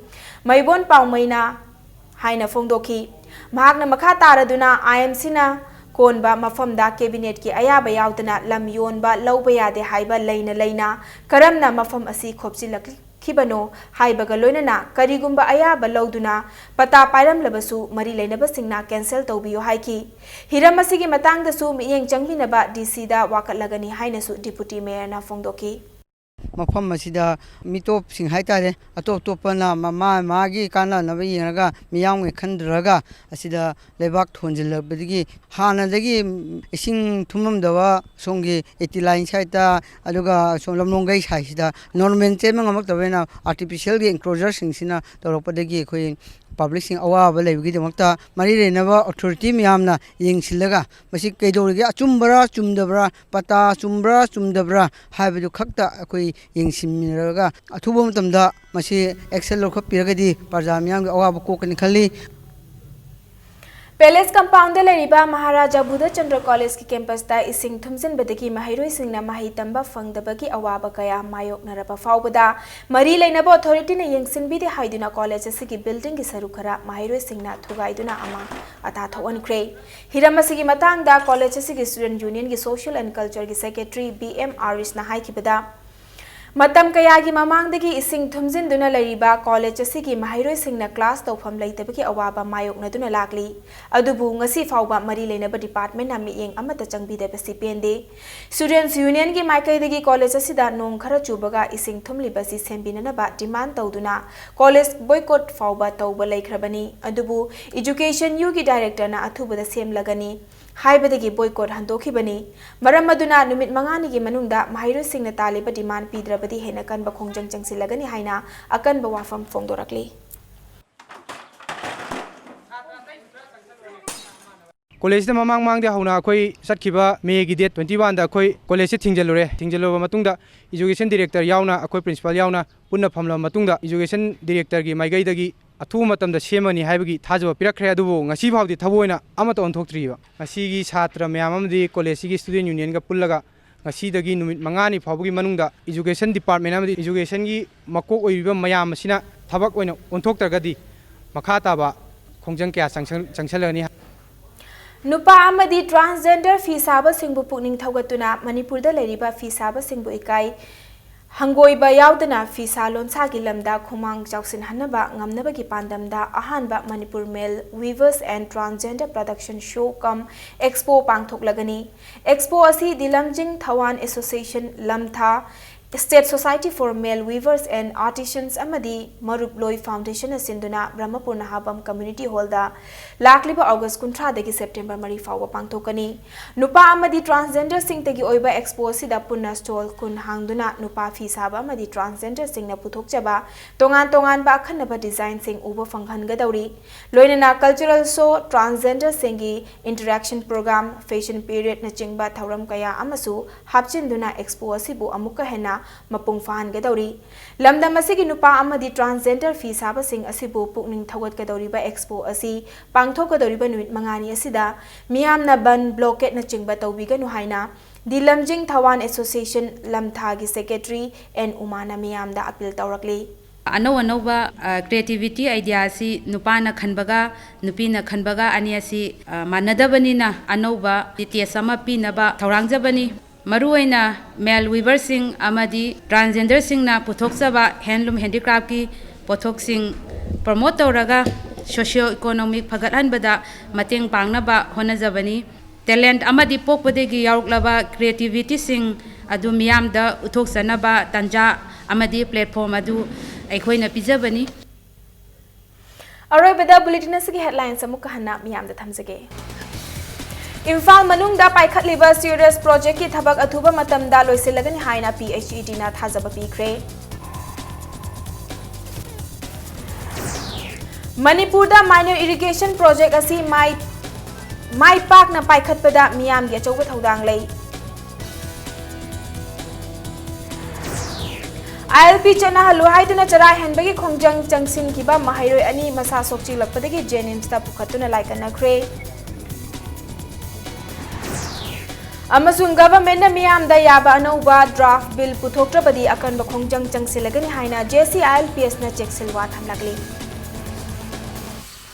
ꯃꯥꯏꯕꯣꯟ ꯄꯥꯎꯃꯩꯅ ꯍꯥꯏꯅ ꯐꯣꯡꯗꯣꯛꯈꯤ꯫ ꯃꯍꯥꯛꯅ ꯃꯈꯥ ꯇꯥꯔꯗꯨꯅ ꯑꯥꯏ ꯑꯦꯝ ꯁꯤꯅ ꯀꯣꯟꯕ ꯃꯐꯝꯗ ꯀꯦꯕꯤꯅꯦꯠꯀꯤ ꯑꯌꯥꯕ ꯌꯥꯎꯗꯅ ꯂꯝ ꯌꯣꯟꯕ, ꯂꯧꯕ ꯌꯥꯗꯦ ꯍꯥꯏꯕ ꯂꯩꯅ ꯂꯩꯅ ꯀꯔꯝꯅ ꯃꯐꯝ ꯑꯁꯤ ꯈꯣꯞꯆꯤꯜꯂꯛꯈꯤꯕꯅꯣ ꯍꯥꯏꯕꯒ ꯂꯣꯏꯅꯅ ꯀꯔꯤꯒꯨꯝꯕ ꯑꯌꯥꯕ ꯂꯧꯗꯨꯅ ꯄꯇꯥ ꯄꯥꯏꯔꯝꯂꯕꯁꯨ ꯃꯔꯤ ꯂꯩꯅꯕꯁꯤꯡꯅ ꯀꯦꯟꯁꯦꯜ ꯇꯧꯕꯤꯌꯨ ꯍꯥꯏꯈꯤ꯫ ꯍꯤꯔꯝ ꯑꯁꯤꯒꯤ ꯃꯇꯥꯡꯗꯁꯨ ꯃꯤꯠꯌꯦꯡ ꯆꯪꯕꯤꯅꯕ ꯗꯤ ꯁꯤꯗ ꯋꯥꯀꯠꯂꯒꯅꯤ ꯍꯥꯏꯅꯁꯨ ꯗꯤꯄꯨꯇꯤ ꯃꯦꯌꯔꯅ ꯐꯣꯡꯗꯣꯛꯈꯤ꯫ ꯃꯐꯝ ꯑꯁꯤꯗ ꯃꯤꯇꯣꯞꯁꯤꯡ ꯍꯥꯏꯇꯥꯔꯦ, ꯑꯇꯣꯞ ꯑꯇꯣꯞꯄꯅ ꯃꯥ ꯃꯥꯒꯤ ꯀꯥꯟꯅꯅꯕ ꯌꯦꯡꯉꯒ ꯃꯤꯌꯥꯝꯒꯤ ꯈꯟꯗ꯭ꯔꯒ ꯑꯁꯤꯗ ꯂꯩꯕꯥꯛ ꯊꯣꯟꯖꯤꯜꯂꯛꯄꯗꯒꯤ ꯍꯥꯟꯅꯗꯒꯤ ꯏꯁꯤꯡ ꯊꯨꯝꯃꯝꯗꯕ ꯁꯣꯝꯒꯤ ꯑꯩꯠꯇꯤ ꯂꯥꯏꯟ ꯁꯥꯏꯠꯇ, ꯑꯗꯨꯒ ꯁꯣꯝ ꯂꯝꯂꯣꯡꯒꯩ ꯁꯥꯏꯠꯁꯤꯗ ꯅꯣꯔꯃꯦꯜ ꯆꯦꯟꯕ ꯉꯝꯃꯛꯇꯕꯅꯤꯅ ꯑꯥꯔꯇꯤꯐꯤꯁꯤꯌꯦꯜꯒꯤ ꯏꯟꯀ꯭ꯂꯣꯖꯔꯁꯤꯡꯁꯤꯅ ꯇꯧꯔꯛꯄꯗꯒꯤ ꯑꯩꯈꯣꯏ ꯄꯕ꯭ꯂꯤꯛꯁꯤꯡ ꯑꯋꯥꯕ ꯂꯩꯕꯒꯤꯗꯃꯛꯇ ꯃꯔꯤ ꯂꯩꯅꯕ ꯑꯣꯊꯣꯔꯤꯇꯤ ꯃꯌꯥꯝꯅ ꯌꯦꯡꯁꯤꯜꯂꯒ ꯃꯁꯤ ꯀꯩꯗꯧꯔꯤꯒꯦ, ꯑꯆꯨꯝꯕꯔꯥ ꯆꯨꯝꯗꯕ꯭ꯔꯥ, ꯄꯇꯥ ꯆꯨꯝꯕ꯭ꯔꯥ ꯆꯨꯝꯗꯕ꯭ꯔꯥ ꯍꯥꯏꯕꯗꯨ ꯈꯛꯇ ꯑꯩꯈꯣꯏ ꯌꯦꯡꯁꯤꯟꯃꯤꯟꯅꯔꯒ ꯑꯊꯨꯕ ꯃꯇꯝꯗ ꯃꯁꯤ ꯑꯦꯛꯁꯟ ꯂꯧꯈꯠꯄꯤꯔꯒꯗꯤ ꯄ꯭ꯔꯖꯥ ꯃꯤꯌꯥꯝꯒꯤ ꯑꯋꯥꯕ ꯀꯣꯛꯀꯅꯤ ꯈꯜꯂꯤ꯫ ꯄꯦꯂꯦꯁ ꯀꯝꯄꯥꯎꯟꯗ ꯂꯩꯔꯤꯕ ꯃꯍꯥꯔꯥꯖꯥ ꯕꯨꯙꯆꯟꯗ꯭ꯔ ꯀꯣꯂꯦꯖꯀꯤ ꯀꯦꯝꯄꯁꯇ ꯏꯁꯤꯡ ꯊꯨꯝꯖꯤꯟꯕꯗꯒꯤ ꯃꯍꯩꯔꯣꯏꯁꯤꯡꯅ ꯃꯍꯩ ꯇꯝꯕ ꯐꯪꯗꯕꯒꯤ ꯑꯋꯥꯕ ꯀꯌꯥ ꯃꯥꯌꯣꯛꯅꯔꯕ ꯐꯥꯎꯕꯗ ꯃꯔꯤ ꯂꯩꯅꯕ ꯑꯣꯊꯣꯔꯤꯇꯤꯅ ꯌꯦꯡꯁꯤꯟꯕꯤꯗꯦ ꯍꯥꯏꯗꯨꯅ ꯀꯣꯂꯦꯖ ꯑꯁꯤꯒꯤ ꯕꯤꯜꯗꯤꯡꯒꯤ ꯁꯔꯨꯛ ꯈꯔ ꯃꯍꯩꯔꯣꯏꯁꯤꯡꯅ ꯊꯨꯒꯥꯏꯗꯨꯅ ꯑꯃꯥꯡ ꯑꯇꯥ ꯊꯣꯛꯍꯟꯈ꯭ꯔꯦ꯫ ꯍꯤꯔꯝ ꯑꯁꯤꯒꯤ ꯃꯇꯥꯡꯗ ꯀꯣꯂꯦꯖ ꯑꯁꯤꯒꯤ ꯁ꯭ꯇꯨꯗꯦꯟꯠ ꯌꯨꯅꯤꯌꯟꯒꯤ ꯁꯣꯁꯤꯌꯦꯜ ꯑꯦꯟ ꯀꯜꯆꯔꯒꯤ ꯁꯦꯀ꯭ꯔꯦꯇꯔꯤ ꯕꯤ ꯑꯦꯝ ꯑꯥꯔꯤꯁꯅ ꯍꯥꯏꯈꯤꯕꯗ, ꯃꯇꯝ ꯀꯌꯥꯒꯤ ꯃꯃꯥꯡꯗꯒꯤ ꯏꯁꯤꯡ ꯊꯨꯝꯖꯤꯟꯗꯨꯅ ꯂꯩꯔꯤꯕ ꯀꯣꯂꯦꯖ ꯑꯁꯤꯒꯤ ꯃꯍꯩꯔꯣꯏꯁꯤꯡꯅ ꯀ꯭ꯂꯥꯁ ꯇꯧꯐꯝ ꯂꯩꯇꯕꯒꯤ ꯑꯋꯥꯕ ꯃꯥꯌꯣꯛꯅꯗꯨꯅ ꯂꯥꯛꯂꯤ꯫ ꯑꯗꯨꯕꯨ ꯉꯁꯤ ꯐꯥꯎꯕ ꯃꯔꯤ ꯂꯩꯅꯕ ꯗꯤꯄꯥꯔꯠꯃꯦꯟꯠꯅ ꯃꯤꯠꯌꯦꯡ ꯑꯃꯠꯇ ꯆꯪꯕꯤꯗꯕꯁꯤ ꯄꯦꯟꯗꯦ꯫ ꯁ꯭ꯇꯨꯗꯦꯟꯠꯁ ꯌꯨꯅꯤꯌꯟꯒꯤ ꯃꯥꯏꯀꯩꯗꯒꯤ ꯀꯣꯂꯦꯖ ꯑꯁꯤꯗ ꯅꯣꯡ ꯈꯔ ꯆꯨꯕꯒ ꯏꯁꯤꯡ ꯊꯨꯝꯂꯤꯕꯁꯤ ꯁꯦꯝꯕꯤꯅꯅꯕ ꯗꯤꯃꯥꯟꯗ ꯇꯧꯗꯨꯅ ꯀꯣꯂꯦꯖ ꯕꯣꯏꯀꯣꯠ ꯐꯥꯎꯕ ꯇꯧꯕ ꯂꯩꯈ꯭ꯔꯕꯅꯤ꯫ ꯑꯗꯨꯕꯨ ꯏꯖꯨꯀꯦꯁꯟ ꯌꯨꯒꯤ ꯗꯥꯏꯔꯦꯛꯇꯔꯅ ꯑꯊꯨꯕꯗ ꯁꯦꯝꯂꯒꯅꯤ ꯍꯥꯏꯕꯗꯒꯤ ꯕꯣꯏꯀꯣꯠ ꯍꯟꯗꯣꯛꯈꯤꯕꯅꯤ꯫ ꯃꯔꯝ ꯑꯗꯨꯅ ꯅꯨꯃꯤꯠ ꯃꯉꯥꯅꯤꯒꯤ ꯃꯅꯨꯡꯗ ꯃꯍꯩꯔꯣꯏꯁꯤꯡꯅ ꯇꯥꯜꯂꯤꯕ ꯗꯤꯃꯥꯟꯗ ꯄꯤꯗ꯭ꯔꯕꯗꯤ ꯍꯦꯟꯅ ꯀꯟꯕ ꯈꯣꯡꯖꯪ ꯆꯪꯁꯤꯜꯂꯒꯅꯤ ꯍꯥꯏꯅ ꯑꯀꯟꯕ ꯋꯥꯐꯝ ꯐꯣꯡꯗꯣꯔꯛꯂꯤ꯫ ꯀꯣꯂꯦꯖꯁꯤꯗ ꯃꯃꯥꯡ ꯃꯃꯥꯡꯗ ꯍꯧꯅ ꯑꯩꯈꯣꯏ ꯆꯠꯈꯤꯕ ꯃꯦꯒꯤ ꯗꯦꯠ ꯇ꯭ꯋꯦꯟꯇꯤ ꯋꯥꯟꯗ ꯑꯩꯈꯣꯏ ꯀꯣꯂꯦꯖꯁꯦ ꯊꯤꯡꯖꯤꯜꯂꯨꯔꯦ꯫ ꯊꯤꯡꯖꯤꯜꯂꯨꯔꯕ ꯃꯇꯨꯡꯗ ꯏꯖꯨꯀꯦꯁꯟ ꯗꯤꯔꯦꯛꯇꯔ ꯌꯥꯎꯅ, ꯑꯩꯈꯣꯏ ꯄ꯭ꯔꯤꯟꯁꯤꯄꯥꯜ ꯌꯥꯎꯅ ꯄꯨꯟꯅ ꯐꯝꯂꯕ ꯃꯇꯨꯡꯗ ꯏꯖꯨꯀꯦꯁꯟ ꯗꯤꯔꯦꯛꯇꯔꯒꯤ ꯃꯥꯏꯀꯩꯗꯒꯤ ꯑꯊꯨꯕ ꯃꯇꯝꯗ ꯁꯦꯝꯃꯅꯤ ꯍꯥꯏꯕꯒꯤ ꯊꯥꯖꯕ ꯄꯤꯔꯛꯈ꯭ꯔꯦ꯫ ꯑꯗꯨꯕꯨ ꯉꯁꯤ ꯐꯥꯎꯗꯤ ꯊꯕꯛ ꯑꯣꯏꯅ ꯑꯃꯠꯇ ꯑꯣꯟꯊꯣꯛꯇ꯭ꯔꯤꯕ꯫ ꯉꯁꯤꯒꯤ ꯁꯥꯇ꯭ꯔ ꯃꯌꯥꯝ ꯑꯃꯗꯤ ꯀꯣꯂꯦꯖꯁꯤꯒꯤ ꯁ꯭ꯇꯨꯗꯦꯟꯠ ꯌꯨꯅꯤꯌꯟꯒ ꯄꯨꯜꯂꯒ ꯉꯁꯤꯗꯒꯤ ꯅꯨꯃꯤꯠ ꯃꯉꯥꯅꯤ ꯐꯥꯎꯕꯒꯤ ꯃꯅꯨꯡꯗ ꯏꯖꯨꯀꯦꯁꯟ ꯗꯤꯄꯥꯔꯠꯃꯦꯟ ꯑꯃꯗꯤ ꯏꯖꯨꯀꯦꯁꯟꯒꯤ ꯃꯀꯣꯛ ꯑꯣꯏꯔꯤꯕ ꯃꯌꯥꯝ ꯑꯁꯤꯅ ꯊꯕꯛ ꯑꯣꯏꯅ ꯑꯣꯟꯊꯣꯛꯇ꯭ꯔꯒꯗꯤ ꯃꯈꯥ ꯇꯥꯕ ꯈꯣꯡꯖꯪ ꯀꯌꯥ ꯆꯪꯁꯜ-, ꯆꯪꯁꯜꯂꯒꯅꯤ꯫ ꯅꯨꯄꯥ ꯑꯃꯗꯤ transgender ꯐꯤ ꯁꯥꯕꯁꯤꯡꯕꯨ ꯄꯨꯛꯅꯤꯡ ꯊꯧꯒꯠꯇꯨꯅ ꯃꯅꯤꯄꯨꯔꯗ ꯂꯩꯔꯤꯕ ꯐꯤ ꯁꯥꯕꯁꯤꯡꯕꯨ ꯏꯀꯥꯏ ꯍꯪꯒꯣꯏꯕ ꯌꯥꯎꯗꯅ ꯐꯤꯁꯥ ꯂꯣꯟꯁꯥꯒꯤ ꯂꯝꯗ ꯈꯨꯃꯥꯡ ꯆꯥꯎꯁꯤꯟꯍꯟꯅꯕ ꯉꯝꯅꯕꯒꯤ ꯄꯥꯟꯗꯝꯗ ꯑꯍꯥꯟꯕ Manipur Male Weavers and Transgender Production Show cum Expo ꯄꯥꯡꯊꯣꯛꯂꯒꯅꯤ꯫ Expo ꯑꯁꯤ ꯗꯤꯂꯝꯖꯤꯡ ꯊꯋꯥꯟ Association, ꯂꯝꯊꯥ, State Society for Male Weavers and Artisans ꯑꯃꯗꯤ ꯃꯔꯨꯞꯂꯣꯏ Foundation ꯅ ꯁꯤꯟꯗꯨꯅ ꯕ꯭ꯔꯍꯃꯄꯨꯔ ꯅꯍꯥꯕꯝ Community Hall ꯗ ꯂꯥꯛꯂꯤꯕ ꯑꯣꯒꯁ ꯀꯨꯟꯊ꯭ꯔꯥꯗꯒꯤ ꯁꯦꯞꯇꯦꯝꯕꯔ ꯃꯔꯤ ꯐꯥꯎꯕ ꯄꯥꯡꯊꯣꯛꯀꯅꯤ꯫ ꯅꯨꯄꯥ ꯑꯃꯗꯤ transgender ꯁꯤꯡꯇꯒꯤ ꯑꯣꯏꯕ expo ꯑꯁꯤꯗ ꯄꯨꯟꯅ stall ꯀꯨꯟ ꯍꯥꯡꯗꯨꯅ ꯅꯨꯄꯥ ꯐꯤ ꯁꯥꯕ ꯑꯃꯗꯤ transgender ꯁꯤꯡꯅ ꯄꯨꯊꯣꯛꯆꯕ ꯇꯣꯉꯥꯟ ꯇꯣꯉꯥꯟꯕ ꯑꯈꯟꯅꯕ design ꯁꯤꯡ ꯎꯕ ꯐꯪꯍꯟꯒꯗꯧꯔꯤ꯫ ꯂꯣꯏꯅꯅ cultural show, transgender ꯁꯤꯡꯒꯤ interaction program, fashion parade ꯅꯆꯤꯡꯕ ꯊꯧꯔꯝ ꯀꯌꯥ ꯑꯃꯁꯨ ꯍꯥꯞꯆꯤꯟꯗꯨꯅ expo ꯑꯁꯤꯕꯨ ꯑꯃꯨꯛꯀ ꯍꯦꯟꯅ ꯃꯄꯨꯡ ꯐꯥꯍꯟꯒꯗꯧꯔꯤ꯫ ꯂꯝꯗꯝ ꯑꯁꯤꯒꯤ ꯅꯨꯄꯥ ꯑꯃꯗꯤ transgender ꯐꯤ ꯁꯥꯕꯁꯤꯡ ꯑꯁꯤꯕꯨ ꯄꯨꯛꯅꯤꯡ ꯊꯧꯒꯠꯀꯗꯧꯔꯤꯕ expo ꯑꯁꯤ ꯄꯥꯡꯊꯣꯛꯀꯗꯧꯔꯤꯕ ꯅꯨꯃꯤꯠ ꯃꯉꯥꯅꯤ ꯑꯁꯤꯗ ꯃꯤꯌꯥꯝꯅ ꯕꯟ, blockade ꯅꯆꯤꯡꯕ ꯇꯧꯕꯤꯒꯅꯨ ꯍꯥꯏꯅ ꯗꯤꯂꯝꯖꯤꯡ ꯊꯋꯥꯟ Association ꯂꯝꯊꯥꯒꯤ secretary ꯑꯦꯟ ꯎꯃꯥꯅ ꯃꯤꯌꯥꯝꯗ appeal ꯇꯧꯔꯛꯂꯤ꯫ ꯑꯅꯧ ꯑꯅꯧꯕ, ꯑ, creativity idea ꯑꯁꯤ ꯅꯨꯄꯥꯅ ꯈꯟꯕꯒ ꯅꯨꯄꯤꯅ ꯈꯟꯕꯒ ꯑꯅꯤ ꯑꯁꯤ, ꯑ, ꯃꯥꯟꯅꯗꯕꯅꯤꯅ ꯑꯅꯧꯕ details ꯑꯃ ꯄꯤꯅꯕ ꯊꯧꯔꯥꯡꯖꯕꯅꯤ꯫ ꯃꯔꯨꯑꯣꯏꯅ male weaver ꯁꯤꯡ ꯑꯃꯗꯤ transgender ꯁꯤꯡꯅ ꯄꯨꯊꯣꯛꯆꯕ handloom handicraft ꯀꯤ ꯄꯣꯠꯊꯣꯛꯁꯤꯡ promote ꯇꯧꯔꯒ socio economic ꯐꯒꯠꯍꯟꯕꯗ ꯃꯇꯦꯡ ꯄꯥꯡꯅꯕ ꯍꯣꯠꯅꯖꯕꯅꯤ꯫ Talent ꯑꯃꯗꯤ ꯄꯣꯛꯄꯗꯒꯤ ꯌꯥꯎꯔꯛꯂꯕ creativity ꯁꯤꯡ ꯑꯗꯨ ꯃꯤꯌꯥꯝꯗ ꯎꯠꯊꯣꯛꯆꯅꯕ ꯇꯥꯟꯖꯥ ꯑꯃꯗꯤ platform ꯑꯗꯨ ꯑꯩꯈꯣꯏꯅ ꯄꯤꯖꯕꯅꯤ꯫ ꯑꯔꯣꯏꯕꯗ bulletin ꯑꯁꯤꯒꯤ headlines ꯑꯃꯨꯛꯀ ꯍꯟꯅ ꯃꯤꯌꯥꯝꯗ ꯊꯝꯖꯒꯦ꯫ ꯏꯝꯐꯥꯜ ꯃꯅꯨꯡꯗ ꯄꯥꯏꯈꯠꯂꯤꯕ sewerage project ꯀꯤ ꯊꯕꯛ ꯑꯊꯨꯕ ꯃꯇꯝꯗ ꯂꯣꯏꯁꯤꯜꯂꯒꯅꯤ ꯍꯥꯏꯅ P H E D ꯅ ꯊꯥꯖꯕ ꯄꯤꯈ꯭ꯔꯦ꯫ ꯃꯅꯤꯄꯨꯔꯗ minor irrigation project ꯑꯁꯤ ꯃꯥꯏ, ꯃꯥꯏ ꯄꯥꯛꯅ ꯄꯥꯏꯈꯠꯄꯗ ꯃꯤꯌꯥꯝꯒꯤ ꯑꯆꯧꯕ ꯊꯧꯗꯥꯡ ꯂꯩ꯫ I L P ꯆꯠꯅꯍꯜꯂꯨ ꯍꯥꯏꯗꯨꯅ ꯆꯔꯥ ꯍꯦꯟꯕꯒꯤ ꯈꯣꯡꯖꯪ ꯆꯪꯁꯤꯟꯈꯤꯕ ꯃꯍꯩꯔꯣꯏ ꯑꯅꯤ ꯃꯁꯥ ꯁꯣꯛꯆꯤꯜꯂꯛꯄꯗꯒꯤ JNIMS ꯇ ꯄꯨꯈꯠꯇꯨꯅ ꯂꯥꯏꯀꯠꯅꯈ꯭ꯔꯦ꯫ ꯑꯃꯁꯨꯡ government ꯅ ꯃꯤꯌꯥꯝꯗ ꯌꯥꯕ ꯑꯅꯧꯕ draft bill ꯄꯨꯊꯣꯛꯇ꯭ꯔꯕꯗꯤ ꯑꯀꯟꯕ ꯈꯣꯡꯖꯪ ꯆꯪꯁꯤꯜꯂꯒꯅꯤ ꯍꯥꯏꯅ J C I L P S ꯅ ꯆꯦꯛꯁꯤꯜꯋꯥ ꯊꯝꯂꯛꯂꯤ꯫